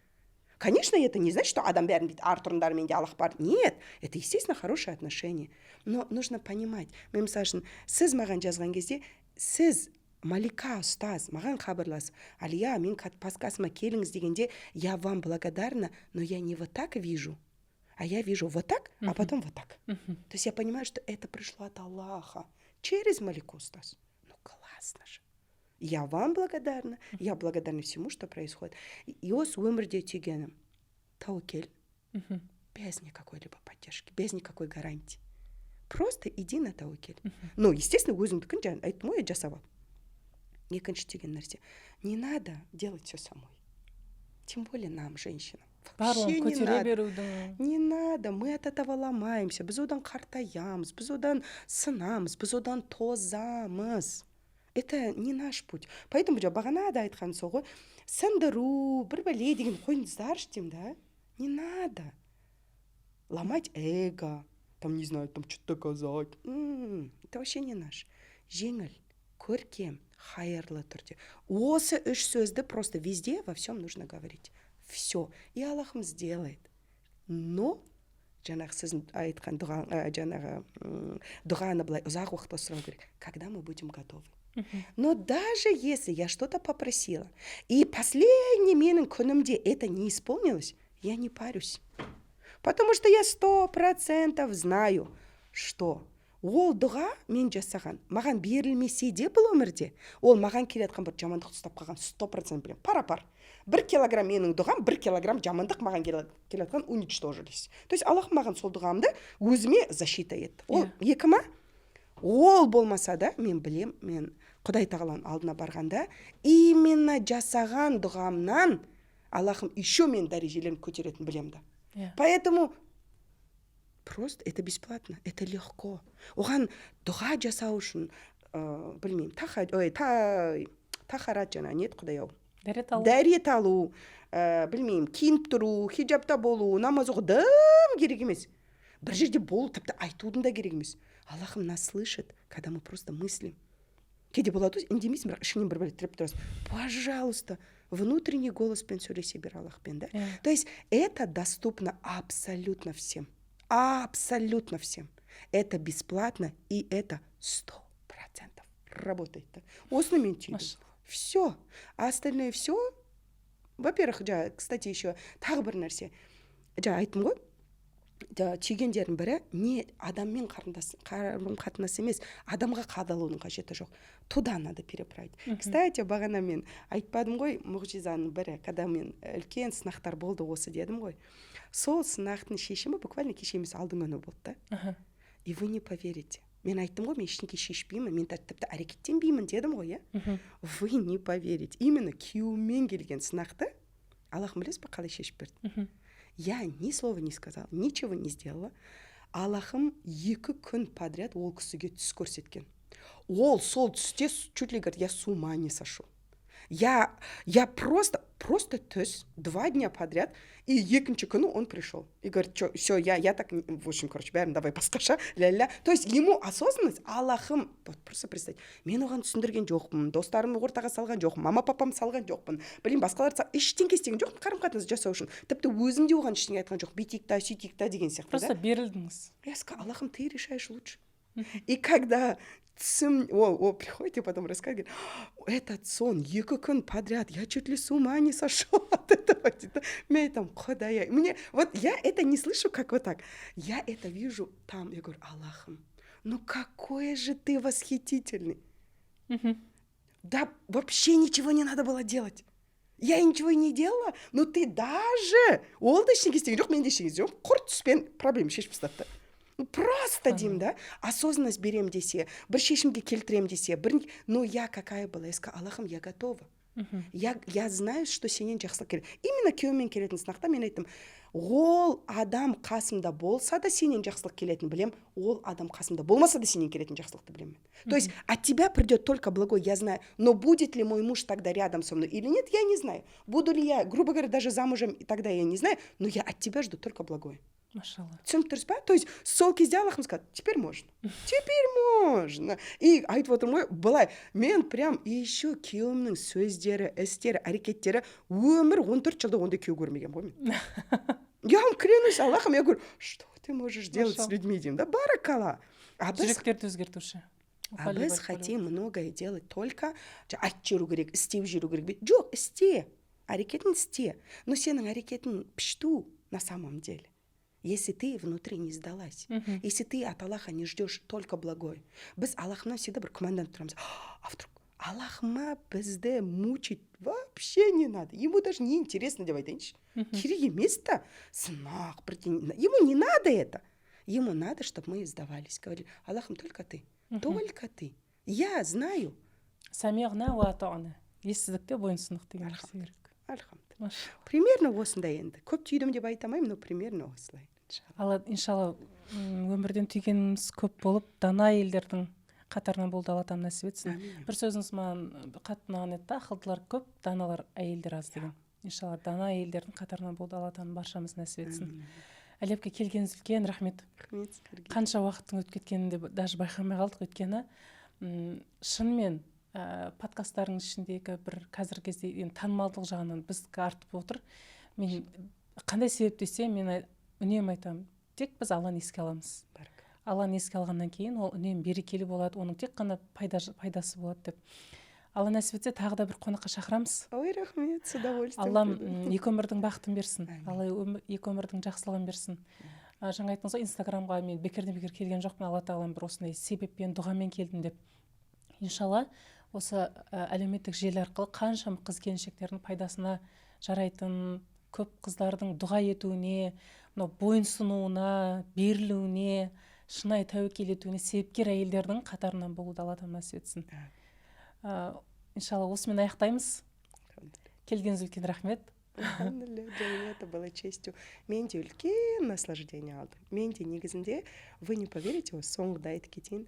Конечно, это не значит, что адам бәрін бүйтіп ар тұрыңдар, менде Аллах бар. Нет, это, естественно, хорошие отношения. Но нужно понимать, мен, мысалы үшін, сіз маған жазған кезде, сіз, Малика ұстаз, маған хабарласып, «Алия, мен подкастыма келіңіз» дегенде, я вам благодарна, но я не вот так вижу, а я вижу вот так, а потом вот так. То есть я понимаю, что это пришло от Аллаха через Малику ұстаз. Ну классно же. Я вам благодарна, я благодарна всему, что происходит. И осы өмірде түйгенім: тәуекел, без никакой-либо поддержки, без никакой гарантии. Просто иди на тәуекел. Ну, естественно, өзіңдікін жаңа айттым ғой, жасап ал. Екінші түйген нәрсе: не надо делать все самой. Тем более нам, женщинам. Барлығын көтере берудің. Не надо, мы от этого ломаемся, біз одан қартаямыз, біз одан сынамыз, біз одан тозамыз. Это не наш путь. Поэтому жаңа бағана да айтқан сол ғой, сындыру, бір бәле деген қойыңыздаршы деймін да. Не надо ломать эго, там, не знаю, там что-то доказать. Это вообще не наш. Жеңіл, көркем, хайырлы түрде. Осы үш сөзді просто везде, во всем нужно говорить. Все. И Аллахым сделает. Но жаңағы сіздің айтқан дұға, жаңағы дұғаны былай ұзақ уақытта сұрау керек. Когда мы будем готовы. Но даже если я что-то попросила, и последний менің күнімде это не исполнилось, я не парюсь. Потому что я 100% знаю, что ол дұға мен жасаған маған берілмесе де, бұл өмірде ол маған келе жатқан бір жамандықты ұстап қалған, 100% білемін. Пара пар 1 килограмм менің дұғам, 1 килограмм жамандық маған келе жатқан уничтожились. То есть Аллах маған сол дұғамды өзіме защита етті. Ол екі ма, ол болмаса да, мен білем, мен Құдай тағаланың алдына барғанда именно жасаған дұғамнан Аллахым еще менің дәрежелерімді көтеретінін білемін да. Поэтому просто это бесплатно, это легко. Оған дұға жасау үшін, білмеймін, таха, ой, тахарат, жаңа не еді, құдай ау? Дәрет алу. Дәрет алу, білмеймін, киініп тұру, хиджабта болу, намаз оқу дым керек емес. Бір жерде болу, тіпті айтудың да керек емес. Аллахым нас слышит, когда мы просто мыслим. Кейде болады ғой, үндемейсің, бірақ ішіңнен бір бәле тілеп тұрасың. Пожалуйста, внутренний голоспен сөйлесе бер Аллахпен да. То есть это доступно абсолютно всем, абсолютно всем. Это бесплатно, и это 100% работает да. Осыны мен түйдім. Все, а остальное все, во-первых, жаңа, кстати, еще тағы бір нәрсе, жаңа айттым ғой. Түйгендердің бірі не? Адаммен қарындас, қарым қатынас емес, адамға қадалудың қажеті жоқ, туда надо переправить. Кстати, бағана мен айтпадым ғой, мұғжизаның бірі, когда мен үлкен сынақтар болды осы дедім ғой, сол сынақтың шешімі буквально кеше емес, алдыңғы күні болды да. И вы не поверите, мен айттым ғой, мен ештеңе шешпеймін, мен тіпті әрекеттенбеймін дедім ғой, иә. Вы не поверите, именно күйеуіммен келген сынақты Аллахым, білесіз ба, қалай шешіп берді? Я ни слова не сказала, ничего не сделала. Аллахым 2 күн подряд ол кісіге түс көрсеткен. Ол сол түсте чуть ли, говорит, я с ума не сошел. Я просто түс 2 дня подряд, и екінші күні он пришел и говорит: что все, я так, в общем, короче, бәрін давай басқаша, ля ля. То есть ему осознанность Аллахым, вот просто представь, мен оған түсіндірген жоқпын, достарымды ортаға салған жоқпын, мама папам салған жоқпын, білмеймін, басқаларды, ештеңке істеген жоқпын қарым қатынас жасау үшін. Тіпті өзім де оған ештеңе айтқан жоқпын, бүйтейік та, сөйтейік та деген сияқты. Просто берілдіңіз. Я сказала: «Аллахым, ты решаешь лучше». И когда түсім, о, приходит и потом рассказывает, говорит: «Этот сон 2 күн подряд, я чуть ли с ума не сошел от этого», дейді. Мен айтамын: «Құдай ай». Мне вот, я это не слышу как вот так, я это вижу там. Я говорю: «Аллахым, ну какой же ты восхитительный!» Да вообще ничего не надо было делать, я ничего не делала, но ты даже, ол да ештеңе істеген жоқ, мен де ештеңе істеген жоқпын, құр түспен проблема шешіп тастады да. Просто деймін да, осознанность берем десе, бір шешімге келтірем десе, бір. Но я какая была? Я сказала: «Аллахым, я готова, я знаю, что сенен жақсылық келеді». Именно күйеуіммен келетін сынақта мен айттым: ол адам қасымда болса да, сенен жақсылық келетінін білем, ол адам қасымда болмаса да, сенен келетін жақсылықты білемін. То есть от тебя придет только благое, я знаю, но будет ли мой муж тогда рядом со мной или нет, я не знаю, буду ли я, грубо говоря, даже замужем тогда, я не знаю, но я от тебя жду только благое. Машалла. Түсініп тұрсыз ба? То есть сол кезде Аллахым сказал: «Теперь можно, теперь можно». И айтып отырмын ғой, былай мен прям, и еще күйеуімнің сөздері, істері, әрекеттері, өмір 14 жылда ондай күйеу көрмегенмін ғой мен. Я вам клянусь Аллахом, я говорю: «Что ты можешь делать с людьми?» деймін да, баракалла. А біз Жүректерді өзгертуші. А біз хотим многое делать, только айтып жүру керек, істеп жүру керек. Жоқ, істе, әрекетін істе, но сенің әрекетің пішту на самом деле, если ты внутри не сдалась, если ты от Аллаха не ждешь только благое. Біз Аллахымнан всегда бір күмәнданып тұрамыз: а вдруг? Аллахыма бізді мучить вообще не надо, ему даже не интересно деп айтайыншы, керек емес та сынақ бірдеңе, ему не надо это. Ему надо, чтобы мы сдавались, говорили: «Аллахым, только ты, только ты, я знаю». Самиғна уа атағна, естідік те бойынсұндық деген нәрсе керек. Альхамдулилля. Примерно осындай енді, көп түйдім деп айта алмаймын, но примерно осылай. Алла, иншалла, өмірден түйгеніміз көп болып, дана әйелдердің қатарынан болуды Алла тағала нәсіп етсін. Бір сөзіңіз маған қатты ұнаған еді да: «Ақылдылар көп, даналар әйелдер аз» деген. Иншалла, дана әйелдердің қатарынан болуды Алла тағала баршамыз нәсіп етсін. Әли әпке, келгеніңізге үлкен рахмет. Рахмет сіздерге. Қанша уақыттың өтіп кеткенін де даже байқамай қалдық, өйткені шынымен подкасттардың ішіндегі бір қазіргі кезде енді танымалдылық жағынан біздікі артып отыр. Мен қандай себеп десе, мен үнемі айтамын: тек біз Алланы еске аламыз. Алланы еске алғаннан кейін ол үнемі берекелі болады, оның тек қана пайдасы болады деп. Алла нәсіп етсе, тағы да бір қонаққа шақырамыз. Ой, рахмет, с удовольствием Аллам приду. Екі өмірдің бақытын берсін. Әмин. Алла екі өмірдің жақсылығын берсін. Жаңа айттыңыз ғой, инстаграмға мен бекерден бекер келген жоқпын, Алла тағалам бір осындай себеппен, дұғамен келдім деп. Иншалла, осы әлеуметтік желі арқылы қаншама қыз келіншектердің пайдасына жарайтын, көп қыздардың дұға етуіне, мынау бойынсұнуына, берілуіне, шынайы тәуекел етуіне себепкер әйелдердің қатарынан болуды Алла тағала нәсіп етсін. Иншалла, осымен аяқтаймыз. Келгеніңізге үлкен рахмет. Альхамдулилля, для меня это было честью. Мен де үлкен наслаждение алдым. Мен де негізінде, вы не поверите, осы соңғыда айтып кетейін,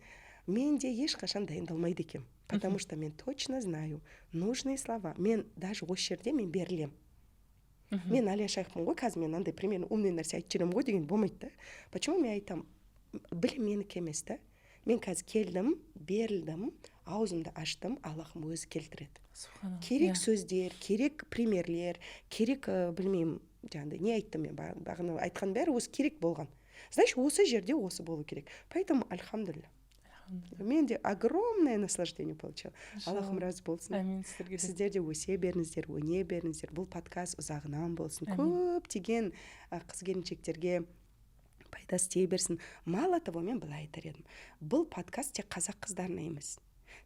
мен де ешқашан дайындалмайды екенмін, потому что мен точно знаю нужные слова. Мен даже осы жерде мен берілемін. Мен Әлия Шайхпын ғой, қазір мен мынандай примерно умный нәрсе айтып жүремін ғой деген болмайды да. Почему мен айтамын? Білім менікі емес та. Мен қазір келдім, берілдім, аузымды аштым, Аллахым өзі келтіреді. Субханалла. Керек сөздер, керек примерлер, керек, білмеймін, жаңағыдай не айттым мен, бағана айтқан бәрі осы керек болған. Значит, осы жерде осы болу керек. Поэтому, альхамдулилля. Мен де огромное наслаждение получила. Аллахым разы болсын. Әмин, сіздерге де. Сіздер де өсе беріңіздер, өне беріңіздер. Бұл подкаст ұзағынан болсын. Әмин. Көптеген қыз келіншектерге Пайдасы тие берсін. Мало того, мен былай айтар едім: бұл подкаст тек қазақ қыздарына емес,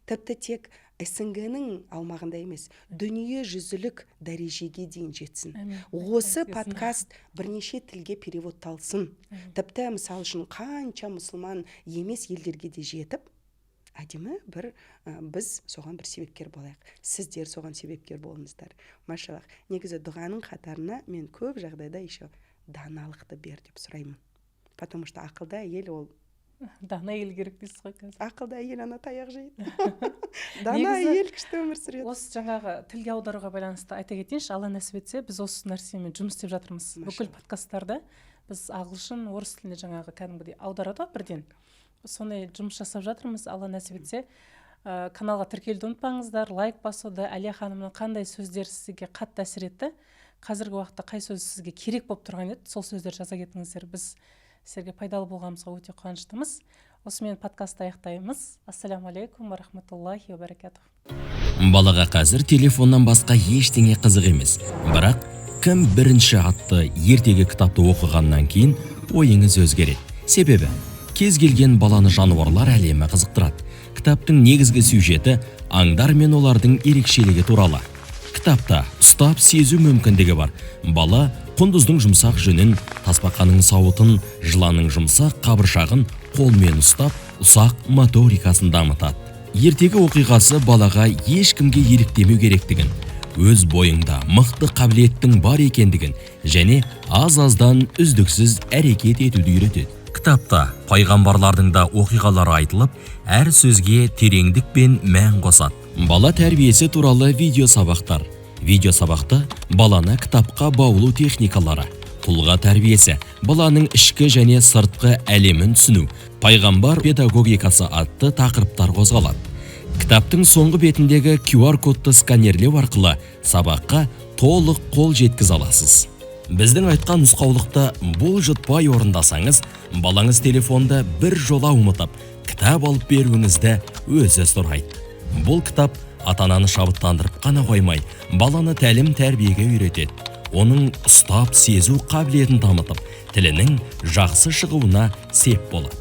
тіпті тек СНГ-ның аумағында емес, дүние жүзілік дәрежеге дейін жетсін. Әмин. Осы Айтқан подкаст бірнеше тілге переводталсын. Тіпті, мысалы үшін, қанша мұсылман емес елдерге де жетіп, әдемі бір біз соған бір себепкер болайық, сіздер соған себепкер болыңыздар. Машаллах. Негізі дұғаның қатарына мен көп жағдайда еще даналықты бер деп сұраймын, потому что ақылды әйел ол Дана әйел керек дейсіз ғой қазір. Ақылды әйел ана таяқ жейді, дана Негізі әйел күшті өмір сүреді. Осы жаңағы тілге аударуға байланысты айта кетейінші, Алла нәсіп етсе, біз осы нәрсемен жұмыс істеп жатырмыз. Бүкіл Машалла. подкасттарда біз ағылшын, орыс тіліне жаңағы кәдімгідей аударады ғой бірден, сондай жұмыс жасап жатырмыз. Алла нәсіп етсе, каналға тіркелуді ұмытпаңыздар, лайк басуды. Әлия ханымның қандай сөздер сізге қатты әсер етті, қазіргі уақытта қай сөз сізге керек болып тұрған еді, сол сөздерді жаза кетіңіздер. Біз сіздерге пайдалы болғанымызға өте қуаныштымыз. Осымен подкастты аяқтаймыз. Ассаляму алейкум уа рахматуллахи уа баракатух. Балаға қазір телефоннан басқа ештеңе қызық емес. Бірақ «Кім бірінші» атты ертегі кітапты оқығаннан кейін ойыңыз өзгереді. Себебі кез келген баланы жануарлар әлемі қызықтырады. Кітаптың негізгі сюжеті аңдар мен олардың ерекшелігі туралы. Кітапта ұстап сезу мүмкіндігі бар. Бала құндыздың жұмсақ жүнін, тасбақаның сауытын, жыланның жұмсақ қабыршағын қолмен ұстап, ұсақ моторикасын дамытады. Ертегі оқиғасы балаға ешкімге еліктемеу керектігін, өз бойыңда мықты қабілеттің бар екендігін және аз-аздан үздіксіз әрекет етуді үйретеді. Кітапта пайғамбарлардың да оқиғалары айтылып, әр сөзге тереңдік пен мән қосады. Бала тәрбиесі туралы видео сабақтар. Видео сабақта баланы кітапқа баулу техникалары, тұлға тәрбиесі, баланың ішкі және сыртқы әлемін түсіну, пайғамбар педагогикасы атты тақырыптар қозғалады. Кітаптың соңғы бетіндегі QR кодты сканерлеу арқылы сабаққа толық қол жеткізе аласыз. Біздің айтқан нұсқаулықты бұлжытпай орындасаңыз, балаңыз телефонды бір жола ұмытып, кітап алып беруіңізді өзі сұрайды. Бұл кітап ата-ананы шабыттандырып қана қоймай, баланы тәлім тәрбиеге үйретеді. Оның ұстап сезу қабілетін дамытып, тілінің жақсы шығуына сеп болады.